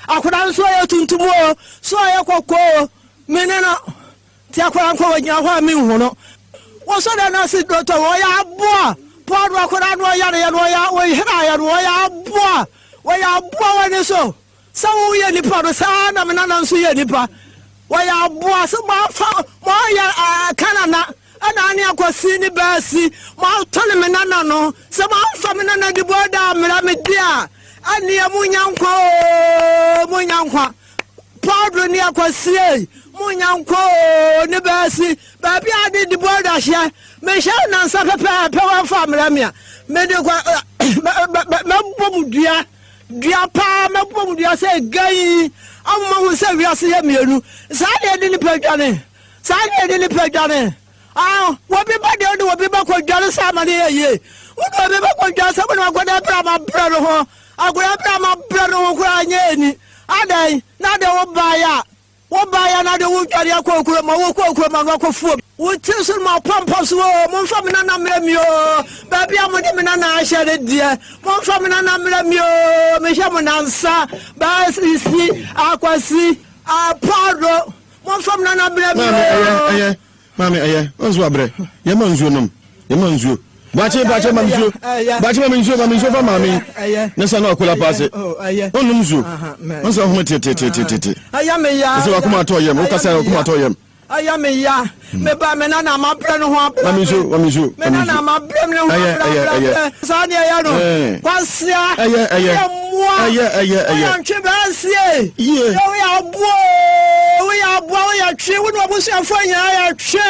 Akwadaa no so ɔyɛ tuntum o, so ɔyɛ kɔkɔɔ o, me ne no. Nti akwadaa no kɔ wɔgyina hɔ a menhu no. Wɔsɔ dɛ no ase dɔtɔ wɔyɛ aboa. Paul no akwadaa no ɔyareɛ no ɔyɛ ɔyeraeɛ no wɔyɛ aboa. Wɔyɛ aboa wɔ ne so. Sɛ woyɛ nipa no saa ara na me nana nso yɛ nipa. Wɔyɛ aboa sɛ moafa moayɛ Kanana ɛna ane akwasi ne baasi moatɔne me nana no sɛ moamfa me nana dibɔ da ammrɛ me de a ɛneɛ monya nkwa oo monya nkwa Paudro ne akwasi ei monya nkwa oo ne baasi baabi a ne dibɔ da hyɛ mehyɛ nansa pɛpɛɛpɛ wɔamfa ammrɛ me a mede kwa mɛbɔ mu dua. Dua paa mɛbɔ mu dua sɛ gann ama moahu sɛ wiase yɛ mmienu. Saa na yɛde nnipa dwane. Saa na yɛde nnipa dwane. Ah, wɔbi ba deɛ wode wɔbi ba kɔ dwane sɛ ama no yɛ yie. Wode wɔbi ba kɔ dwane sɛ wode akwadaa berɛ a mabrɛ no ho. Akwadaa berɛ a mabrɛ no ho koraa nyɛ ani. Adɛn na deɛ wobaeɛ a Wobaeɛ na de wo dwane akɔ okuro ma wokɔ okuro ma no akɔ fuom. Wo tiri so no ma ɔpampa so oo, momfa me nana mmerɛ me oo, baabi a mode me nana ahyɛ no deɛ, momfa me nana mmerɛ me oo, mehyɛ mo nansa, Baasisi, Akwasi, Apaado, momfa me nana mmerɛ me Maame, ɛyɛ, oo. ɛyɛ, maame, ɛyɛ, ɔnso abrɛ, yɛma nsuo nom, yɛma nsuo. Boakye, boakye, ma me nsuo, boakye, ma me nsuo, ma me nsuo fa maame yi, ne sa na ɔkola paase, ɔnnom nsuo, ɔnsa ɔhome tetetetete, ɛsɛ wakoma atɔ yam, wokasa wakoma atɔ yam. Ɛyɛ me ya, me ba, me nana ma brɛ no ho abrɛ. Ma me nsuo, ma me nsuo, Me nana ma brɛ me ho abrɛ abrɛ. Saa ne ɛyɛ no, kwasia, ɛyɛ, ɛyɛ, woyɛ mmoa, ɛyɛ, ɛyɛ, ɛyɛ, woyɛ ntwe bɛnsie, yie, woyɛ aboa, woyɛ aboa, woyɛ twe, wo ne wabusuafoɔ nyinaa yɛ twe.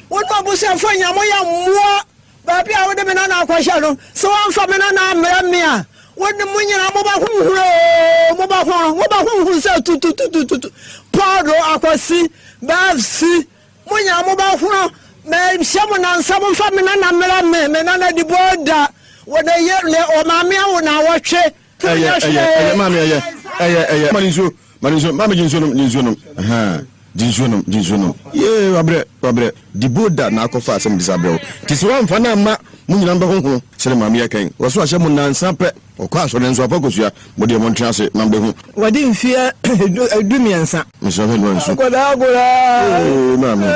Wo ne w'abusuafoɔ nyinaa moyɛ mmoa. Baabi a wode me nana akɔhyɛ no, sɛ woamfa me nana ammrɛ me a, wo ne mo nyinaa mobɛhohoro oo, mobɛhohoro, mobɛhohoro sɛ tututututu. Paulo, Akwasi, Bafsi, mo nyinaa mobɛhono. Mehyɛ mo nansa momfa me nana mmrɛ me, me nana di bɔɔda. Wɔ ne yere, ne ɔmaame awo naawɔtwe. Ɛyɛ, ɛyɛ, ɛyɛ, maame, ɛyɛ, ɛyɛ, ɛyɛ. Ma ne nsuo, ma ne nsuo, maame gye nsuo nom, gye nsuo nom. Ahaa, gye nsuo nom, gye nsuo nom. Yee, wabrɛ, wabrɛ. Diboda na akɔfa asɛm de saa brɛ wo. Nti sɛ woamfa no amma, mo nyinaa mobɛhohoro. Sɛdeɛ maame yi aka yi, wɔso ahyɛ mo nnansa pɛ. Ɔkɔ asɔre nanso wafa kosua. Mo deɛ montena ase na mobɛhu. Wadi mfeɛ 13. Mesrɛ hwɛ noa nsu. Akwadaa koraa. Ee maame.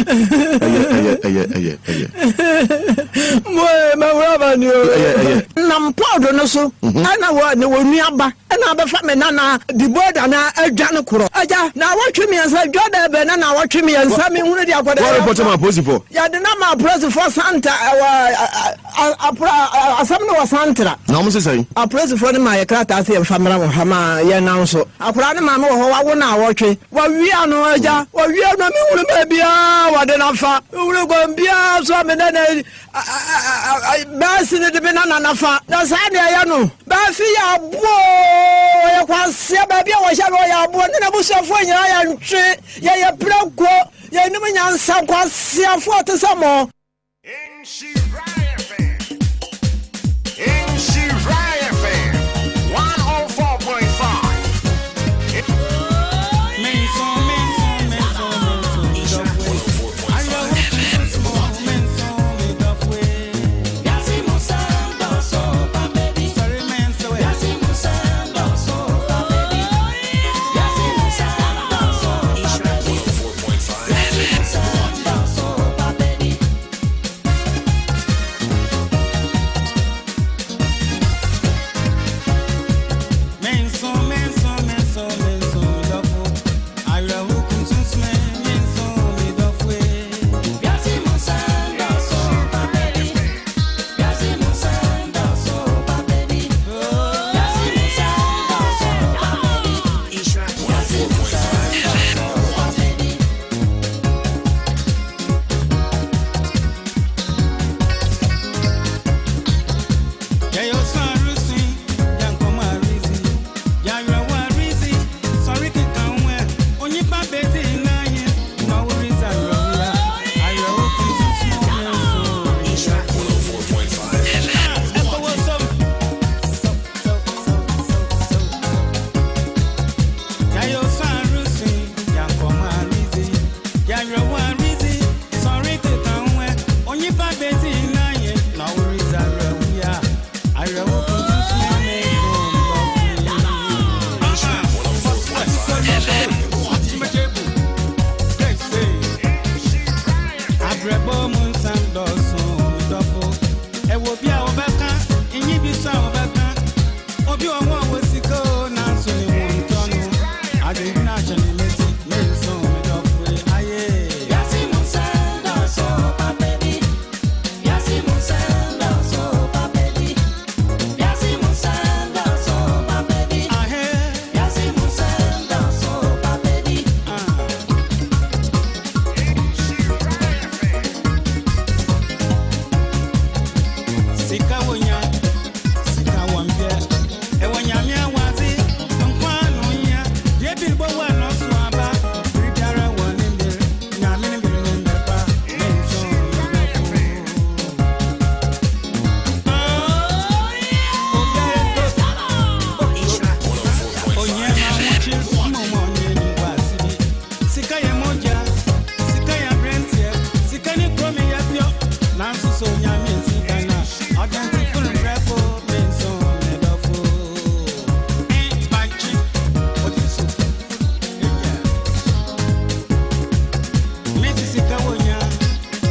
Ɛyɛ ɛyɛ ɛyɛ ɛyɛ ɛyɛ. Moe mɛwura ma ni o. Ɛyɛ ɛyɛ. Nam pɔɔdo no so ɛna wɔ ne wɔ nuaba ɛna abɛfa me nana diboda na adwane korɔ. Agya naawɔtwe mmiɛnsa dwa dɛ bɛ na naawɔtwe mmiɛnsa me hunu de akwadaa. Wɔn repɔtɛ ma apolisifoɔ. Yɛde na ma apolisifoɔ santa ɛwɔ Apra, asɛm no wɔ Santra. Na wɔn se sɛn? Apolisifoɔ no maa yɛ krataa sɛ yɛmfa mmra wɔ ha ma yɛn nan so. Akwadaa no maame wɔ hɔ, wawo naawɔtwe. Wɔawia no, agya, wɔawia no, menhunu baabiara a wɔde no afa. Menhunu kwan biara so a me nana bɛasi no de me nana no afa. Na saa na ɛyɛ no. Baafi yɛ aboa oo, ɔyɛ kwasea, baabi a wɔhyɛ no ɔyɛ aboa, ne n'abusuafoɔ nyinaa yɛ ntwe, yɛyɛ prɛko, yɛnnim nyansa, nkwaseafoɔ te sɛ mo. Obi wɔ hɔ a ɔwɔ sika o, nanso ne ho ntɔ no. Adwendwene ahyɛ ne mmati, me nso me dɔfo yi, aye. Wiase mu nsɛm dɔɔso papa bi. Wiase mu nsɛm dɔɔso papa bi. Wiase mu nsɛm dɔɔso papa bi. Ahe. Wiase mu nsɛm dɔɔso papa bi. Ah. Sika wɔ nya, sika wɔ mpɛ. Ɛwɔ nyame awadze, nkwa ano nya. Deɛ bi bɔ wɔ ano so aba. Bere biara wɔ ne mber, nyame ne mber ne mber pa. Me nso me dɔfo. Obiara ntɔ Onye ma nwụchi mmụmụ onye nyikwa asịrị. Sika yɛ mogya, sika yɛ aberanteɛ, sika ne kurom yɛ pio. Nanso so nyame sika na ɔdɛntefo mbrɛfo me nso me dɔfo. Bankye, ɔdi so. Mesi sika wɔ nya,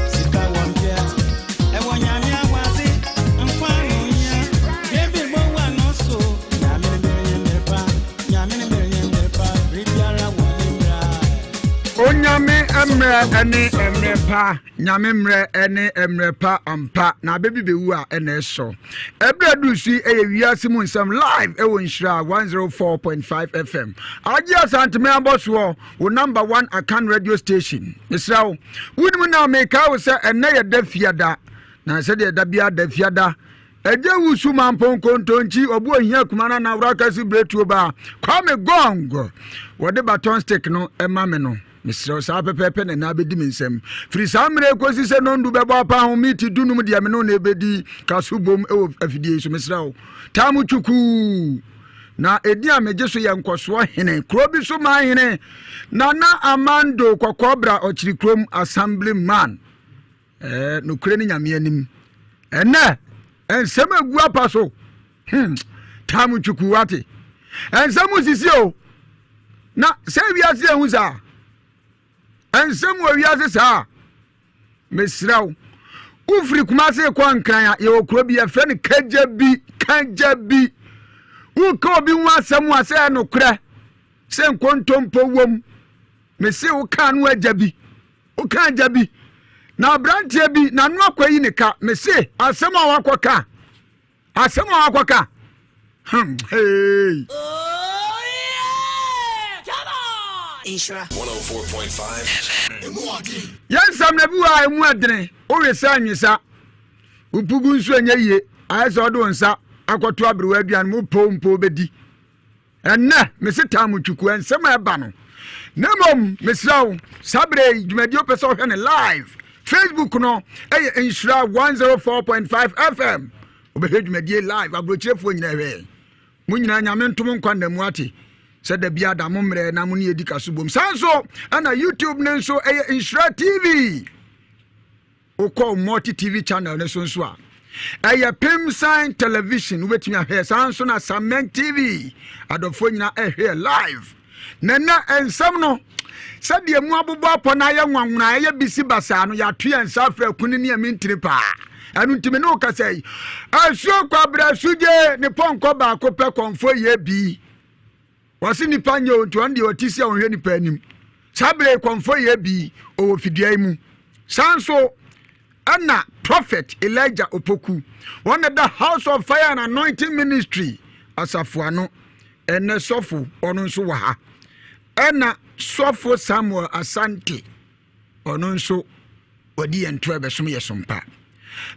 sika wɔ mpia. Ɛwɔ nyame awadze, nkwa ano nya. David bɔ wɔ ano so. Nyame ne mmere nyɛ mmere pa, nyame ne mmere nyɛ mmere pa, biribiara wɔ ne mmara. Onyame mmerɛ ne mmerɛ pa, Nyame mmerɛ ne mmerɛ pa ampa, na abɛ bi bɛwu a ɛna ɛsɔ. Ɛberɛ duru so yi ɛyɛ wiase mu nsɛm live ɛwɔ Nhyira 104.5 FM. Agye Asanteme abɔsoɔ, wo number one Akan radio station. Mesrɛ wo, wonim na mekae wo sɛ ɛnnɛ yɛ da fiada, na sɛdeɛ da biara da fiada, Agya wusu mampɔn kontonkyi ɔbo ohia kuma na na wura kasi bretuo ba Kwame Gong wɔde baton stick no ɛma me no mesrɛ saa pɛpɛɛpɛ na na abɛdi me nsam firi saa mmerɛ kɔsi sɛ nondu bɛbɔ apa ho miti dunum deɛ me no na ɛbɛdi kaso bom ɛwɔ afidie so mesrɛ wo taa mu twukuu na ɛdi a megye so yɛ nkɔsoɔ hene kuro bi so man hene Nana Amando Kɔkɔɔbra ɔkyiri kurom assembly man Ɛɛ, nokorɛ ne Nyame anim. Ɛnɛ, nsɛm agu apa so. Hmm, tam ntwuku wate. Nsɛm sisi o. Na sɛ wiase ehu saa. Nsɛm wɔ wiase saa. Mesrɛ wo. Wofiri Kumase kɔ Nkran a, yɛwɔ kuro bi yɛfrɛ no Kagyabi. Kagyabi. Woka obi ho asɛm a sɛ ɛnokorɛ sɛ nkontompo wom. Mese woka no agya bi. Woka agya bi na aberanteɛ bi n'ano akɔyi ne ka mese asɛm a wakɔka asɛm a wakɔka hmm hey. Oh yeah! Come on! Nhyira 104.5 FM. Yɛn nsɛm na bi wɔ a emu ɛdene wowe sɛ nwesa wopugu nso ɛnyɛ yie ayɛ sɛ ɔde wo nsa akɔto aberewa aduane mu po mpo bɛdi Ɛnnɛ, mese taa mo twuku nsɛm a ɛba no. Na mmom, mesrɛ wo, saa berɛ yi, dwumadie wopɛ sɛ wohwɛ no live. Facebook no ɛyɛ Nhyira 104.5 FM. Wobɛhwɛ dwumadie live, aburokyerefoɔ nyinaa hwɛ yɛn. Mo nyinaa Nyame nto mo nkwa nna mu ate sɛ da biara da mo mmerɛ na mo ne yɛdi kaso bom. Saa nso ɛna YouTube no nso ɛyɛ Nhyira TV. Wokɔ Multi TV channel no so nso a, ɛyɛ Pimsan Television wobɛtumi ahwɛ saa nso na Samen TV adɔfoɔ nyinaa ɛhwɛ live. Na nɛ nsɛm no sɛdeɛ mu abobɔ apɔ no ayɛ nwanwona ɛyɛ bisi basaa no yɛato yɛn nsa afrɛ akuni ne ɛme ntini paa ɛno ntimi ne wo kasa yi asuo kwabrɛ asugye ne pɔnkɔ baako pɛ kɔmfoɔ yɛ bi Wɔse nipa nyɛ o nti ɔno deɛ ɔte si a ɔnhwɛ nipa anim. Saa berɛ yi kɔmfɔ yɛ bi ɔwɔ fidua yi mu. Saa nso ɛna Prophet Elijah Opoku wɔn na da House of Fire and Anointing Ministry asafo ano ɛnɛ sɔfo ɔno nso wɔ ha. Ɛna sɔfo Samuel Asante ɔno nso wɔde yɛn to ɛbɛsom yɛ som pa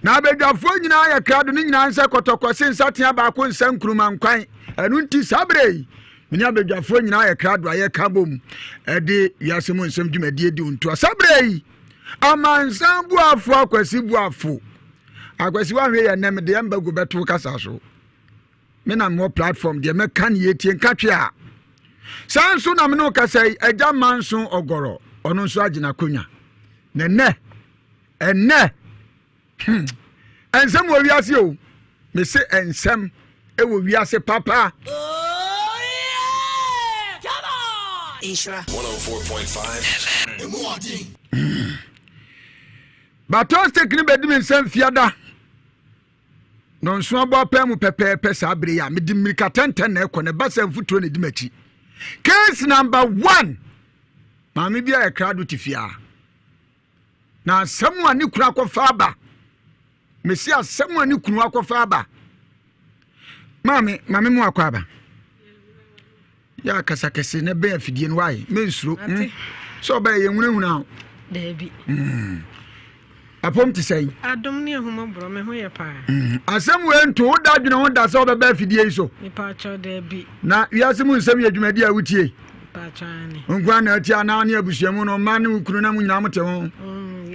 na abadwafoɔ nyinaa yɛ krado ne nyinaa nsɛ kɔtɔkɔ se nsatea baako nsa nkuruma nkwan ɛno nti saa berɛ yi mene abadwafoɔ nyinaa yɛ krado a yɛka bom ɛde wiase mu nsɛm dwumadie di ntoa saa berɛ yi amansan buafo akwasi buafo akwasi woahwɛ yɛ nnɛ mede ɛmba gu bɛto kasa so me na mewɔ platform deɛ mɛka ne yɛtie nka twe a saa nso na me ne wo kasa yi agya manso ɔgɔrɔ ɔno nso agyina akonnwa na ɛnɛ ɛnɛ hmm ɛnsɛm wɔ wiase o mese ɛnsɛm ɛwɔ wiase papa. Oh yeah! Come on! Nhyira 104.5 FM. Baton stick no bɛdi me nsɛm fiada. Nɔnso abɔ apaa mu pɛpɛɛpɛ saa bere yi a mede mmirika tɛntɛn na ɛkɔ na ɛba sɛ mfuturo na ɛdi m'akyi. Case number one. Maame bi a ɛkrado te fie a. Na asɛm a ne kunu akɔfa aba. Mesi asɛm a ne kunu akɔfa aba. Maame, maame mu akɔ aba. Yɛ akasa kɛse na bɛn afidie no wae mensuro hmm. Sɛ ɔbɛyɛ yɛ nwunahuna o. Daabi. Apom te sɛn? Adom ne ahummɔborɔ me ho yɛ paa. Asɛm wei nto wo da dwene ho da sɛ wobɛba afidie yi so. Mepaakyɛw daabi. Na wiase mu nsɛm yɛ dwumadi a wotie. Mepaakyɛw ane. Wo nko ara na atie anaa ne abusua mu no mma ne wo kunu na mo nyinaa mote ho?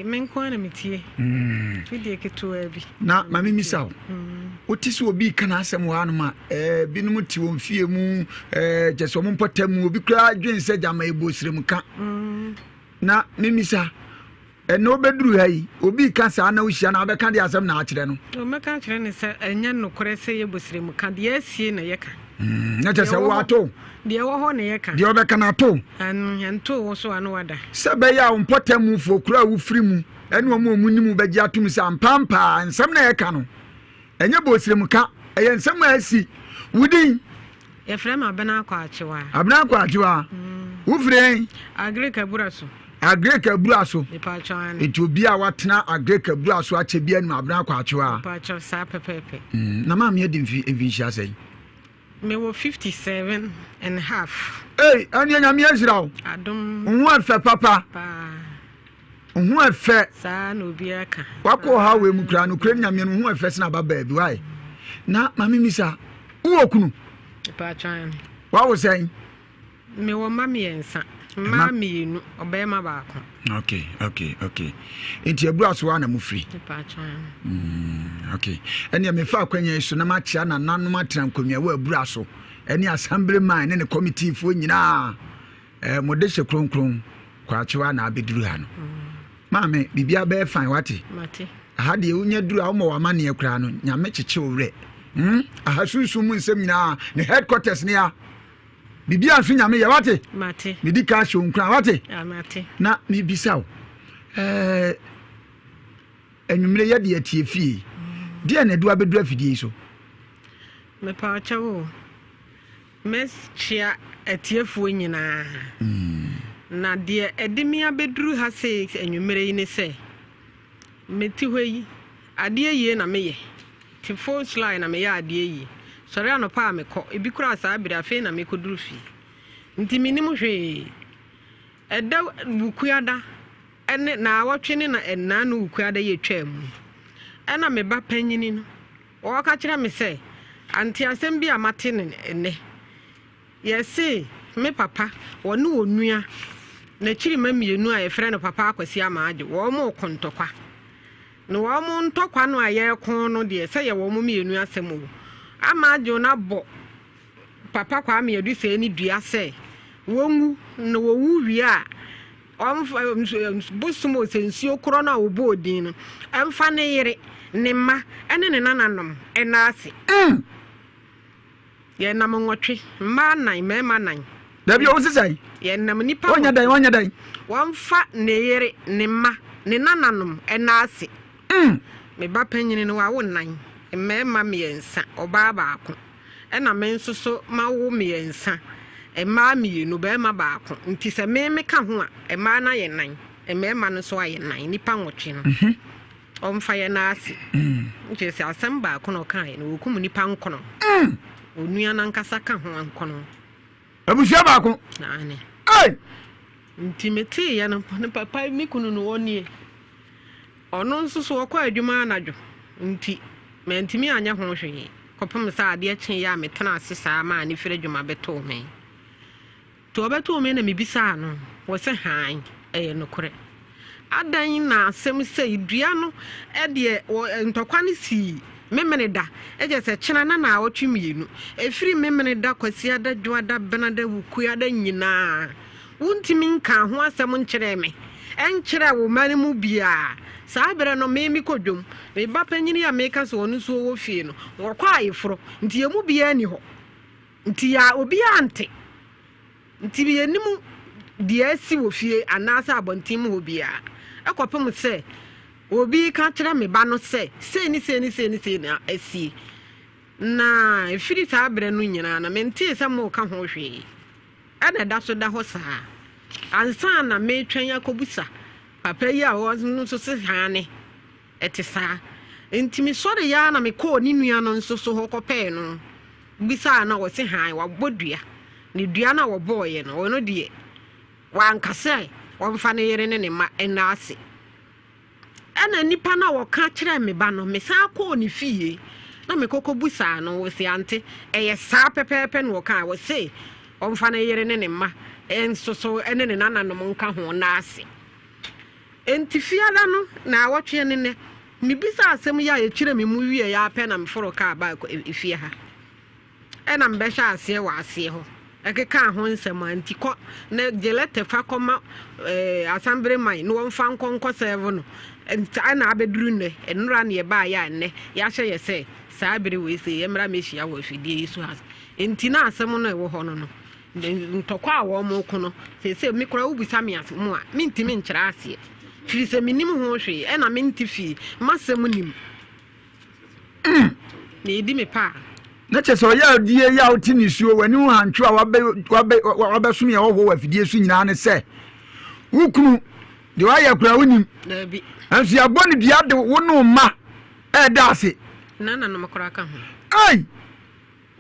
Me nko ara na metie. Fidie ketewaa bi. Na ma memisa wo. Wote sɛ obi reka n'asɛm wɔ hanom a, eh, binom te wɔn fie mu, eh, kyɛ sɛ wɔn mpɔtam mu, obi koraa dwen sɛ gyama ɛbɔ srem ka. Na memisa, ɛnna wobɛduru ha yi, obi reka saa na wohyia na wobɛka de asɛm na akyerɛ no? Mɛka akyerɛ no sɛ ɛnyɛ nokorɛ sɛ yɛbɔ srem ka, deɛ asie na yɛka. Na kyɛ sɛ woato. Deɛ ɛwɔ hɔ na yɛka. Deɛ ɔbɛka no ato. Ɛntoo wo so a na wada. Sɛ ɛbɛyɛ a wo mpɔtamufoɔ, kuro a wofiri mu, ne wɔn a wɔnim wo bɛgye atom sɛ ampampaa nsɛm na yɛka no, ɛnyɛ bɔsiremka, ɛyɛ nsɛm a asi. Wo din? Yɛfrɛ me Abena Kwakyewa. Abena Kwakyewa. Wofiri ɛn? Agric Abura so. Agric Abura so. Mepatwɔ ane. Nti obi a watena Agric Abura so akyɛ bi anim Abena Kwakyewa. Mepatwɔ saa pɛpɛɛpɛ. Na maame adi mfi mfinhyia sɛn? Mewɔ 57 and half. Ei, ɛneɛ Nyame ahyira wo. Adom. Wo ho ɛfɛ papa. Paa. Wo ho ɛfɛ. Saa na obiara ka. Wakɔ ɔhaw wei mu koraa nokorɛ Nyame no wo ho ɛfɛ sene ababaa bi why? Na maame misa, wowɔ kunu? Mepatwɔ aane. Wawo sɛn? Mewɔ mma mmiɛnsa, mmaa mmienu, ɔbarima baako. Okay, okay, okay. Nti abura so a na mofiri? Mepatwɔ aane. Okay. Ɛnneɛ mefa akwanya yi so na makyea nananom atena nkonnwa wɔ abura so ɛne assemblyman ne ne committeefoɔ nyinaa. Eh, mo de hyɛ kronkron kwakyewa na abɛduru ha no. Maame, biribiara bɛyɛ fine wate? Mate. Aha deɛ wonya duru a woma w'amanneɛ koraa no, Nyame kyekye wo werɛ. Hmm? Aha sunsum mu nsɛm nyinaa, ne headquarters ne ya. Biribiara nso Nyame yɛ wate? Mate. Medi ka ahyɛ wo nkuran wate? Ah, mate. Na mebisa wo, eh, anwummere yɛde atie fie. Deɛ na ɛde wabɛduru afidie yi so? Mepa ɔkyɛw o. Mɛkyea atiefoɔ nyinaa. Na deɛ ɛde me abɛduru ha sei anwummerɛ yi ne sɛ, mete hɔ yi, adeɛ yie na meyɛ. Te phone line na meyɛ adeɛ yie. Sɔre anɔpa a mekɔ, ebi koraa saa bere afei na mekɔduru fie. Nti mennim hwee. Ɛda Wukuada ne naawɔtwe ne na nnaano Wukuada yi atwaa mu yi, ɛna me ba panyini no Wɔka kyerɛ me sɛ, Ante asɛm bi a mate no nnɛ. Yɛse me papa, wɔne onua, n'akyirimma mmienu a yɛfrɛ no Papa Akwasi Amaadwo, wɔn reko ntɔkwa. Na wɔn ntɔkwa no a yɛreko no deɛ, sɛ yɛ wɔn mmienu asɛm o. Amaadwo no abɔ Papa Kwame Adusei no dua sɛ wɔnwu, na wɔwu wie a, Ɔmfa nsu bosom o sɛ nsuo korɔ no a wɔbɔɔ din no, ɛmfa ne yere, ne mma ne ne nananom nna ase. Yɛnam nwɔtwe, mmaa nnan, mmarima nnan. Dabi o, wose sɛn? Yɛnam nnipa Wɔnyɛ dɛn, wɔnyɛ dɛn? Wɔmfa ne yere, ne mma, ne nananom nna ase. Me ba panyini no, wawo nnan, mmarima mmiɛnsa, ɔbaa baako. Ɛna me nso so mawo mmiɛnsa, mmaa mmienu, barima baako. Nti sɛ me meka ho a, mmaa no ayɛ nnan, mmarima no nso ayɛ nnan, nnipa nwɔtwe no. Ɔmfa yɛn nan ase. Nkyerɛ sɛ asɛm baako na ɔkaeɛ no, wɔkum nnipa nkono. Onua no ankasa ka ho nkono. Abusua baako. Aane. Ei! Nti meteeɛ no, ne papa, me kunu no, ɔnie. Ɔno nso so ɔkɔ adwuma anadwo nti, mantumi anyɛ ho hwee kɔpem sɛ adeɛ kyeeɛ a metenaa ase saa maa ne firi adwuma bɛtoo me. Nti ɔbɛtoo me na mebisaa no, ɔse hann, ɛyɛ nokorɛ. Adɛn na asɛm sei, dua no deɛ wɔ ntɔkwa no sii Memeneda, kyerɛ sɛ kyena na naawɔtwe mmienu, ɛfiri Memeneda, Kwasiada, Dwoada, Benada, Wukuada nyinaa, Wontumi nkaa ho asɛm nkyerɛɛ me, nkyerɛɛ wo mma no mu biara. Saa berɛ no, me mekɔ dwam. Me ba panin a meka sɛ ɔno nso ɔwɔ fie no, wɔkɔ ayeforɔ, nti yɛn mu biara nni hɔ. Nti yɛ obiara nte. Nti yɛnnim deɛ asi wɔ fie anaasɛ abɔnten mu hɔ biara, kɔpem sɛ. Obi reka kyerɛ me ba no sɛ sei ne sei ne sei ne sei na asie. Na ɛfiri saa berɛ no nyinaa no, mentee sɛ moreka ho hwee. Ɛna ɛda so da hɔ saa. Ansa na meretwɛn akɔbisa papa yi a ɔno nso se aane, ɛte saa. Enti mesɔreeɛ ara na mekɔɔ ne nua no nso so hɔ kɔpɛɛ no bisaa no a, ɔse hann, wabɔ dua. Ne dua no a wɔbɔeɛ no, ɔno deɛ, wanka sɛ ɔmfa ne yere ne ne mma nna ase. Ɛnna nipa no a ɔka kyerɛɛ me ba no, mesan kɔɔ ne fie na mekɔkɔbisaa no, ɔse ante, ɛyɛ saa pɛpɛɛpɛ na ɔkae, ɔse ɔmfa ne yere ne ne mma nso so ne ne nananom nka ho nna ase. Enti fiada no naawɔtweɛ ne nnɛ, mebisaa asɛm yi a ɛkyerɛ me mu wieeɛ ara pɛ na meforo kaa baa efie ha. Ɛna mebɛhyɛ aseɛ wɔ aseɛ hɔ ɛkekaa ho nsɛm a nti kɔ na gye lɛtɛ fa kɔma eh, asambere man na wɔmfa nkɔ nkɔ sɛɛvo no. Saa na abɛduru nnɛ, nnora ne yɛbaeɛ a nnɛ yɛahyɛ yɛ sɛ saa bere wei sɛ yɛmmra mmɛhyia wɔ afidie yi so ha. Nti na asɛm no ɛwɔ hɔ no no, ntɔkwa a wɔn ko no, seesei me koraa wobisa me asɛm a, mentumi nkyerɛ aseɛ. Firi sɛ mennim ho hwee, ɛna mente fie, m'asɛm nim. Mm. Na edi me paa. Na kyerɛ sɛ ɔyɛ adie yi a wote nisuo w'ani ho hantwo a wabɛsom yɛ hɔhoɔ wɔ afidie so nyinaa ne sɛ wo kunu deɛ wayɛ koraa wonim nso yɛabɔ no dua de wo ne wo mma ɛɛda ase. Nananom koraa ka ho. Ei!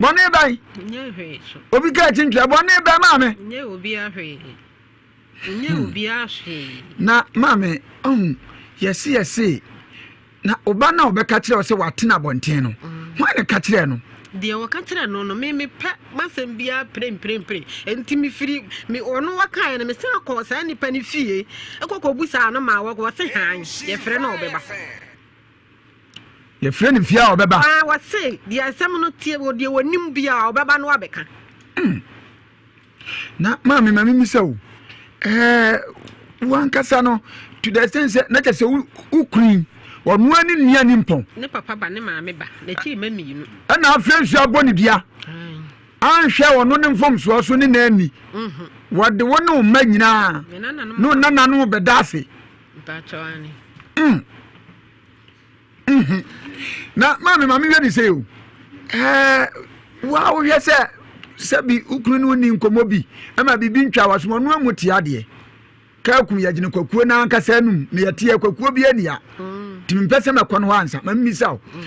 Bɔne bɛn? Nyɛ hwee so. Obi ka akyi ntwea bɔne bɛn maame? Nyɛ obiara hwee. Nyɛ hmm. obiara hwee. Na maame ɔhu yɛse yɛse na ɔba no a ɔbɛka kyerɛ wo sɛ watena abɔnten no mm. hwan na ka kyerɛ no? Deɛ wɔka kyerɛ no no me mepɛ m'asɛm biara pirempirempire nti mefiri me ɔno wɔkaeɛ no mesan kɔɔ saa nipa no fie ɛkɔkɔbu saa no maa wɔse han yɛfrɛ no ɔbɛba. Yɛfrɛ no fie a ɔbɛba. Ah, wɔse deɛ asɛm no tie wɔ deɛ wɔnim biara ɔbɛba no abɛka. Hmm. Na maame ma mimisa o ɛɛ wankasa no to the extent sɛ na kyɛ sɛ wo kunu yi ɔnoa ne nua ni mpɔn. Ne papa ba ne maame ba n'akyiri ma mmienu. Ɛna afei nso abɔ ne dua anhwɛ ɔno ne mfomsoɔ so ne n'ani mhm. wɔde wo ne wo mma nyinaa ne wo nananom bɛda ase. Mm. Mhm. Na maame maame hwɛ ne sɛ o ɛɛ wa wohwɛ sɛ sɛbi wokunu ne woni nkɔmmɔ bi ɛma biribi ntwa wasom ɔno amu te adeɛ kaakum yɛgyene kwakuo no ankasa anum na yɛteɛ kwakuo bi ania mm. nti mempɛ sɛ mɛkɔ no hɔ ansa mammisa wo mm.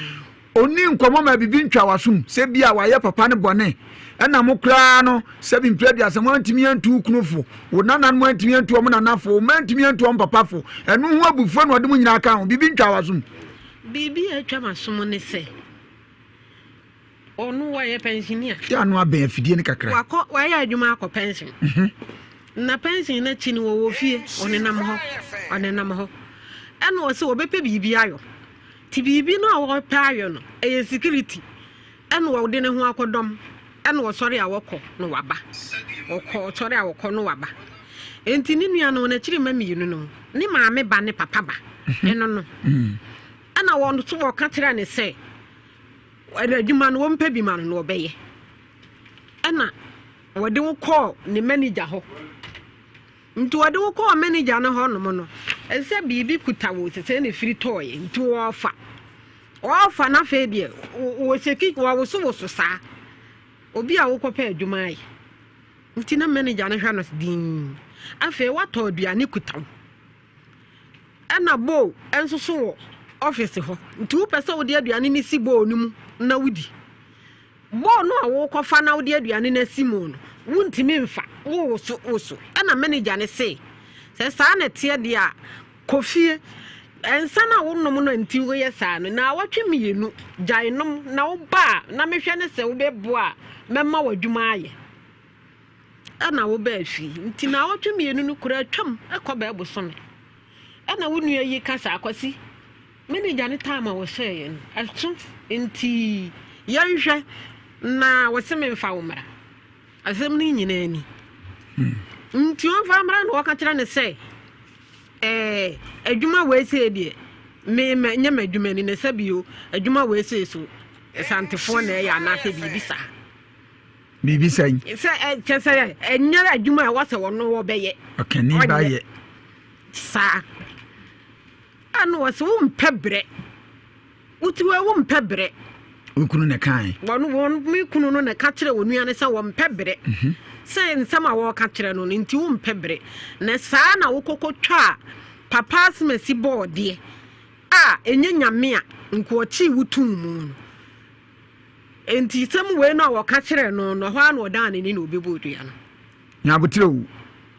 Onni nkɔmmɔ ma biribi ntwa w'asom sɛ bi a wayɛ papa ne bɔne. Ɛna mo koraa no, sɛbi mprɛ aduasa mo antumi antu wo kunu fo, wo nananom antumi antu wɔn nana fo, wo mma antumi antu wɔn papa fo. Ɛno ho abufuo na ɔde mo nyinaa ka ho. Biribi ntwa w'asom. Biribi a atwa m'asom ne sɛ, ɔno wayɛ pɛnhyenia. Yɛ ano abɛn afidie no kakra. Wakɔ, wayɛ adwuma akɔ pɛnhyen. Mhm. Na pɛnhyen no akyi no wɔwɔ fie, ɔnenam hɔ, ɔnenam hɔ. Ɛna ɔsɛ ɔbɛpɛ biribi ayɔ. Nti biribi no a wɔpɛ ayɔ no, ɛyɛ security ɛna ɔde ne ho akɔdɔm ɛna ɔsɔre a wɔkɔ na waba, ɔkɔ ɔsɔre a wɔkɔ na waba. Nti ne nua no n'akyiri mma mmienu no, ne maame ba ne papa ba mhm. ɛno no mm. ɛna wɔn nso wɔka kyerɛ ne sɛ ɛna adwuma no wɔmpɛ bi ma no na ɔbɛyɛ ɛna wɔde wo kɔɔ ne manager hɔ. Nti wɔde wo kɔɔ manager no hɔ nom no, ɛsɛ sɛ biribi kuta wo sɛ na ɛfiri tɔɔeɛ nti wɔɔfa. Wɔɔfa no afei deɛ wɔhyɛki wɔwosowoso saa. Obi a wokɔpɛ adwuma ayɛ. Nti na manager no hwɛ no dinn. Afei woatɔ aduane kuta wo. Ɛna bowl nso so wɔ office hɔ. Nti wopɛ sɛ wode aduane no si bowl no mu na wodi. Bowl no a worekɔfa na wode aduane no asi mu no, wontumi mfa, wowosowoso. Ɛnna manager no se, Sɛ saa na ɛteɛ deɛ a, kɔ fie. Nsa no a wonom no a nti woyɛ saa no, nnawɔtwe mmienu, gyae nom, na woba a, na mehwɛ no sɛ wobɛboa a, mɛma wo adwuma ayɛ. Ɛnna wobaa fie. Nti nnawɔtwe mmienu no koraa atwam kɔ bɛyɛ bosome. Ɛnna wo nua yi ka sɛ, Akwasi, Manager no time a wɔhyɛeɛ no ɛso nti yɛnhwɛ na wɔse memfa wo mmra. Asɛm no nyinaa ni. Nti ɔmfa mmra na wɔka kyerɛ no sɛ ɛɛ adwuma wei sei deɛ me nyɛ m'adwuma ni na sɛ bio adwuma wei sei so Asantefoɔ na ɛyɛ anaasɛ biribi saa. Biribi sɛn? Sɛ kyɛ sɛ ɛnyɛ adwuma a ɛwɔ sɛ wɔno wɔbɛyɛ. Ɔkani ba yɛ. Saa. Ɛna ɔse wompɛ berɛ. Wote hɔ yi wompɛ berɛ. Wo kunu na ɛkae? Wɔn wɔn me kunu no na ɛka kyerɛ onua no sɛ wɔmpɛ berɛ. Mhm. Sɛ nsɛm a wɔreka kyerɛ no no nti wompɛ berɛ. Na saa na wokɔkɔ twaa papa asemasi bɔɔdeɛ a ɛnyɛ nyame a nka ɔkyee wo too mu no. Enti sɛm wei no a wɔka kyerɛɛ no no, ɛhɔ ara na ɔdan n'ani na ɔbɛbɔɔ dua no. Nya aboterɛ o.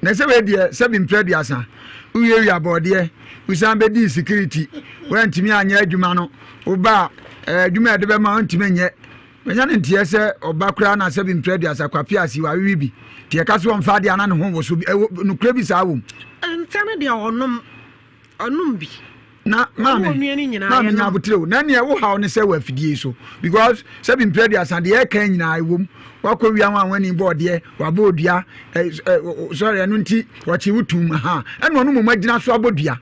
Na sɛ wei deɛ sɛbi mprɛ aduasa, wowiawia bɔɔdeɛ, wosan bɛdii sikiriti, woantumi anyɛ adwuma no, woba a eh, adwuma a yɛde bɛma wontumi nyɛ. Manya ne nteɛ sɛ ɔba koraa na sɛbi mprɛ aduasa kwape ase wawewe bi. Nti yɛka so ɔmfa adeɛ ana ne ho woso bi, ɛwɔ nokorɛ bi saa wom. Nsa no deɛ ɔnom, ɔnom bi. Na maame maame nya abotire o na nea ɛwɔ haw ne sɛ wɔ afidie yi so because sɛbi mpere aduasa deɛ ɛka nyinaa ɛwom wakɔ wia wɔn a wɔn ani bɔ ɔdeɛ wabɔ odua ɛ ɛ sɔre ɛno nti wɔkye wo tum ha ɛna ɔno mmom agyina so abɔ dua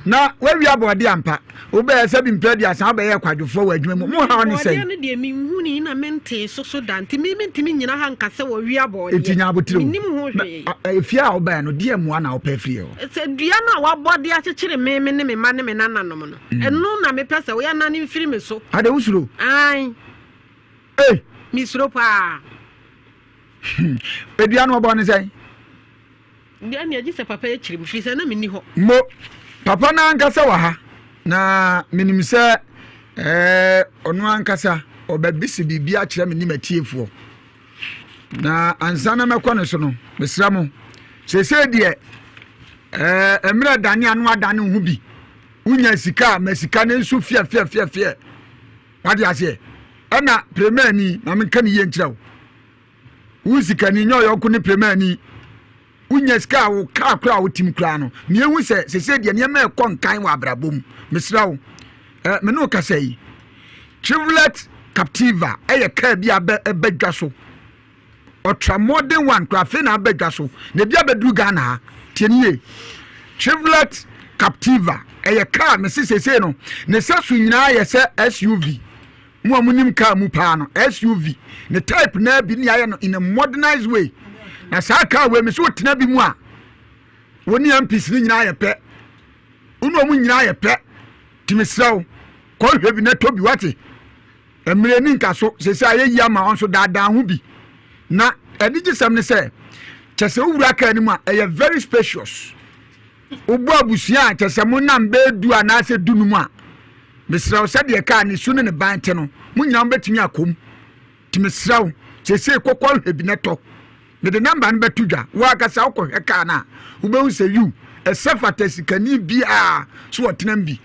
na wawia bɔ ɔdeɛ ampa wobɛyɛ sɛbi mpere aduasa wobɛyɛ kwadwofoɔ wɔ adwuma mu mo haw ne sɛ. Bɔɔdeɛ no deɛ menhu ni na mente so so da nti me mentumi nyina ha nka sɛ wɔwia bɔɔdeɛ. Eti nya abotire o. Menim ho hwee. Efie a wobɛɛ no deɛ mmoa na wopɛ afiri hɔ. Sɛ dua no a wɔabɔ de akyekyere me, me ne me mma ne me nananom no, ɛno na mepɛ sɛ woyɛ nane mfiri me so. Ade wosuro? Ae. Ei! Mesuro paa. Dua no ɔbɔ ne sɛn? Dua no agye sɛ papa akyiri mu, firi sɛ na menni hɔ. Mo, papa no ankasa wɔ ha, na menim sɛ ɛɛ ɔno ankasa ɔbɛbisa biribi akyerɛ me ne m'atiefoɔ. Na ansa na mɛkɔ ne so no, mesrɛ mo, seesei deɛ ɛɛ mmerɛ dane ano adane ho bi. Wonya sika a, ma sika no nso fiafiafiafiɛ. Wate aseɛ? Ɛna premaani, ma menka ne yie nkyerɛ wo. Wo sikani nyɛ ɔyɔnko ne premaani. Wonya sika a wo kaa koraa a wotim koraa no, ma ehu sɛ seesei deɛ nneɛma ɛkɔ nkan wɔ abrabɔ mu. Mesrɛ wo, eh, me ne wo kasa yi. Chevrolet Captiva ɛyɛ kaa bi a abɛ ɛbɛ dwa so. Ɔtra modern one koraa afei na abɛ dwa so. Na ebi abɛduru Ghana ha. Tie ne yie. Chevrolet Captiva ɛyɛ kaa mese seesei no ne sɛso nyinaa yɛ sɛ SUV. Mo a monim kaa mu paa no, SUV ne type naa bi ne ayɛ no in a modernized way. Na saa kaa wei me so wotena bi mu a, wo ne MPs ne nyinaa yɛ pɛ. Wo ne wɔn nyinaa yɛ pɛ. Nti mesrɛ wo, kɔhwɛ bi na tɔ bi wate. Mmerɛ ni nka so, sɛ sɛ ayɛ yi ama wɔn nso daadaa ho bi. Na anigyesɛm ne sɛ, kyɛ sɛ wowura kaa no mu a, ɛyɛ very spacious. Wobɔ abusua a kyɛ sɛ monam bɛyɛ du anaasɛ dunum a, mesrɛ wo sɛdeɛ kaa ne su ne ne ban te no, mo nyinaa mobɛtumi akɔ mu. Nti mesrɛ wo, seesei kɔkɔ hwɛ bi na tɔ. Mede namba no bɛto dwa. Wo ankasa wokɔhwɛ kaa no a, wobɛhu sɛ yiw, ɛsɛ fata sikani biara so ɔtenam bi.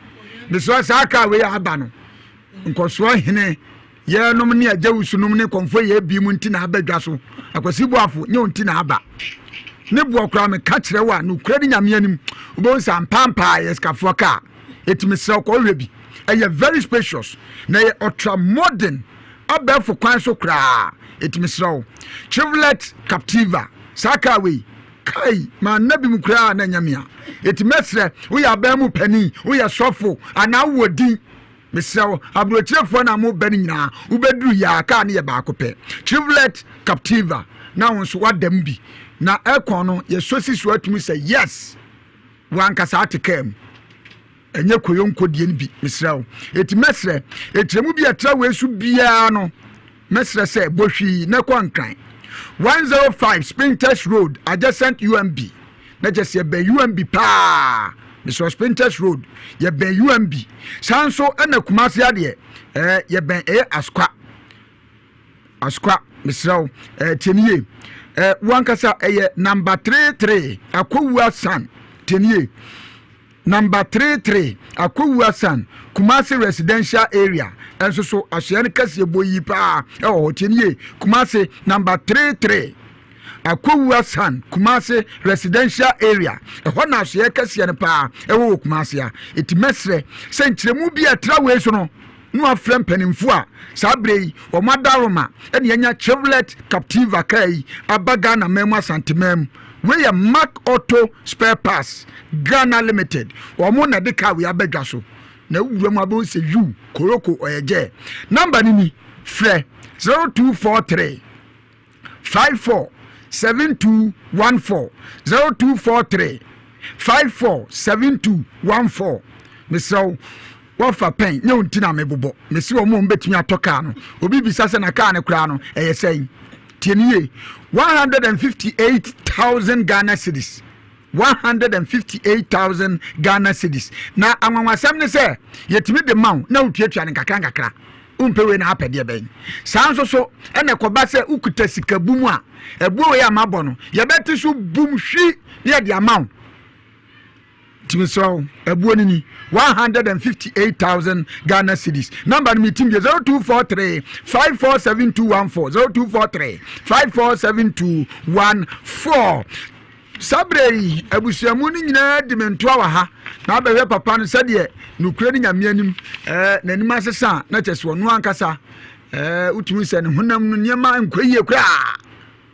Mesrɛ wo, saa kaa wei a aba no, nkɔsoɔ hene Yɛnom ne agyawusu nom ne kɔmfɔ yɛ bi mu nti na aba dwa so. Akwasi Boafo, nyɛ wo nti na aba. Ne boɔ koraa meka kyerɛ wo a, nokorɛ ne Nyame anim, wobɛhu sɛ ampaampaa yɛ sikafoɔ kaa. Eti mesrɛ wo kɔ hwɛ bi. Ɛyɛ very spacious na ɛyɛ ultra modern, abɛɛfo kwan so koraa. Eti mesrɛ wo, Chevrolet Captiva, saa kaa wei, kai, manna bi mu koraa na ɛnyɛ mea. Eti mɛsrɛ, woyɛ aban mu panin, woyɛ sɔfo, anaa wowɔ din, Mesrɛ wo, aburokyerefoɔ na mo bɛ no nyinaa, wobɛduru yɛ a, kaa no yɛ baako pɛ. Chevrolet Captiva, na wo nso woada mu bi. Na aircon no, yɛsɔ si so atumi sɛ yes, wo ankasa ate kaa mu. Ɛnyɛ koyonko deɛ no bi, mesrɛ wo. Eti mɛsrɛ, ekyiremu bi a ɛtra wei so biara no, mɛsrɛ sɛ bɔ hwii na kɔ Nkran. 105 Spintex Road, adjacent UMB. Na kyɛ sɛ yɛbɛn UMB paa. Mesrɛ Spintex Road, yɛbɛn UMB. Saa nso ɛna Kumasi adeɛ, ɛɛ yɛbɛn ɛyɛ Asukwa. Asukwa, mesrɛ wo, ɛɛ tie ne yie. Ɛɛ wankasa ɛyɛ number 33 Akowua San. Tie ne yie. Number 33, Akowu Asan, Kumasi Residential Area, nso so asoɛe no kɛseɛ bɔ yi paa ɛwɔ hɔ. Tie no yie, Kumasi, number 33, Akowu Asan, Kumasi Residential Area, ɛhɔ na asoɛe kɛseɛ no paa ɛwɔ wɔ Kumasi a. Eti mɛsrɛ sɛ nkyerɛmu bi a ɛtra wei so no, na wafrɛ mpanimfoɔ a saa berɛ yi wɔn adaworoma ɛna yɛanya Chevrolet Captiva kaa yi aba Ghana man mu Asante man mu. Wei yɛ Mac Auto Spare Parts Ghana Limited wɔn na ɛde kaa wei aba dwa so. Na wura mu abɛhu sɛ yiw Koroko ɔyɛ gyɛ. Namba no ni, frɛ 0243 54 7214 0243 54 7214. Mesrɛ wo, wɔfa pɛn nyɛ wo nti na mebobɔ. Mese wɔn a wɔbɛtumi atɔ kaa no. Obi bisa sɛ na kaa no koraa no ɛyɛ sɛn? Tie no yie, 158,000 Ghana cedis. 158,000 Ghana cedis. Na anwanwasɛm ne sɛ yɛtumi de ma wo na wotuatua no nkakra nkakra. Wompɛ wei na apɛ deɛ bɛn? Saa nso so ɛna ɛkɔba sɛ wokuta sika bum a, ɛboɔ wei a mabɔ no, yɛbɛte so bum hwi na yɛde ama wo. Nti mesrɛ wo, ɛboɔ no ni 158,000 Ghana cedis. Number no metim deɛ 0243 547214 0243 547214. Saa berɛ yi, abusuamu no nyinaa di me ntoa wɔ ha, na abɛhwɛ papa no sɛdeɛ nokorɛ ne Nyame anim ɛɛ n'anim asesa a, na kyɛ sɛ ɔno ankasa ɛɛ wotumi sɛ ne honam no nneɛma nkɔ yie koraa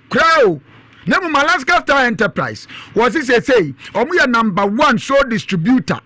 koraa o. Na mmom Alaska Star Enterprise wɔse seesei wɔn yɛ number one sole distributor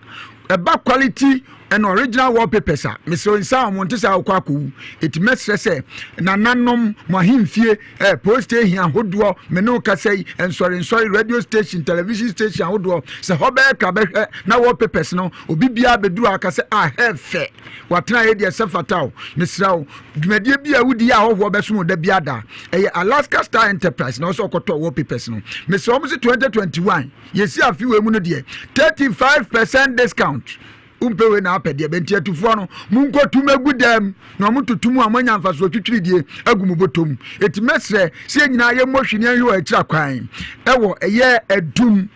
ɛba quality and original wallpapers a mesrɛ nsa a wɔn nte sɛ awokɔ akɔwu eti mɛsrɛ sɛ nananom mo ahemfie eh, post station ahodoɔ me ne wo kasa yi nsɔre nsɔre radio station television station ahodoɔ sɛ hɔ bɛyɛ ka bɛhwɛ na wallpapers no obi biara bɛduru aka sɛ ah hɛ fɛ watena yɛ deɛ sɛ fata o mesrɛ wo dwumadie bi a wodi yɛ ahɔhoɔ bɛsom wo da bi ada ɛyɛ Alaska Star Enterprise na ɔsɛ ɔkɔtɔ wallpapers no mesrɛ wɔn sɛ 2021 yɛsi afe wei mu no deɛ 35 percent discount wompɛ wei na apɛ deɛ bɛnti atufoɔ no monkɔtu mɛgu dɛm na ɔmo toto mu a moanya mfasoɔ twitwiridie agu mo bɔtɔ mu ɛti mɛsrɛ sɛ yɛn nyinaa yɛmmɔ hwene ahwɛ wɔ akyira kwan ɛwɔ ɛyɛ adum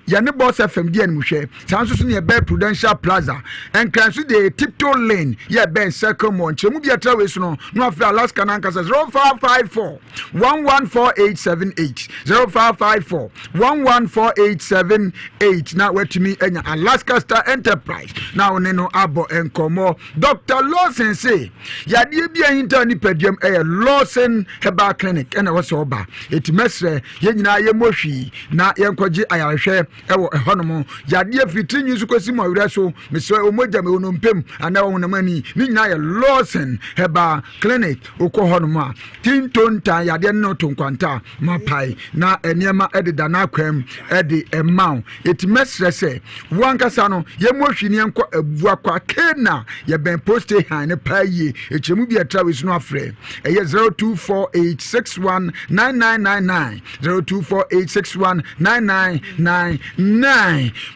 yɛne Boss FM di animhwɛ saa nso so ne yɛbɛn Prudential Plaza nkran so deɛ Tiptoe Lane yɛbɛn Circle Mall nkyerɛmu bi ɛtra wei so no na wafrɛ Alaska no ankasa 0554 114878 0554 114878 na watumi anya Alaska Star Enterprise na wo ne no abɔ nkɔmmɔ. Dr. Lawson se yadeɛ bi a ɛhinta nipaduam ɛyɛ Lawson Herbal Clinic ɛna ɛwɔ sɛ ɔba ɛti mɛsrɛ yɛn nyinaa yɛmmɔ hwii na yɛnkɔgye ayarehwɛ ɛwɔ ɛhɔnom. Yadeɛ firi tiri nwi so kɔsi mu awerɛ so mesrɛ ɔmɔgya mu ɛwɔ anaa ɛwɔ honam ani ne nyinaa yɛ Lawson Herbal Clinic. Wokɔ hɔnom a tintontan yadeɛ no to nkwanta mapae na nneɛma ɛdeda n'akwan ɛde ɛma wo. Ɛti mɛsrɛ sɛ wo ankasa no yɛmmɔ hwi ne yɛnkɔ Abuakwa Kena yɛbɛn poste han ne paa yie. Ɛkyerɛmu bi ɛtra wei so no afrɛ ɛyɛ 0248619999 0248619999.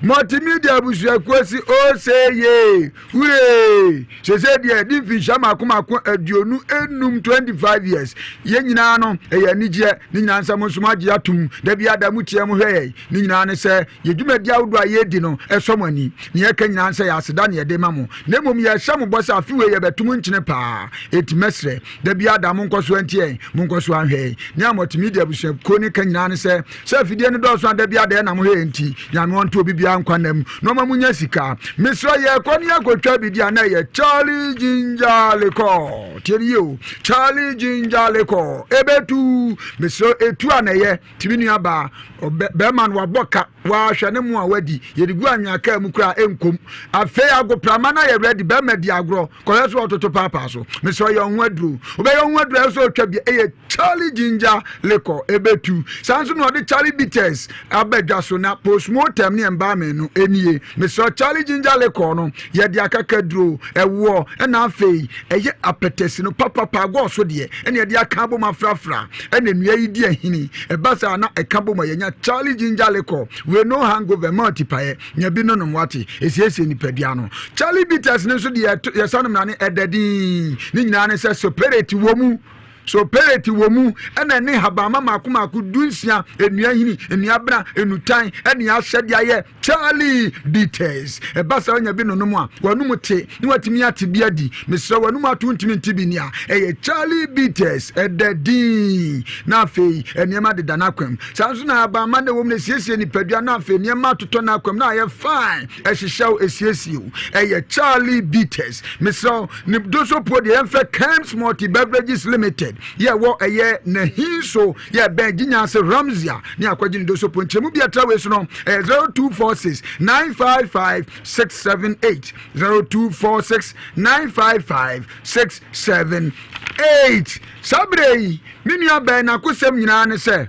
Multimedia abusuakuo si oseye huree sese deɛ di mfinhyia mako mako 25 25 years yɛn nyinaa no ɛyɛ anigyeɛ ne nyinaa nsɛm nso mo agye atom da bi ada mo tia mo hwɛ yɛn ne nyinaa ne sɛ yɛ dwumadi ahodoɔ a yɛredi no ɛsɔ mo ani ne yɛka nyinaa sɛ yɛ aseda ne yɛde ma mo na mmom yɛhyɛ mo bɔ sɛ afe wei yɛbɛto mo nkyene paa enti mɛsrɛ da bi ada mo nkɔ so antie yɛn mo nkɔ so anhwɛ yɛn ne a multimedia abusuakuo ne ka nyinaa ne sɛ sɛ afidie no dɔɔso a da bi ada ɛna mo hwɛ yɛn nti Nyame ɔnto obi biara nkwa nam na ɔma munya sika. Mesrɛ yɛkɔ ne yɛkɔtwa bidi a na ɛyɛ Charlie Ginger Liquor. Tie ne yie o. Charlie Ginger Liquor. Ebetu. Mesrɛ etu a na ɛyɛ. Timi nua baa. Bɛrima no wabɔ ka. Wahwɛ ne mu a wadi. Yɛde gu anwea kaa mu koraa ɛnkom. Afei agoprama no ayɛ ready. Bɛrima di agorɔ. Kɔhwɛ so ɔtoto paapaa so. Mesrɛ yɛ ɔho aduro. Wobɛyɛ ɔho aduro ɛsɛ ɔtwa bi. Ɛyɛ Charlie Ginger Liquor ebetu. Saa nso na ɔde Charlie Bitters aba dwa so na postmortem ne embalming no nie. Mesrɛ Charlie Ginger Liquor no yɛde akakaduro, ɛwoɔ ɛna afei ɛyɛ apɛtɛsi no papapa agɔɔ so deɛ ɛna yɛde aka abom afrafra ɛna nnua yi di ahini. Ɛba saa na ɛka bom a yɛnya Charlie Ginger Liquor. Wei no hangover ma ɔtipaeɛ nya bi nonom wate esiesie nipadua no. Charlie Bitters no nso deɛ yɛsa nom na ne ɛda din ne nyinaa ne sɛ soperate wɔ mu. So pellet wɔ mu ɛna ne habamma mako mako 16 nnua hini nnua bena nnutan ɛne ahyɛde ayɛ Charlie Bitters. Ɛba saa ɔnya bi nonom a w'anum te na watumi ate bi adi. Mesrɛ w'anum ato ntumi nte bi ni a ɛyɛ Charlie Bitters ɛda din na afei nneɛma deda n'akwam. Saa nso na habamma na ɛwɔ mu na esiesie nipadua na afei nneɛma atotɔ n'akwam na ayɛ fine ɛhyehyɛ wo esiesie wo. Ɛyɛ Charlie Bitters. Mesrɛ ne dosopuo deɛ yɛmfɛ Camps Multi Beverages Limited yɛ wɔ ɛyɛ Nahinso yɛ bɛn Gyinya ase Ramsia ne akɔgye ne dosopuo nkyerɛmu bi ɛtra wei so no ɛyɛ 0246 955 678 0246 955 678. Saa berɛ yi me nua bɛn n'akosɛm nyinaa ne sɛ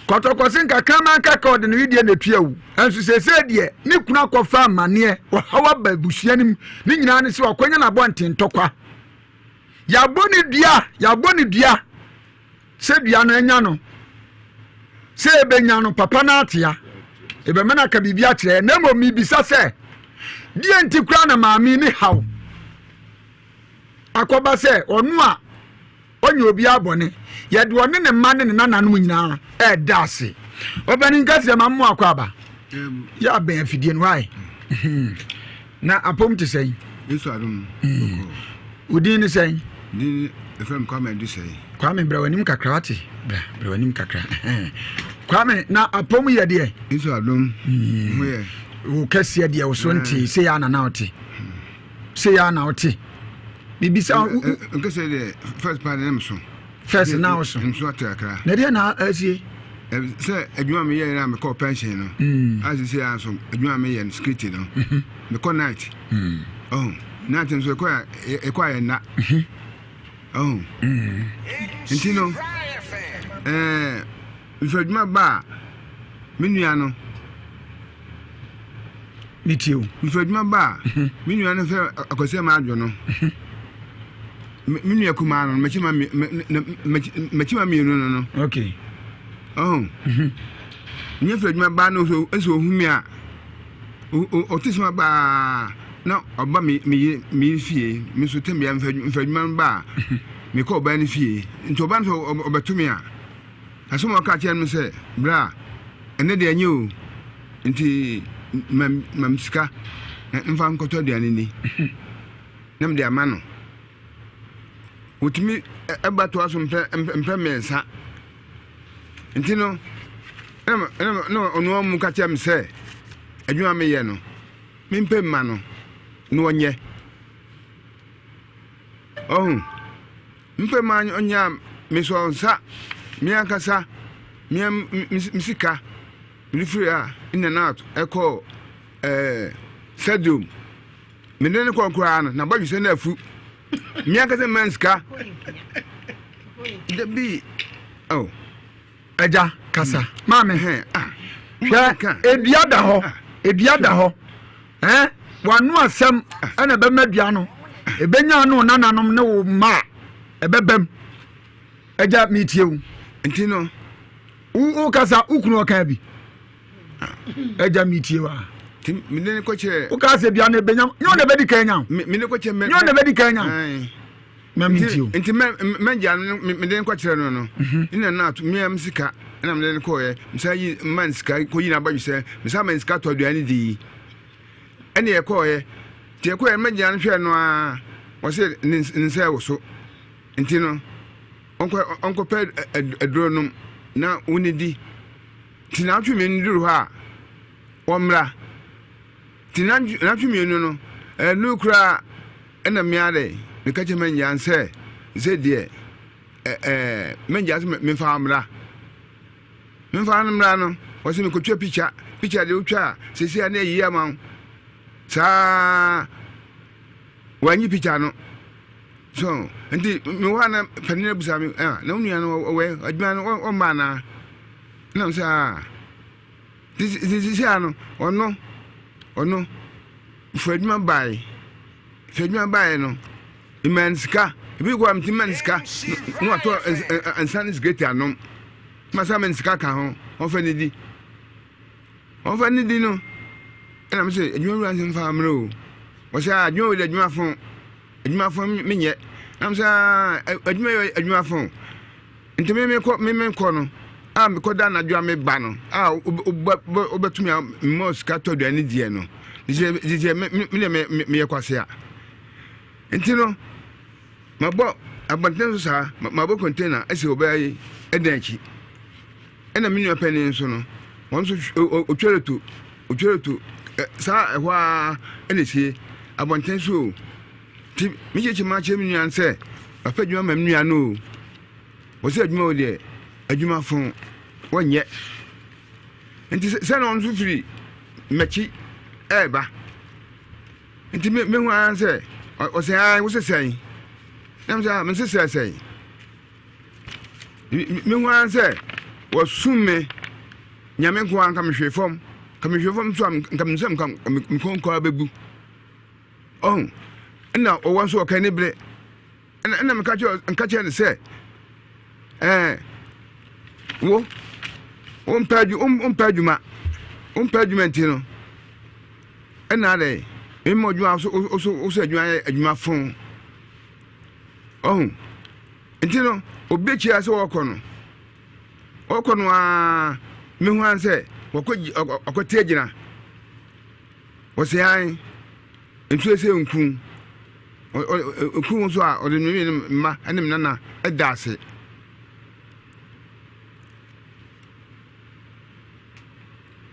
Kɔtɔkɔse nkakraman kaka ɔde ne wedeɛ na ɛtua wu. Nso seesei deɛ ne kunu akɔfa amaneɛ, ɔhaw aba abusua no mu. Ne nyinaa ne sɛ wakɔnya n'abɔnten ntɔkwa. Yɛabɔ ne dua, yɛabɔ ne dua sɛ dua no anya no. Sɛ ɛbɛnya no, papa no atea. Ɛbɛma no aka biribi akyerɛ. Na mmom mebisa sɛ, deɛ nti koraa na maame ne haw akɔba sɛ ɔno a ɔnyɛ obiara bɔne. Yɛde ɔne ne mma ne ne nananom nyinaa ɛreda ase. Ɔbɛne nkɛseɛ ma mmoa akɔ aba. Yɛ abɛn afidie no wae. Na apom te sɛn? Yesu adom. Hmm. Wo din ne sɛn? Din ɛfrɛ me Kwame Adusɛe. Kwame bra w'anim kakra wate. Bra bra w'anim kakra. Kwame na apom yɛ deɛ? Yesu adom. Hmm. Ho yɛ. Wo kɛseɛ deɛ wo so nte sɛ yɛ ana na wote. Sɛ yɛ ana wote. Bibisa nkɛsɛ deɛ first paa deɛ na First na wo so. Nso ate akra. Na deɛ na asie. Sɛ adwuma meyɛ na mekɔ pension no. Mm. Asese ya nso adwuma meyɛ no security no. Mhm. Mekɔ night. Mm. Oh, night nso ɛkɔ a ɛkɔ ayɛ nna. Mhm. Oh. Mm. Nti no ɛɛ mfɛ adwuma ba a me nua no metie o. Mfiri adwuma ba a, mhm. me nua no sɛ akwasi ama adwo no. Mhm. Me nua kumaa no, m'akyi ma mmienu no no. Okay. Ɔho. Mhm. Nyɛ firi adwuma ba no so nso ohu mi a, ɔte sɛ baa na ɔba me me me fie me nso tɛm bia mfiri adwuma no ba a mekɔ ɔbaa no fie nti ɔbaa no sɛ ɔbɛto me a asɛm a ɔka kyerɛ no sɛ bra ɛnɛ deɛ ɛnyɛ o Nti ma ma me sika na mfa nkɔtɔ aduane ni na mede ama no. Wɔtumi ɛba toa so mpɛ mpɛ mmiɛnsa. Nti no na na ɔno mu ka kyerɛ me sɛ adwuma meyɛ no mempɛ mma no na ɔnyɛ. Ɔho mpɛ ma ɔnyɛ a mesɔ nsa me ankasa me sika. Mede firi ha in and out ɛkɔɔ ɛɛ stadium. Mede ne kɔɔ koraa no na bɔdwesɛ no afu. Me ankasa mma nsika. Dabi oh. Agya kasa. Hmm. Maame. Ah. Hwɛ edua da hɔ. Ah. Edua da hɔ. Eh, wano asɛm ah. ɛna ɛbɛma dua no. Ebenya ano nananom ne wo mma a ɛbɛbam. Agya metie wo. Nti no. Wo kasa wo kunu ɔka bi. Agya metie wa. Mene ne kɔkyerɛ. Wo ka sɛ bia na ebenya nyɛ ɔna bɛdi kan nya. Mene kɔkyerɛ mɛ. Nyɛ ɔna bɛdi kan nya. Ma metie o. Nti mɛ mɛgya no mede ne kɔkyerɛ no no. Nna na ato mmea m sika ɛna mede ne kɔɛ. Mesa yi mma ne sika kɔyi n'abadwe sɛ mesa ma ne sika tɔ aduane di. Ɛne ɛkɔɛ. Nti ɛkɔɛ mɛgya no hwɛ no a wɔse ne nsa ɛwɔ so. Nti no, ɔnkɔ ɔnkɔpɛ aduro nom na wonidi. Nti naawɔtwe mmienu duru hɔ a, wɔmmra. Nti naawɔtwe mmienu no, ɛnuru koraa ɛna mmea dɛ meka kyerɛ mangyaa sɛ sɛ deɛ ɛɛ mangyaa sɛ memfa mmra. Memfa no mmra no, wɔsɛ mekɔtwa pikya. Pikya deɛ wotwa a, seesei a na ayi ama wo. Saa wɔanyi pikya no. So nti mewɔ hɔ na panin no bisa me ah na wo nua no ɔwɛ adwuma no ɔmma anaa na m sɛ ah sisi a no ɔno ɔno firi adwuma bae firi adwuma bae no mmaa no sika ebi kɔ a meti mmaa no sika na watɔ nsa ne sigareti anom ma sa mmaa no sika ka ho ɔfɛ ne di ɔfɛ ne di no ɛna m sɛ adwuma wura nsɛm fa mmerɛ o wɔsɛ adwuma wei de adwuma fo Adwuma fo menyɛ. Na mesɛ ah, adwuma yɛ adwuma fo. Nti me mekɔ me mekɔ no a mekɔ da anadwo a meba no a wobɛtumi a mmɔ sika tɔ aduane diɛ no. Sɛ me me deɛ meyɛ kwasea. Nti no mabɔ abɔnten so saa mabɔ container asi ɔbaa yi ɛdan akyi. Ɛna me nua panin nso no wɔn nso otwa loto otwa loto saa ɛhɔ ara ɛna esie abɔnten so o ti me kyekye ma akyerɛ me nua no sɛ wapɛ adwuma ma me nua no o wɔsɛ adwuma o deɛ adwuma fo wɔnyɛ nti sɛ na wɔn nso firi m'akyi ɛɛba nti me mehu ara sɛ ɔsɛ ara wosɛ sɛn na me sɛ ah me sɛ sɛn. Mehu ara sɛ wɔsum me. Nyame nko ara nka mehwee fam. Nka mehwee fam nso a nka menim sɛ nka me kɔn koraa bɛbu. Ɔho ɛna ɔwɔ nso ɔka ne berɛ. Ɛna ɛna meka kyerɛ nka kyerɛ no sɛ ɛɛ wo wompɛ adwuma wompɛ adwuma wompɛ adwuma nti no ɛna adɛ mma adwuma so so so adwuma yɛ adwuma fon. Ɔho nti no obi akyia sɛ wɔkɔ no Ɔkɔ no ara mehu ara sɛ wakɔ wakɔte agyina. Ɔsɛ an nsuo sɛ nku. Nku nso a ɔde ne ne mma ne me nana da ase.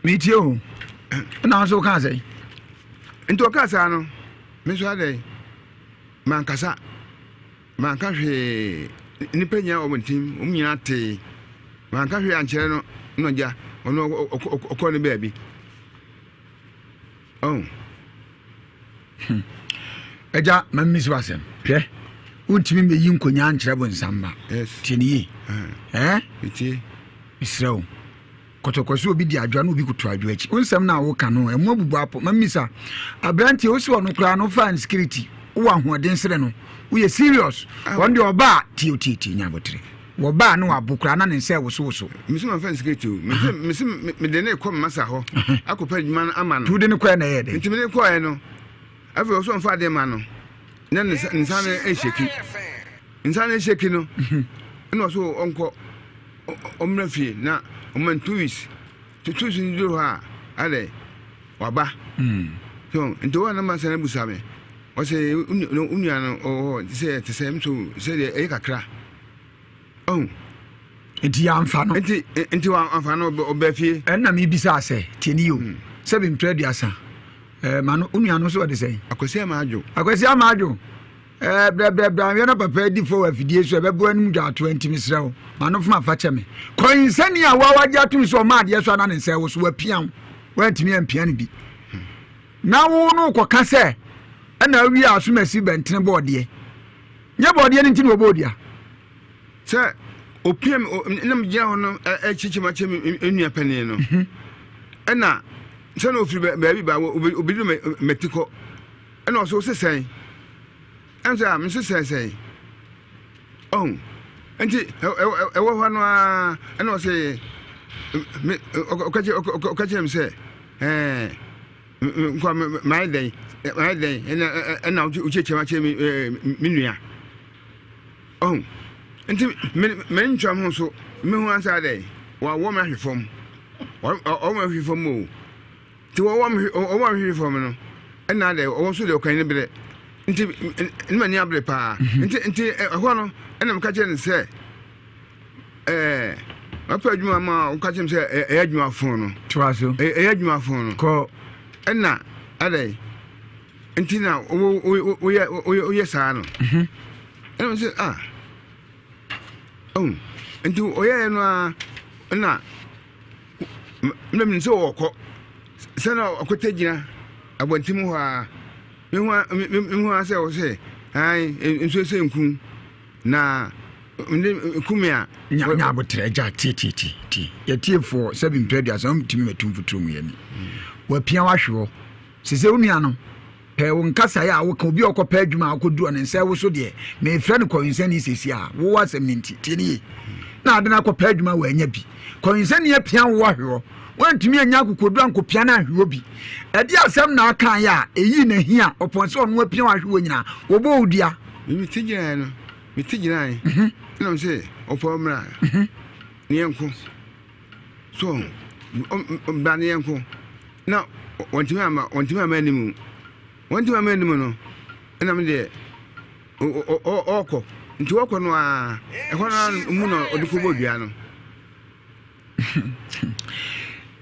Metie o. Ɛna nso ɔkaa sɛ. Nti ɔkaa saa no, me nso adɛn mankasa. Manka hwee, nnipa nyinaa wɔ abɔnten, wɔn nyinaa tee. Manka hwee ankyerɛ no, na ɔgya, ɔno ɔkɔɔ ne baabi. Oh. Hmm. Agya, ma mmisi w'asɛm. Hwɛ, wontumi mmɛyi nkonyaa nkyerɛ bonsam ba. Yes. Tie ne yie. Eh? Metie. Mesrɛ wo. Kɔtɔkɔ sɛ obi di adwoa na obi koto adwoa akyi. Wo nsɛm no a woka no, ɛmu abubu apɔ. Ma mmisa, aberanteɛ wo se ɔno koraa no wofaa nsikiriti, wowɔ ahoɔden sene no, woyɛ serious. Wɔn deɛ ɔba a, tie tie tie, nya abotere. Wɔba a na wabo koraa na ne nsa ɛwosowoso. Mese mamfa nsikiriti o. Mese mese mede ne kɔ masa hɔ akɔpɛ adwuma no ama no. Tu de ne kɔɛ na ɛyɛ dɛ. Nti mede kɔɛ no, afei ɔsɛ ɔmfa adeɛ ma no na ne nsa no ɛhyɛki. Nsa no ɛhyɛki no, ɛna ɔsɛ ɔnkɔ. Ɔmmra fie na ɔma no 2 weeks. Nti 2 weeks no duru hɔ a, adɛ waba. So nti wɔn na ma sɛ abusa me. Ɔsɛ wo nua no ɔwɔ hɔ sɛ ɛte sɛ nso sɛ deɛ ɛyɛ kakra. Ɔho. Nti yɛamfa no. Nti nti wɔamfa no ɔbaa fie. Ɛnna mebisa sɛ, tie ni o, sɛ mempere 30, ɛɛ ma no wo nua no nso ɔde sɛn? Akwasi Ama Adwo. Akwasi Ama Adwo. Ɛɛ brɛbrɛbrɛ anwea na papa adi fɔ wɔ afidie so ɛbɛboa anim dwaatoa nti mesrɛ wo ma no foma fa kyɛ me. Kɔnsani a woa wagye atom sɛ ɔma adeɛ so ana ne nsa ɛwo so wapia wo woantumi ampia no bi na wo no kɔka sɛ ɛna awie asomasi bɛntene bɔɔdeɛ nyɛ bɔɔdeɛ no nti na wɔbɔɔ dua. Sɛ opia me na megyina hɔ no ɛkyekyɛ ma kyɛ me nua panin no ɛna sɛ na ofiri baabi ba obi no mɛti kɔ Ɛna ɔse wose sɛn? Ɛna sɛ ah mese sɛn sɛn? Ɔhu nti ɛwɔ hɔ no ara ɛna ɔse me ɔka kyerɛ me sɛ ɛɛ nkwa mayɛ dɛn mayɛ dɛn ɛna ɛna wokyerɛkyerɛ ma kyerɛ me me nua ɔhu nti me me ntwa ho so mehu ansa dɛn wɔawɔ me ahwe fam wɔwɔ me ahwe fam o. Nti wɔwɔ me wɔwɔ me hwehwɛ fam no ɛna dɛ wɔwɔ nso deɛ ɔkan ne berɛ nti ne m'ani abere paa mhm. nti nti ɛhɔ no ɛna meka kyerɛ no sɛ ɛɛ wapɛ adwuma ma woka kyerɛ me sɛ ɛyɛ adwuma fon no toa so ɛyɛ adwuma fon no kɔ ɛna adɛ nti na woyɛ woyɛ saa no mhm. ɛna mo sɛ ah oh nti ɔyɛɛ no a ɛna na menim sɛ wɔkɔ sɛ na ɔkɔtɛ gyina abɔnten mu hɔ a mehu a sɛ wɔ sɛ nsuo sɛ nku na mede kume a nya abotrɛ agya tietietie yɛtiefoɔ sɛ bimprɛ aduasa wontumi matu mfoturo mu yɛni wapia wahwe hɔ sɛ sɛ wo nua no Pɛ wo nkasaeɛ a woka obi a ɔkɔpɛ adwuma a ɔkɔduru ɔne nsa ɛwo so deɛ mefrɛ no kɔwensani sɛsi a wowɔ asɛm no nti tie ne yie na ade no akɔpɛ adwuma wanya bi kɔwensani apia wo ahweɔ wantumi anya akokoduru ankɔpia no ahweɔ bi ɛde asɛm na akaeɛ a ɛyii n'ahi a ɔpɔn sɛ ɔno apia wo ahweɔ nyinaa wɔbɔ wo dua. Mete gyinaeɛ no mete gyinaeɛ ɛna m sɛ ɔpɔ mmra ne yɛnko so bra ne yɛnko na wɔntumi ama wɔntumi ama anim wɔntumi ama anim no ɛna me deɛ ɔkɔ nti ɔkɔ no a ɛhɔ no mu na ɔde kɔbɔ dua no.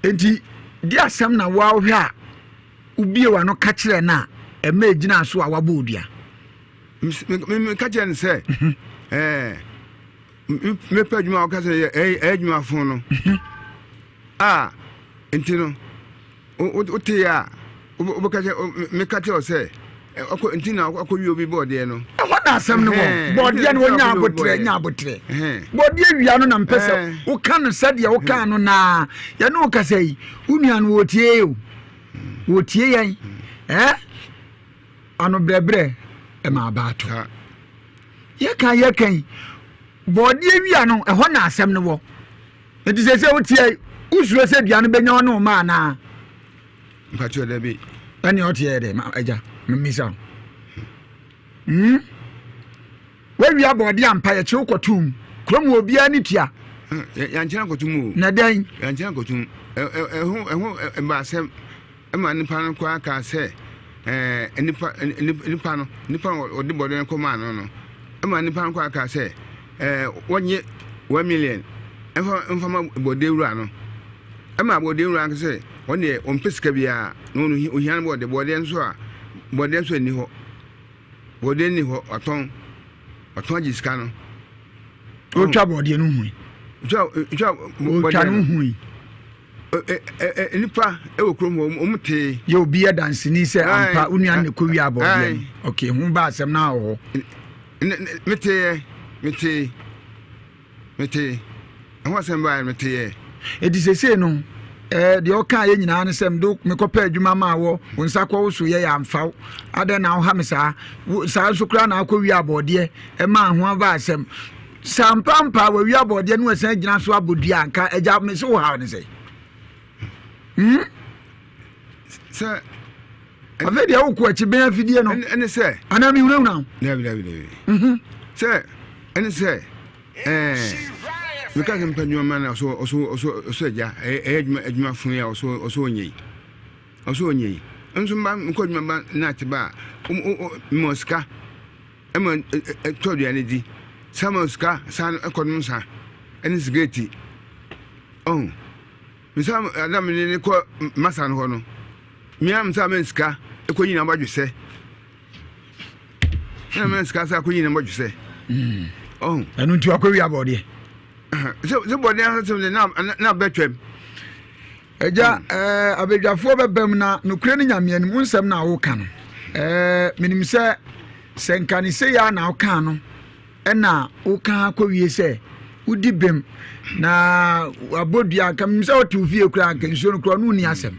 nti di asɛm na woahwɛ a wobie w'ano ka kyerɛ no a ɛma ɛgyina so a wabɔ odua meka kyerɛ no sɛ mhm. ɛɛ mepɛ adwuma a wɔka sɛ ɛyɛ adwuma fo no mhm. a nti no wote a wobɛka kyɛ meka kyerɛ wo sɛ Ɔkɔ nti na ɔkɔ wie obi bɔɔdeɛ no. Ɛhɔ na asɛm no wɔ. Bɔɔdeɛ no wɔnya abotrɛ nya abotrɛ. Bɔɔdeɛ wia no na mpɛ sɛ woka no sɛdeɛ woka no naa. Yɛne wo kasa yi, wo nua no wɔtie o. Wɔtie yɛn. Ɛɛ ano brɛbrɛ ɛma abaato. Yɛka yɛka yi, bɔɔdeɛ wia no ɛhɔ na asɛm no wɔ. Nti sɛ sɛ wotie wosuro sɛ dua no bɛnya wo ne wo ma anaa? Mpakyɛw dabi. Ɛne ɔte yɛ dɛ ma agya mmisa wo. Hmm? Wawia bɔɔde ampa yɛkye wo kɔtom. Kurom wɔ obiara ne tua. Yɛnkyerɛ nkɔtom o. Na dɛn? Yɛnkyerɛ nkɔtom. Ɛho ɛho ɛba asɛm ɛma nipa no koraa kaa sɛ ɛɛ nipa nipa no nipa ɔde bɔɔde no kɔmaa no no ɛma nipa no koraa kaa sɛ ɛɛ wɔnye 1 million ɛmfa mfa ma bɔɔde wura no. Ɛma bɔɔde wura no sɛ wɔn deɛ wɔmpɛ sika biara na wɔn ohia no bɔɔde bɔɔdeɛ nso a bɔɔdeɛ nso nni hɔ bɔɔdeɛ nni hɔ ɔtɔn ɔtɔn agye sika no. Otwa bɔɔdeɛ no hui. Otwa otwa bɔɔdeɛ no hui. Nipa ɛwɔ kurom hɔ wɔn tee. Yɛ obi yɛ danseni sɛ ampa onua ne kɔ wia bɔɔdeɛ no ok ho ba asɛm na wɔ hɔ. Meteeɛ metee. Metee. Ɛho asɛm baeɛ no, meteeɛ. Enti seesei no, eh, deɛ ɔkaa yɛ nyinaa ne sɛ mede mekɔpɛ adwuma maa wɔ, wo nsa kɔ wo so yɛ yɛ amfa wo. Adɛn na woha me saa? Wo, saa nso koraa na akɔwie abɔɔdeɛ ɛmaa ho aba asɛm. Sɛ ampaampa wawie abɔɔdeɛ no wasan gyina so abɔ dua anka agya me se wo haw ne sɛ. Hmm? Sɛ afei deɛ wokɔ akyi bɛn afidie no ɛne sɛ anaa mehunahuna wo dabi dabi dabi mhm. Sɛ ɛne sɛ ɛɛ meka sɛ mpa adwuma ma no ɔso ɔso ɔso ɔso agya ɛyɛ adwuma adwuma fun yi a ɔso ɔso ɔnyɛ yi ɔso ɔnyɛ yi nso mba nkɔ adwuma ba na ate ba a mma sika ɛma ɛtɔ aduane di sa ma sika san ɛkɔ nom sa ɛne sigareti ɔho. Mesa na mene ne kɔ masa no hɔ no, mea mesa mɛ sika ɛkɔ nyina bɔdwesɛ. Ɛna mɛ sika sɛ akɔ nyina bɔdwesɛ. Ɔho. Ɛno nti wakɔ wia bɔdeɛ. Sɛ sɛ bɔdeɛ asɛm de na na bɛtwam. Agya ɛɛ abadwafoɔ bɛbam na nokorɛ ne Nyame anim wo nsɛm na woka no. Ɛɛ menim sɛ sɛ nka ne sei a na woka no. Ɛna woka kɔwie sɛ wodi bem na wabɔ dua nka menim sɛ wote wo fie koraa nka nsuo no koraa ɔne wonni asɛm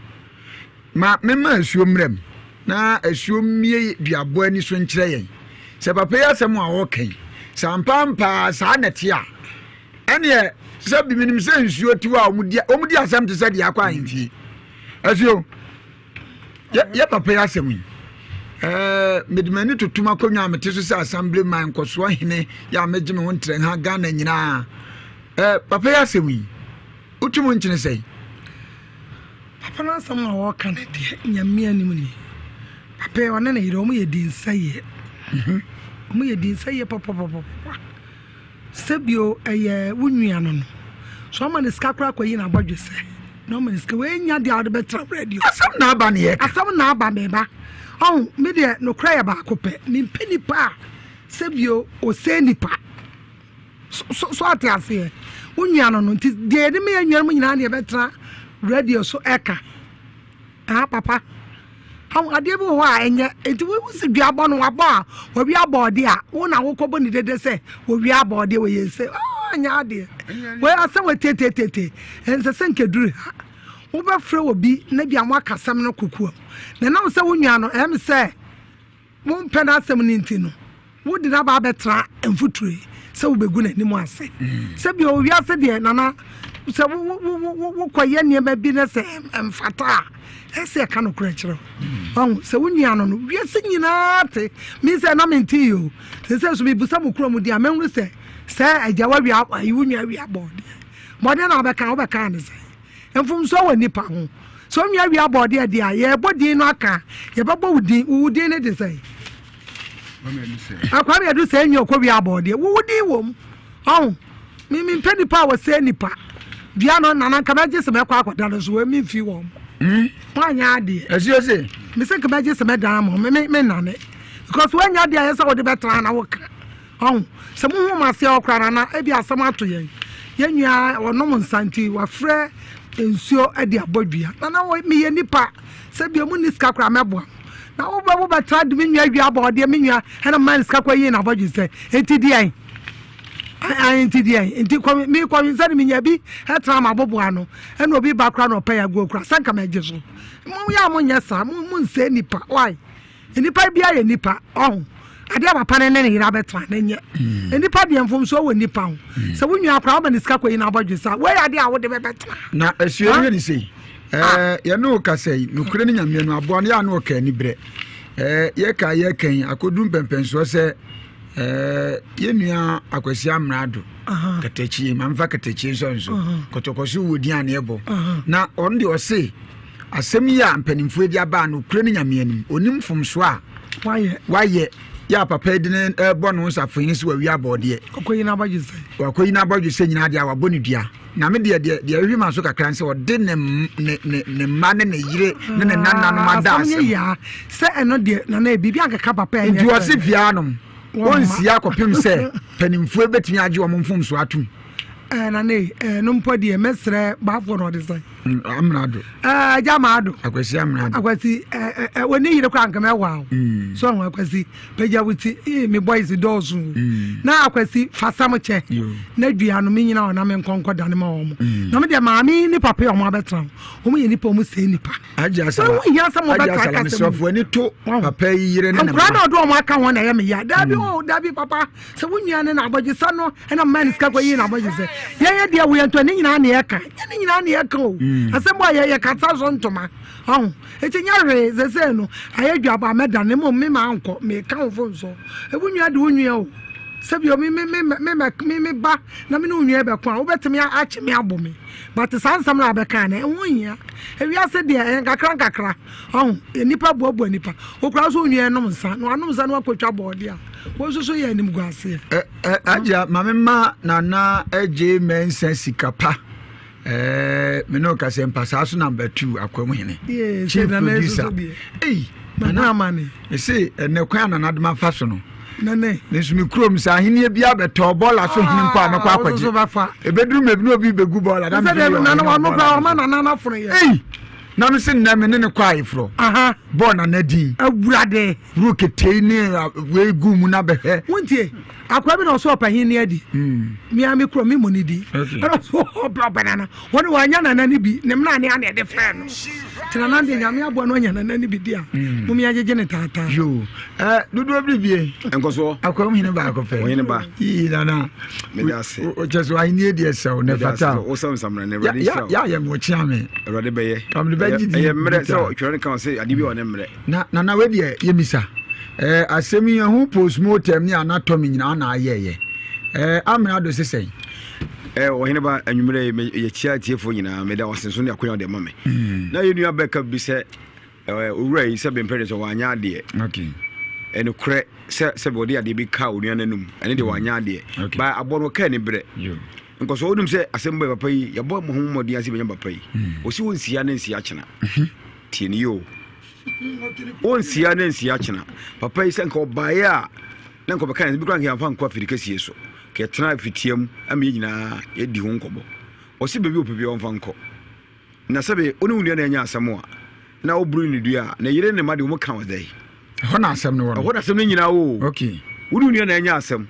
ma mema asuo mmerɛ m na asuo mmie duabɔ ani so nkyerɛ yɛn sɛ papa yi asɛm a ɔreka yi sɛ ampaampaa saa na ɛte a ɛneɛ sɛ bi menim sɛ nsuo tiw a wɔdi asɛm te sɛ deɛ akɔ ahemfie asuo Yɛ papa yi asɛm yi ɛɛ mede m'ani toto m'akonnwa a mete so sɛ assembly man nkɔsoɔ hene yɛ a megye me ho ntrɛ ha Ghana nyinaa ɛɛ papa yi asɛm yi wotu mu nkyene sɛn? Papa no asɛm a ɔreka no deɛ Nyame anim ni papa yi ɔne ne yere wɔn yɛ dinsɛeɛ wɔn yɛ dinsɛeɛ papapapa. Sɛ bio ɛyɛ wo nua no no so ɔma no sika koraa kɔyi n'abɔdwesɛ na ɔma no sika wei nya deɛ ɔde bɛtra radio asɛm na aba ne yɛka asɛm na aba meba ɔho me deɛ nokorɛ yɛ baako pɛ mempɛ nipa a sɛ bio ɔsɛ nipa so so so ate aseɛ wo nua no no nti deɛ yɛde meyɛ nua no mu nyinaa ne yɛbɛtra radio so ɛka. Ah papa, awo adeɛ bi wɔ hɔ a ɛnyɛ nti wo si dua bɔ no wabɔ a wɔwi abɔ ɔde a wo na wokɔbɔ ne dede sɛ wɔwi abɔ ɔde wɔ yɛn sɛ ɔnyɛ adeɛ wei asɛm wɔ teteetete ɛnsɛ sɛ nkɛduru ha wobɛfrɛ wɔ bi na bi a mo aka asɛm no kokoam na nam sɛ wo nua no ɛm sɛ Mompɛ n'asɛm no nti no, wode no aba abɛtra mfuturo yi sɛ wobɛgu n'anim ase. Sɛ bio, wiase deɛ, Nana, sɛ wokɔyɛ nneɛma bi na sɛ ɛmfata a, ɛsɛ sɛ yɛka nokorɛ kyerɛ wo. Wahu, sɛ wo nua no no, wiase nyinaa te. Me sɛ na mente yi o. Sɛ sɛ so mebusa mo kuro mu deɛ a, mɛhunu sɛ sɛ agya wawia, ayi wo nua wia bɔɔdeɛ. Bɔɔdeɛ na wobɛka, wobɛka ne sɛn? Mfomsoɔ wɔ nnipa ho. Sɛ onua wia bɔɔdeɛ deɛ a, yɛrebɔ din no aka a, yɛbɛbɔ wo din. Wo wo din no de sɛn? Kwame Adu sɛ nua ɔkɔ wia bɔɔdeɛ. Wo wo din wɔ mu. Ɔho, me mempɛ nipa a wɔsɛe nipa. Dua no, nana nka mɛgye sɛ mɛkɔ akɔda no so, wɔ memfi wɔn. Woanyɛ adeɛ. Ɛsi ose. Me sɛ nka mɛgye sɛ mɛdan mo, me me menane. Because woanya adeɛ a ɛyɛ sɛ wode bɛtra na woka. Ɔho, sɛ mohu mo aseɛ hɔ koraa no na ebi asɛm ato yɛn. Yɛn nua ɔnom nsa nti wafrɛ nsuo de abɔ dua. Nana meyɛ nipa, sɛ bia mu ni sika koraa mɛboa mo. Na wobɛ wobɛtra de me nua dua bɔɔdeɛ me nua ɛna mmaa ne sika kɔ yie na abɔdwe sɛ enti deɛn ayi nti deɛn nti kɔ mi kɔ sɛ mi nya bi ɛtra ma abobo ano ɛna obi ba kora na ɔpɛ yɛ aguo kora sɛ nka ma ɛgye so mo yɛ a mo nyɛ saa mo mo nsɛ nipa why nipa bi ayɛ nipa ɔho adeɛ papa ne ne ne yere abɛtra ne nyɛ hmm. nipa deɛ mfomsoɔ wɔ nipa ho hmm. sɛ wo nua koraa woma ne sika kɔyi no abɔdwe sa wei adeɛ a wode bɛbɛtra na asua yɛ ne sei ah. yɛne wo kasa yi nokorɛ ne nyameɛ no aboa no yɛ a ne ɔka ani berɛ yɛka yɛka yi akɔduru mpɛmpɛnsoɔ sɛ yɛnua akwasi amrado katakyie mamfa katakyie nsɔ nso kɔtɔkɔ so wɔ din a ne ɛbɔ na ɔno deɛ ɔse Asɛm yi a mpanimfoɔ adi aba a nokorɛ ne Nyame anim, ɔnim mfomsoɔ a wayɛ yɛ a papa yi de no rebɔ no nsafohene sɛ wawi abɔɔdeɛ. Wakɔyi n'abɔdwesɛ. Wakɔyi n'abɔdwesɛ nyinaa deɛ a wabɔ ne dua. Na me deɛ deɛ deɛ ɛhwehwɛ ma so kakra ne sɛ ɔde ne ne ne ne mma ne ne yere ne ne nananom ada asɛm. Asɛm yɛ yaa sɛ ɛno deɛ nana biribi ankeka papa ɛnyɛ. Nti ɔse fie anom wɔnsi akɔpem sɛ mpanimfoɔ bɛtumi agye wɔn mfomsoɔ atom. Ɛɛ nana ɛno mpo deɛ mɛsrɛ baafoɔ na ɔde sɛn. Mm, amrado. Ɛɛ agya maado. Akwasi amrado. Akwasi ɛɛ ɛ wɔn yere kora nkɛmɛ wa o. Mm. So ɔho akwasi pagya wo ti ee mi boys dɔɔso. Mm. Na akwasi fasam kyɛ. Na dua no mi nyina hɔ na mi nkɔnkɔ dane ma wɔn. Mm. Na mi deɛ maame ne papa yi wɔn abɛtena ho wɔn yɛ nipa wɔn sɛ nipa. Agya asala agya asala mesrɛfo ani to papa yi yere ne ne mma. Nkura na ɔdo wɔn aka ho na ɛyɛ mi ya. Dabi o dabi papa. Sɛ wo nua ne n'abɔgyesɛ no ɛna mmaa ne sika kɔ yi n'abɔgyesɛ yɛyɛ deɛ woyɛ ntɔ ne nyinaa ne yɛka yɛ ne nyinaa ne yɛka o mm. asɛm a yɛyɛ kasa so ntoma ɔho eti nyɛ hwee sɛsɛ no ayɛ dwaba mɛda ne mmom me maa nkɔ meka wo fo nso ewu nua de wo nua o sɛbi o me me me me me me ba na me ne wo nua bɛko a wobɛtumi akye me abo me but saa nsɛm na abɛka no ɛho hia ewiase deɛ ɛyɛ nkakra nkakra Ɔho, nnipa boaboa nnipa. Wokura nso onua nom nsa, na wanom nsa na wakɔtwa bɔɔde a, wɔn nso so yɛ animguaseɛ. Ɛ ɛ agya maame ma nana agye mɛnsa sika pa. Ɛɛ me ne ɔkasa mpasaa so number two akwam hene. Chief producer. Ei nana amane. Mese ɛnɛ kwan a nana de ma fa so no. Nane. Me nso me kurom sɛ ahenni bi abɛtɔ bɔɔla so hene mpo a mɛkɔ ah, akɔgye. Ebeduru mɛ bi na obi begu bɔɔla na mese yɛ ɔhene bɔɔla. Ei na me se nnɛ me ne ne kɔ ayeforɔ bɔɔ nana din awurade wuro ketei ne wei gu mu na bɛhwɛ wontie akoa bi na ɔsɛ ɔpahin ne adi hmm. mea me kuro me mu ne di ɛna ɔsɛ ɔpɛ ɔpɛ nana wɔne wanya nana ne bi ne mena ne ane ɛde frɛ no nti nana deɛ nyame aboa no anya nana ne bi di a hmm. mom yɛgyegye ne taataa yo eh, dodoɔ biribie nkɔsoɔ akoa mu hene baako pɛ ɔhene ba yii nana meda ase kyɛ so ahenni deɛ sɛw na ɛfata wo sɛ nsamena no awurade nhyira wo yɛ yɛ mo me awurade bɛyɛ kamde bɛgye di ɛyɛ mmerɛ sɛ twerɛ no ka sɛ adeɛ bi wɔ ne mmerɛ na nana wei deɛ yɛmisa ɛɛ asɛm yi ɛho postmortem ne anatomy nyinaa na ayɛyɛ ɛɛ amena do sesɛn ɛɛ ɔhene ba anwummerɛ yɛkyia atiefoɔ nyinaa meda ɔsen so ne akonya de ma me hmm. na yɛnua bɛka bi sɛ Owura yi sɛ bempɛ de sɛ wanyɛ adeɛ. Okay. Ɛnokorɛ sɛ sɛ wɔde adeɛ bi kaa onua n'anum ɛne deɛ wanyɛ adeɛ. Ba aboɔ no ɔkaa ne berɛ. Nkɔsɔ wonim sɛ asɛm bɛ papa yi yɛbɔ mo ho mmɔden ase bɛnya papa yi. Ɔsi hmm. wo nsia ne nsia kyena. Mhm. Tie ne yie o. Wo nsia ne nsia kyena. Papa yi sɛ nka ɔbaeɛ a na nka ɔbɛka ne bi koraa nka yɛmfa nkɔ afiri kɛsie so. Ka yɛtena afitia mu ama yɛn nyinaa yɛdi ho nkɔmmɔ. Ɔsi baabi ɔpɛ bi ɔmfa nkɔ. Na sɛbe wo ne wo nua na anya asɛm a, na woburu no dua a, ne yere ne ne mma de wɔn ka wo dɛn? Ɛhɔ na asɛm no wɔ no. Ɛhɔ na asɛm no nyinaa wɔ o. Okay. Wo ne wo nua na anya asɛm,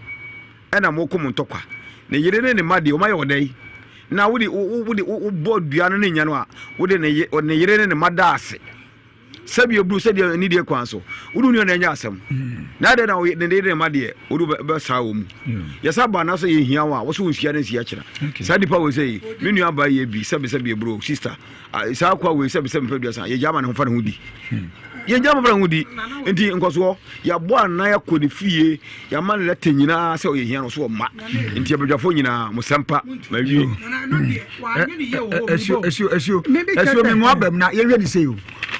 ɛna moko mo ntɔkwa. Ne yere ne ne mma deɛ wɔn ayɛ wɔ dɛn? Na wode wode wobɔ dua no ne nya no a, wode ne yere ne ne mma da ase. Sɛbi eburu sɛdeɛ anidie kwan so wode wo nua na ɛnyɛ asɛm mm. na adɛn na ne de ne ma deɛ wode bɛsaa wɔ mu mm. yɛsa ba na sɛ yɛhia wo a wo so wonhyia no nsia kyena saa nipa wei sɛ yi me nua ba yɛ bi sɛbi sɛbi eburo sister saa kwa wei sɛbi sɛbi mfɛ duasa yɛgya ma ne ho fa ne ho di hmm. yɛgya ma fa ne ho di nti nkɔsoɔ yɛabɔ anan akɔ ne fie yɛama no lɛtɛ nyinaa sɛ ɔyɛ hia no so ɔma nti abadwafoɔ nyinaa mo sɛmpa mawie ɛsuo ɛsuo ɛsuo ɛsuo mi mu abam na yɛhwɛ ne sɛ o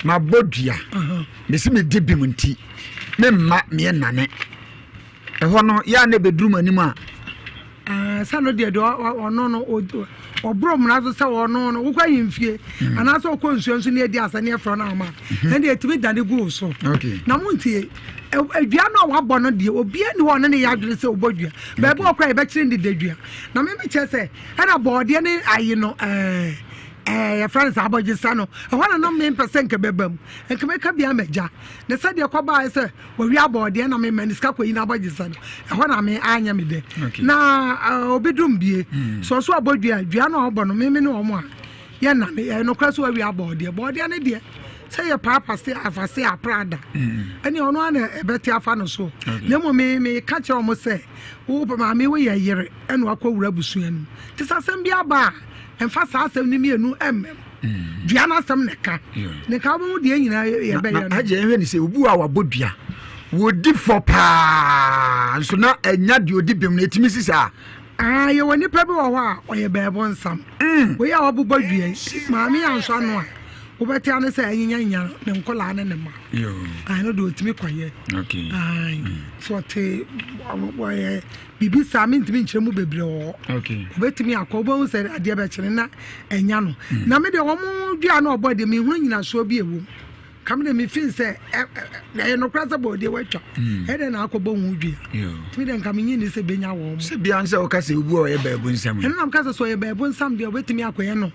ma bɔ dua mesi mi di bim nti me mma meɛ nane ɛhɔ no yɛ a na ebeduru mu anim a. sɛ no deɛ deɛ ɔno no ɔborɔ mmara so sɛ ɔno no wokɔ ahemfie hmm. anaasɛ wokɔ nsuo nso ne adi asɛ ne ɛfrɛ no ama hmm. ɛnde ɛtumi dane gu wo so na montie dua no a wabɔ no deɛ obia ni hɔ ɔne ne yɛ adwene sɛ wobɔ dua baabi wɔ kora yɛbɛkyerɛ ne da dua na memekyerɛ sɛ ɛna bɔɔdeɛ ne ayi no ɛɛ. Ɛɛ yɛfrɛ no sɛ abɔgyesa no, ɛhɔ na na mempɛ sɛ nka bɛba mu. Nka mɛka bi ama agya. Na sɛdeɛ ɛkɔbaeɛ sɛ wɔwe abɔɔdeɛ na mema ne sika kɔyi no abɔgyesa no, ɛhɔ na me anyɛ me dɛ. Na uh, obi dom bie. Hmm. Sɛ ɔso abɔ dua, dua no a ɔbɔ no, meme ne wɔn a yɛnna no, ɛyɛ nokorɛ sɛ wɔawe abɔɔdeɛ. Bɔɔdeɛ no deɛ, sɛ yɛ paapa se afa se aprada. Hmm. Ɛne ɔno ara na ɛbɛte afa no so. Na mmom me meka kyerɛ wɔn sɛ, wo maame woyɛ yere ɛna wakɔwura abusua no mu. Te sɛ asɛm bi aba a, Mfa saa asɛm no mmienu mma mu. Mm. Dua no asɛm na ɛka. Ne nka wobɛhu deɛ nyinaa yɛbɛyɛ no. Agye ɛhwɛ ne sɛ obi a wabɔ dua wɔdi fɔ paa nso na ɛnya deɛ ɔdi bem no ɛtumi si saa. Ah, yɛwɔ nipa bi wɔ hɔ a ɔyɛ bɛɛbo nsam. Mm. Wei a wabobɔ dua yi, maame ansɔ ano a wobɛte ano sɛ ɛnyenyanya ne nkɔlaa ne ne ma. Ɛno deɛ ɔtumi kɔyɛ. Mm. So ɔte wɔyɛ Biribi saa mentumi nkyerɛ mu bebree wɔ hɔ. Obetumi akɔ wobɛhu sɛ adeɛ bɛkyene na ɛnya no. Hmm. Na me deɛ wɔn dua no ɔbɔ deɛ mehunu nyinasoɔ bi ɛwɔ mu. Ka me deɛ mefin sɛ ɛyɛ nokorɛ sɛ bɔɔdeɛ watwa. Hmm. Ɛdɛ na akɔbɔ ho dua. Tumi deɛ nka menyi ni sɛ bɛnya wɔn. Sɛ bia nsɛ woka sɛ obi a ɔyɛ baabu nsɛm. Ɛno na meka sɛ sɛ ɔyɛ baabu nsɛm deɛ obetumi akɔyɛ no.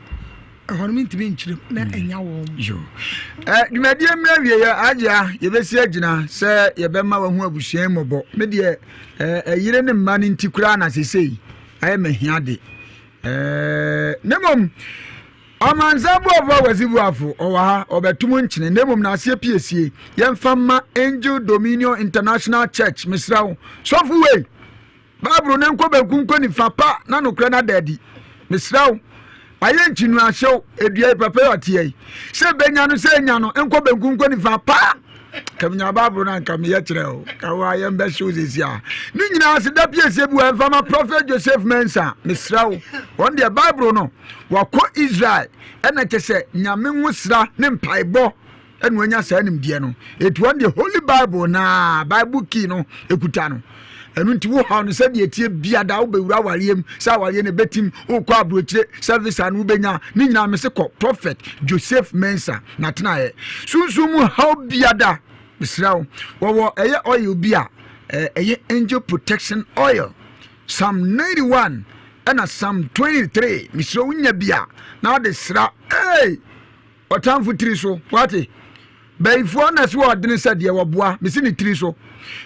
Ɛhɔ no mentumi nkyerɛ mu na ɛnya wɔn. Yo. Eh, dwumadie mmerɛ wieɛ agyea yɛbɛsi agyina sɛ yɛbɛma wahu abusua yi mmɔbɔ. Me deɛ eh, ɛyere ne mma no nti koraa na sesei ayɛ mahia de. Eh, ne mmom ɔmansa boafo awasi boafo ɔwɔ ha ɔbɛtom nkyene na mmom n'aseɛ piesie yɛmfa mma Angel Dominion International Church mesrɛ wo sɔfo wei Bible no nkɔ benkum nkɔ nifa pa na nokorɛ no ada adi. Mesrɛ wo, ayɛ nkyinuahyew, edua yi papa yi ɔteɛ yi. Sɛ benya no sɛ enya no, nkɔ benkum nkɔ nifa pa. Ka menya Bible no anka meyɛ kyerɛ o. Ka wo ayɛ mbɛhyew sɛsi a. Ne nyinaa ase da piesie bi wɔ ɛmfa ma Prophet Joseph Mensah. Mesrɛ wo, wɔn deɛ Bible no, wakɔ Israel ɛna kyɛ sɛ Nyame nwosra ne mpaebɔ ɛna wanya saa nimdeɛ no ɛti wɔn deɛ holy bible naa bible key no ɛkuta no ɛno nti wo haw no sɛdeɛ ɛtie biada wobɛwura awareɛ mu sɛ awareɛ no ɛbɛtim wokɔ aburokyire service a no wobɛnya ne nyinaa mese kɔ prophet joseph mensa natenaeɛ sunsum mu haw biada mesrɛ wo wɔwɔ ɛyɛ oil bi a ɛyɛ angel protection oil psalm 91 ɛna psalm 23 mesrɛ wo nya bi a na wode sra hey! Ɔtamfo tiri so, wate? Bayifoɔ na so ɔdene sɛ deɛ wɔboa, mesi ne tiri so.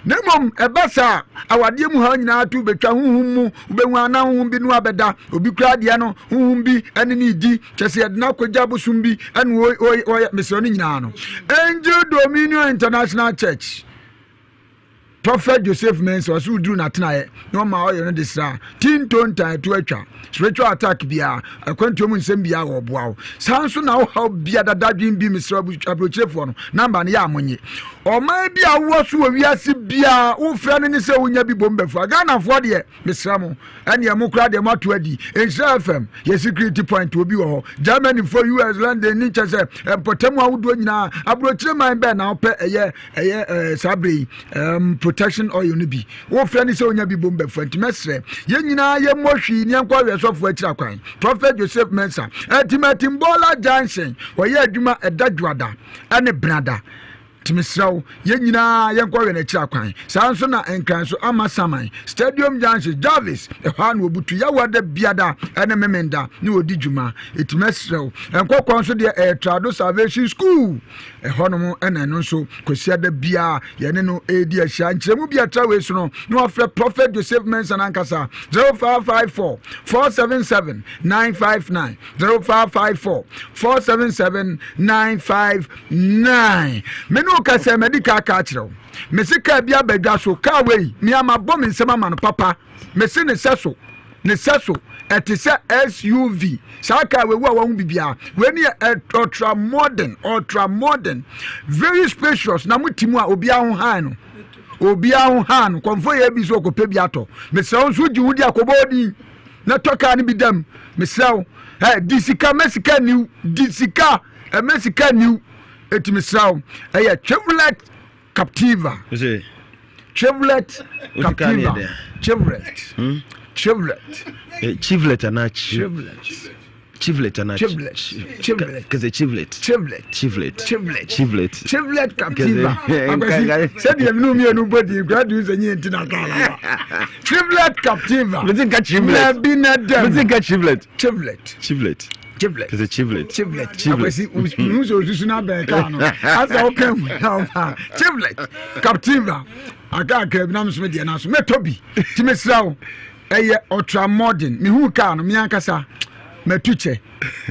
Na mmom ɛba saa a, awadeɛ mu haw nyinaa to bɛtwa honhom mu, wobɛhu ana honhom bi no abɛda, obi koraa deɛ no, honhom bi ɛne ne di, kyɛ sɛ yɛde no akɔgya abosom bi ɛne ɔyɛ, mesrɛ no nyinaa no. Angel Dominion International Church. Prophet Joseph Mensah ɔsɛ woduru n'atenaeɛ na ɔma ɔyɛ no de sra ti ntontan ɛto atwa spiritual attack biara akwantuo mu nsɛm biara wɔboa wo saa nso na wohaw bia dadadwen bi mesrɛ aburokyerefoɔ no namba no yɛ a monye ɔman bi a wowɔ so wɔ wiase biara wofrɛ no ne sɛ wonya bi bom bɛfua Ghanafoɔ deɛ mesrɛ mo ɛneɛ mo koraa deɛ moato adi Nhyira FM yɛ security point obi wɔ hɔ Germany fo US London ne kyɛ sɛ mpɔtam ahodoɔ nyinaa aburokyire man bɛɛ na wopɛ ɛyɛ ɛyɛ ɛɛ saa bere yi um, protection oil no bi wofrɛ no sɛ onya bi bom bɛfua nti mɛsrɛ yɛn nyinaa yɛmmɔ hwii ne yɛnkɔ awiɛsɔfoɔ akyiri akwan Prophet Joseph Mensah Atimatimbola Junction wɔyɛ adwuma ɛda dwoada ɛne benada nti mesrɛ wo yɛn nyinaa yɛnkɔ wɛn akyiri akwan saa nso na nkran so ama saman stadium junction jarvis ɛhɔ a na wɔbutu yɛwɔ da biada ɛne memenda ne wɔdi dwuma ɛti mɛsrɛ wo nkɔkɔ nso deɛ ɛyɛ trado salvation school ɛhɔnom ɛna ɛno nso kwasiada biara yɛne no ɛredi ahyia nkyerɛmu bi atra wei so no na wafrɛ prophet joseph mensa no ankasa 0554 477 959 0554 477 959 me ne wo kasa madi kaa kaa kyerɛ wo mese kaa bi abadwa so kaa wei me ama bɔ me nsɛm ama no papa mese ne sɛ so ne sɛ so ɛte sɛ suv saa kaa wei wo a wahu biribiara wei ne yɛ ultra modern ultra modern very spacious na mo ti mu a obiara ho han no obiara ho han no kɔnfo yɛ bi so ɔkɔpɛ bi atɔ mesrɛ wo nso gye ho di akɔbɔ odin na tɔ kaa no bi dam mesrɛ wo ɛ di sika mɛ sika niw di sika ɛmɛ sika niw eti mesrɛ wo ɛyɛ Chevrolet Captiva Chevrolet Captiva Chevrolet hmm? Chevrolet eh, Chevrolet anaa Chevrolet Chevrolet anaa Chevrolet Chevrolet kɛsɛ Chevrolet Chevrolet Chevrolet Chevrolet Chevrolet Chevrolet Captiva akwasi sɛdeɛ minnu mmienu bɔ di nkura di sɛ nyi nti na kaa la wa Chevrolet Captiva meti nka Chevrolet na bi na dɛm meti nka Chevrolet Chevrolet Chevrolet. Chevrolet. It's a Chevrolet. Chevrolet. Akwasi mehu sɛ osusu no abɛn kaa no asɛ woka mu na ɔfa Chevrolet Captiva akakra bi na meso medeɛ no aso mɛtɔ bi nti mesrɛ wo ɛyɛ ultra modern mehu kaa no me ankasa matu kyɛ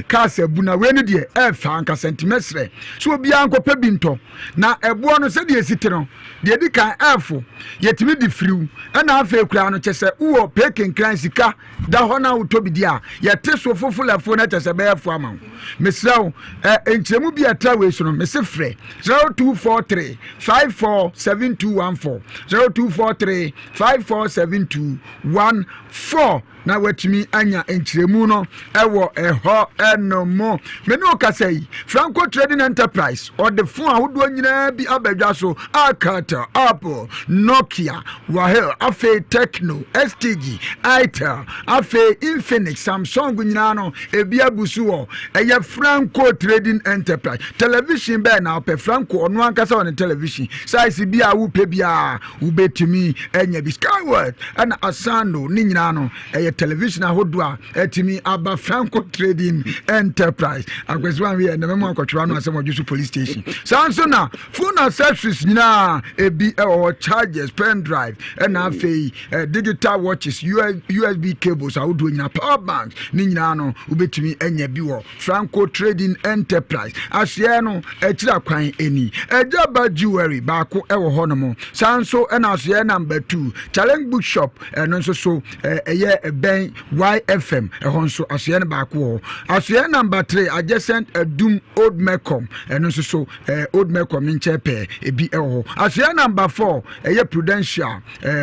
kaa sɛ bu na wei no deɛ ɛɛfa ankasa nti mɛsrɛ so obiara nkɔpɛ bi ntɔ na ɛboɔ no sɛdeɛ ɛsi te no deɛ ɛdi kan ɛɛfo yɛtumi de firiw ɛna afei koraa no kyɛ sɛ wowɔ pekenkran sika da hɔ na wotɔ bi di a yɛte so fofolɛfo na kyɛ sɛ bɛyɛ fo ama wo mesrɛ wo nkyerɛmu bi a ɛtra wei so no mese frɛ 0243 547214 0243 547214 na watumi anya nkyerɛmu no ɛwɔ ɛhɔ ɛno mu me ne ɔkasa yi Franco Trading Enterprise ɔde fon ahodoɔ nyinaa bi abadwa so Alcatel, Apple, Nokia, Wahel, afei Tecno, STG, Itel, afei Infinix, Samsung nyinaa no ebi abu so wɔ ɛyɛ Franco Trading Enterprise. Television bɛɛ na wopɛ Franco ɔno ankasa wɔ ne television size bi a wopɛ biara wobɛtumi anya bi. Skyworth ɛna Asando ne nyinaa no ɛyɛ television ahodoɔ a ɛtumi aba Franco Trading Enterprise. Akwasi wɔn yɛ ɛnna mɛmu akɔtwerɛ ano asɛm ɔdwo so police station. Saa nso na phone accessories nyinaa ebi ɛwɔ hɔ chargers, pen drive ɛna afei digital watches, USB cables ahodoɔ nyinaa, power banks ne nyinaa no wobɛtumi anya bi wɔ Franco Trading Enterprise. Aseɛ no akyiri akwan ani. Agyaba Jewelry baako ɛwɔ hɔ nom. Saa nso ɛna aseɛ number 2 Challenge Bookshop ɛno nso so ɛyɛ ɛbɛn YFM ɛhɔ nso aseɛ no baako wɔ hɔ. Aseɛ number 3 adjacent Adum Old Mecom ɛno nso so Old Mecom ne nkyɛn pɛɛ ebi ɛwɔ hɔ. Aseɛ number 4 ɛyɛ Prudential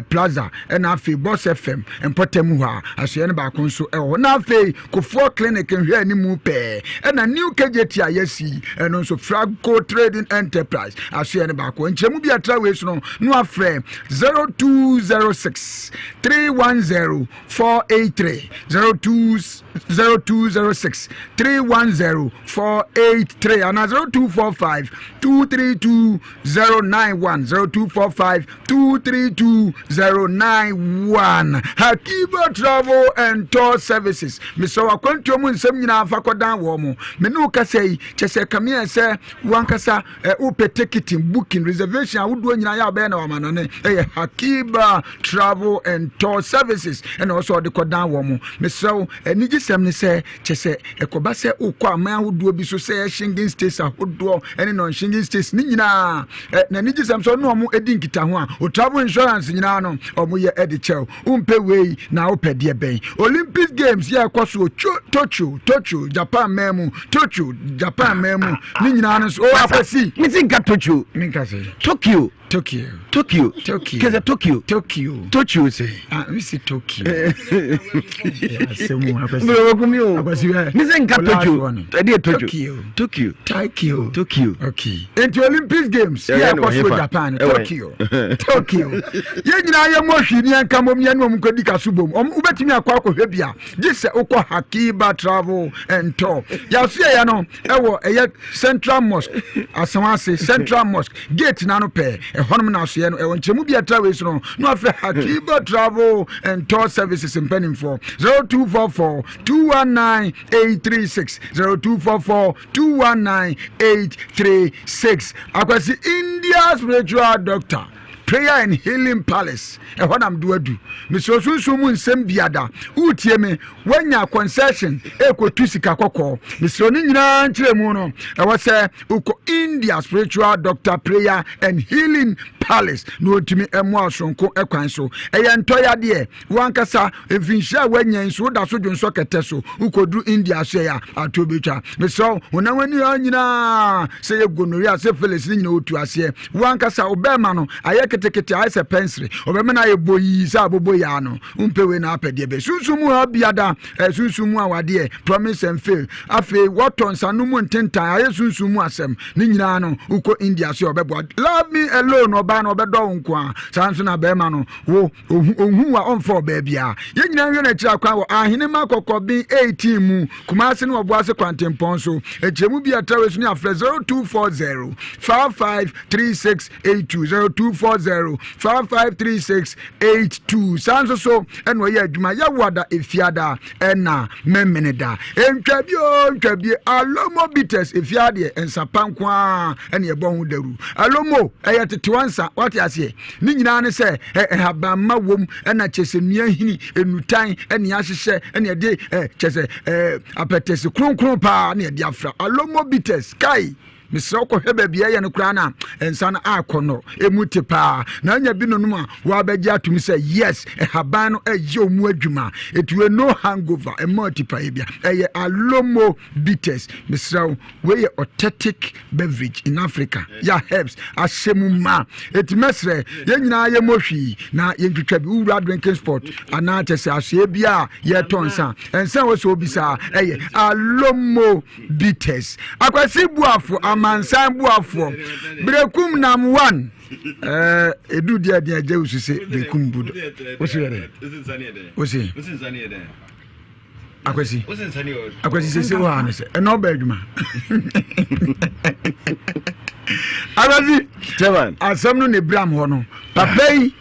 Plaza ɛna afei Boss FM mpɔtam hɔ a aseɛ no baako nso ɛwɔ hɔ. Na afei Kofoɔ Clinic nhwɛ anim pɛɛ ɛna New KJT a yɛasi ɛno nso Franco Trading Enterprise aseɛ no baako. Nkyerɛmu bi atra wei so no na wafrɛ 0206 310 483 0206 310 483 ana 0245 232 091 0245 232 091. Hakiba Travel and Tour Services mesɛ wakwantuo mu nsɛm nyinaa fa kɔdan wɔ mo me ne wo kasa yi kyɛ sɛ kameɛ sɛ wankasa wopɛ ticketing, booking, reservation ahodoɔ nyinaa yɛ abɛyɛ na wamanɔne ɛyɛ Hakiba Travel and Tour Services ɛna ɔsɛ ɔde kɔdan wɔ mo mesrɛ wo anigyesɛm ne sɛ kyɛ sɛ ɛkɔba sɛ wokɔ aman ahodoɔ bi so sɛ Schengen states ahodoɔ ɛne non Schengen states ne nyinaa n'anigyesɛm sɛ ɔne ɔmo edi nkitaho a o travel insurance nyinaa no ɔmo yɛ ɛde kyɛw wompɛ wei na wopɛ deɛ bɛn Olympic Games yɛ ɛkɔ so Tokyo Tokyo Japan man mu Tokyo Japan man mu ne nyinaa no so o akwasi mesi nka Tokyo menka sɛ Tokyo Tokyo Tokyo Tokyo kɛsɛ Tokyo Tokyo Tokyo sɛ ah mesi Tokyo asɛmu akwasi mbɛwɔkumi o akwasi ɛ mesi nka Tokyo ɛdeɛ Tokyo Tokyo Tokyo Tokyo Tokyo okay nti Olympic Games yɛ ɛkɔ so Japan Tokyo Tokyo yɛn nyinaa yɛ mɔ hwii ne yɛn nka mom yɛn ne wɔn nkɔdi kaso bom wɔn wobɛtumi akɔ akɔhwɛ bi a gye sɛ wokɔ Hakiba Travel and Tour yɛasoɛ yɛ no ɛwɔ ɛyɛ Central Mosque Asawase Central Mosque gate n'ano pɛɛ ɛhɔnom na asoɛ no ɛwɔ nkyɛnmu bi ɛtra wei so no na wafrɛ Hakiba Travel and Tour Services mpanimfoɔ 0244 219 836 0244 219 836 Akwasi India Spiritual Doctor Prayer and Healing Palace ɛhɔ nam do adu mesɛ osunsun mu nsɛm biada wotie me woanya concession ɛkɔtu sika kɔkɔɔ mesrɛ ne nyinaa nkyerɛ mu no ɛwɔ sɛ wokɔ India Spiritual Doctor Prayer and Healing Palace na wɔntumi mmoa sonko ɛkwan so ɛyɛ ntɔyadeɛ wankasa mfinhyia a woanya nso woda so dwonsɔ kɛtɛ so wokɔduru India so yɛ a ato bɛtwa mesrɛ wo honam ani hɔ nyinaa sɛ yɛ gonorrhea sɛ syphilis ne nyina wɔtu aseɛ wankasa wobɛɛma no ayɛ ketekete ayɛ sɛ pɛnsere ɔbɛma no ayɛ boyii sɛ abobo yaa no wompɛ wei na apɛ deɛ bɛ sunsum mu ha biada sunsum mu awadeɛ promise and fail afei wɔtɔ nsano mu ntentan ayɛ sunsum mu asɛm ne nyinaa no wokɔ India so ɔbɛboa love me alone ɔbaa no ɔbɛdɔ wo nko a saa nso na bɛrima no wo ohu wa ɔmfa ɔbaa biara yɛn nyinaa nhwɛ n'akyiri akwan wɔ Ahenema Kɔkɔben 18 mu Kumase ne Ɔboase kwantempɔn so akyerɛmu bi atra wei so ne afrɛ 0240 553682 0240 020 5536 82. Saa nso so ɛna ɔyɛ adwuma Yawada, Efiada ɛna Memeneda. Ntwa bi o, ntwa bi. Alomo Bitters Efiadeɛ nsa pa nko ara ɛna ɛbɔ ho dawuru. Alomo ɛyɛ tetewa nsa, wate aseɛ. Ne nyinaa ne sɛ nhabamma wom ɛna kyɛ sɛ nnua hini, nnutan ɛna ahyehyɛ ɛna ɛde kyɛ sɛ apɛtɛse kronkron paa na ɛde afra. Alomo Bitters kai. Mesrɛ wo kɔhwɛ baabi ɛyɛ no koraa na nsa no akɔ no emu te paa na anya bi nonom a wabɛgye atum sɛ yes ɛhaban no ɛyɛ ɔmu adwuma ɛtiwe no hangover ɛma atipaeɛ bia ɛyɛ Alomo Bitters. Mesrɛ wo, wei yɛ authentic beverage in Africa ya herbs ahyɛ mu ma ɛti mɛsrɛ yɛn nyinaa yɛ mmɔ hwii na yɛntwitwa bi. Wowura drinking spot anaa kyɛ sɛ asoɛ bi a yɛtɔ nsa ɛnsa wɔ sɛ obi saa ɛyɛ Alomo Bitters. Akwasi Buafo, amansan Buafoɔ, Berekum nam one. Edu deɛ deɛ agya wusu se Berekum bu do. Wosi yɛ dɛ. Wosi. Akwasi. Akwasi sese wɔ ha ne sɛ ɛna ɔba adwuma. Akwasi. Chairman. Asɛm no na ebiram hɔ no. Papa yi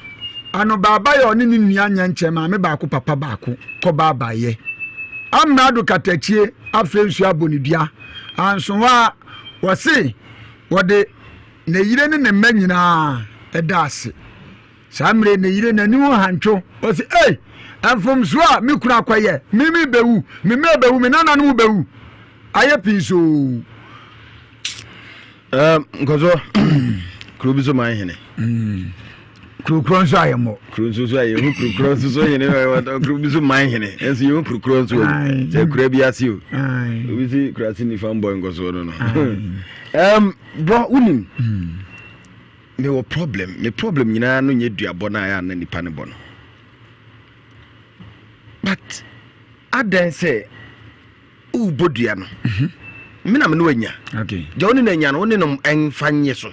ano baaba yɛ ɔne ne nua nyɛ nkyɛn maame baako papa baako kɔ baaba yɛ. Amrado katakyie afei nso abɔ ne dua. Anso hɔ a wɔse wɔde ne yere ne ne mma nyinaa ɛda ase. Saa mmerɛ ne yere n'ani ho hantwo. Ɔse, ei, mfomsoɔ a me kunu akɔyɛ, me me bɛwu, me mma bɛwu, me nananom bɛwu. Ayɛ pii soo. Nkɔsoɔ, kuro bi so man hene. Kurokuro nso ayɛ mmɔ. Kuro nso so ayɛ ehu kurokuro nso so hene kuro bi so man hene nso yɛhu kurokuro nso wɔ sɛ kura bi ase o. Obi si kura ase nifa mbɔ nkɔsoɔ no no. Bro, wonim mewɔ problem, me problem nyinaa no nyɛ duabɔ no a ɛyɛ a na nipa no bɔ no. But adɛn sɛ wobɔ dua no mhm. me na me ne wanya deɛ wo ne no anya no wo ne no ɛmfa nye so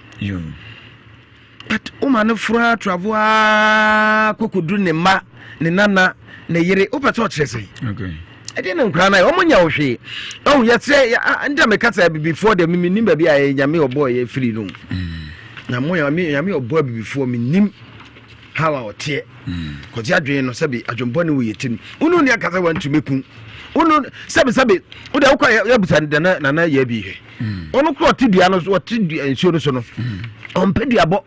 but woma no foro ara travo ara kɔkɔduru ne mma ne nana ne yere wopɛ sɛ ɔkyerɛ sɛn ɛdeɛ ne nkora no ayɛ ɔmo nya wo hwee ɔhu yɛsrɛ nta meka sɛ abibifoɔ deɛ menim baabi a nyame ɔbɔɔ yɛ firi no mm. nyame ɔbɔ abibifoɔ menim how a ɔteɛ kɔte adwene no sɛbi adwembɔne wɔ yɛ tirim wone ne aka sɛ wantumi ku wone sɛbi sɛbi wode wokɔ yɛbusa nana nana yɛ bi hwɛ ɔno korɔ ɔte dua no so ɔte dua nsuo no so no ɔmpɛ duabɔ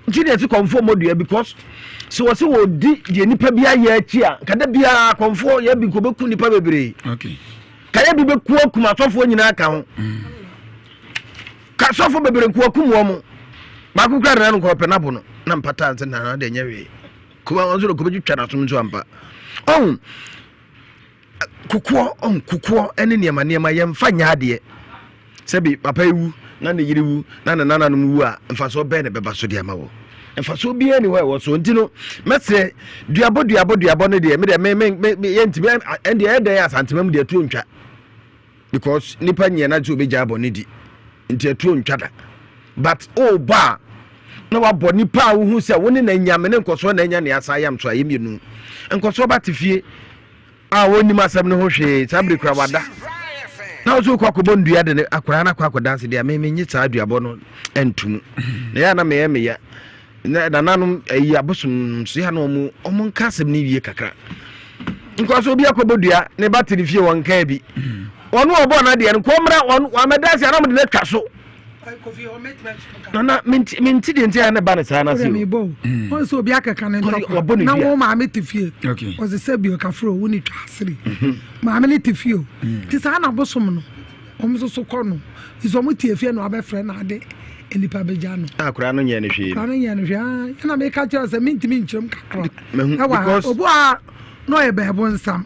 nti deɛ ɛte kɔmfoɔ mmɔ dua because sɛ wɔ sɛ wɔdi deɛ nipa bi ayɛ akyi a nkada biara kɔmfoɔ yɛ bi nkɔbɛku nipa bebree kayɛ bi bɛku akum asɔfoɔ nyinaa ka ho mm. Ka sɔfo bebree nko akum wɔn mo. Baako kura nana no nkɔ ɔpɛ n'abo no na mpata nse nana de nyɛ hwee. Kuma wɔn nso de kɔbɛtwitwa n'asom nso ampa. Ɔn kokoɔ ɔn kokoɔ ɛne nneɛma nneɛma yɛmfa nyɛ adeɛ. Sɛbi papa yi wu na ne yere wu na ne nananom wu a mfasoɔ bɛn na ɛbɛba so de ama wɔ. Mfasoɔ biara ni hɔ a ɛwɔ so nti no mɛsrɛ duabɔ duabɔ duabɔ no deɛ me deɛ me me me yɛntumi ɛndeɛ ɛyɛ dɛn asantema mu deɛ tuo ntwa. Because nipa nyɛ na sɛ obɛgya abɔ ne di nti atuo ntwa da but wobɔ a na wabɔ nipa a wohu sɛ wo ne na anya me ne nkɔsoɔ na anya ne asa ayam so ayɛ mmienu nkɔsoɔ ba te fie a wɔnnim asɛm no ho hwee saa bere kura wada na wo so wokɔ akɔbɔ nnua de ne akwaraa no akɔ akɔdanse deɛ me menye saa aduabɔ no ntom na yɛ a na meyɛ meya Na nananom ayi abosom so ya na wɔn wɔn nka asɛm no wie kakra. Nkɔ so obi akɔbɔ dua ne ba te ne fie wɔn nkaa bi. Wɔn ɔbɔ n'adeɛ no nkɔ mmra wɔn wɔn amɛda ase anam de n'atwa so. Nana menti menti deɛ nti a ne ba ne saa n'ase o. Wɔn sɛ obi akeka ne ntɔkwa na wɔn maame te fie. Ɔsɛ sɛ bi ɔkafro wo ne twa asere. Mhm. Maame ne te fie o. Mm. Te saa na abosom no. Wɔn nso so kɔ no. Nso wɔn te efie na wabɛfrɛ na ade nipa bɛgya no. Akora no nyɛ no hwee. Akora no nyɛ no hwee. Ah, ɛna meka kyerɛ sɛ mentumi nkyerɛm kakra. Ɛwɔ ha obu a na ɔyɛ bɛɛbo nsam.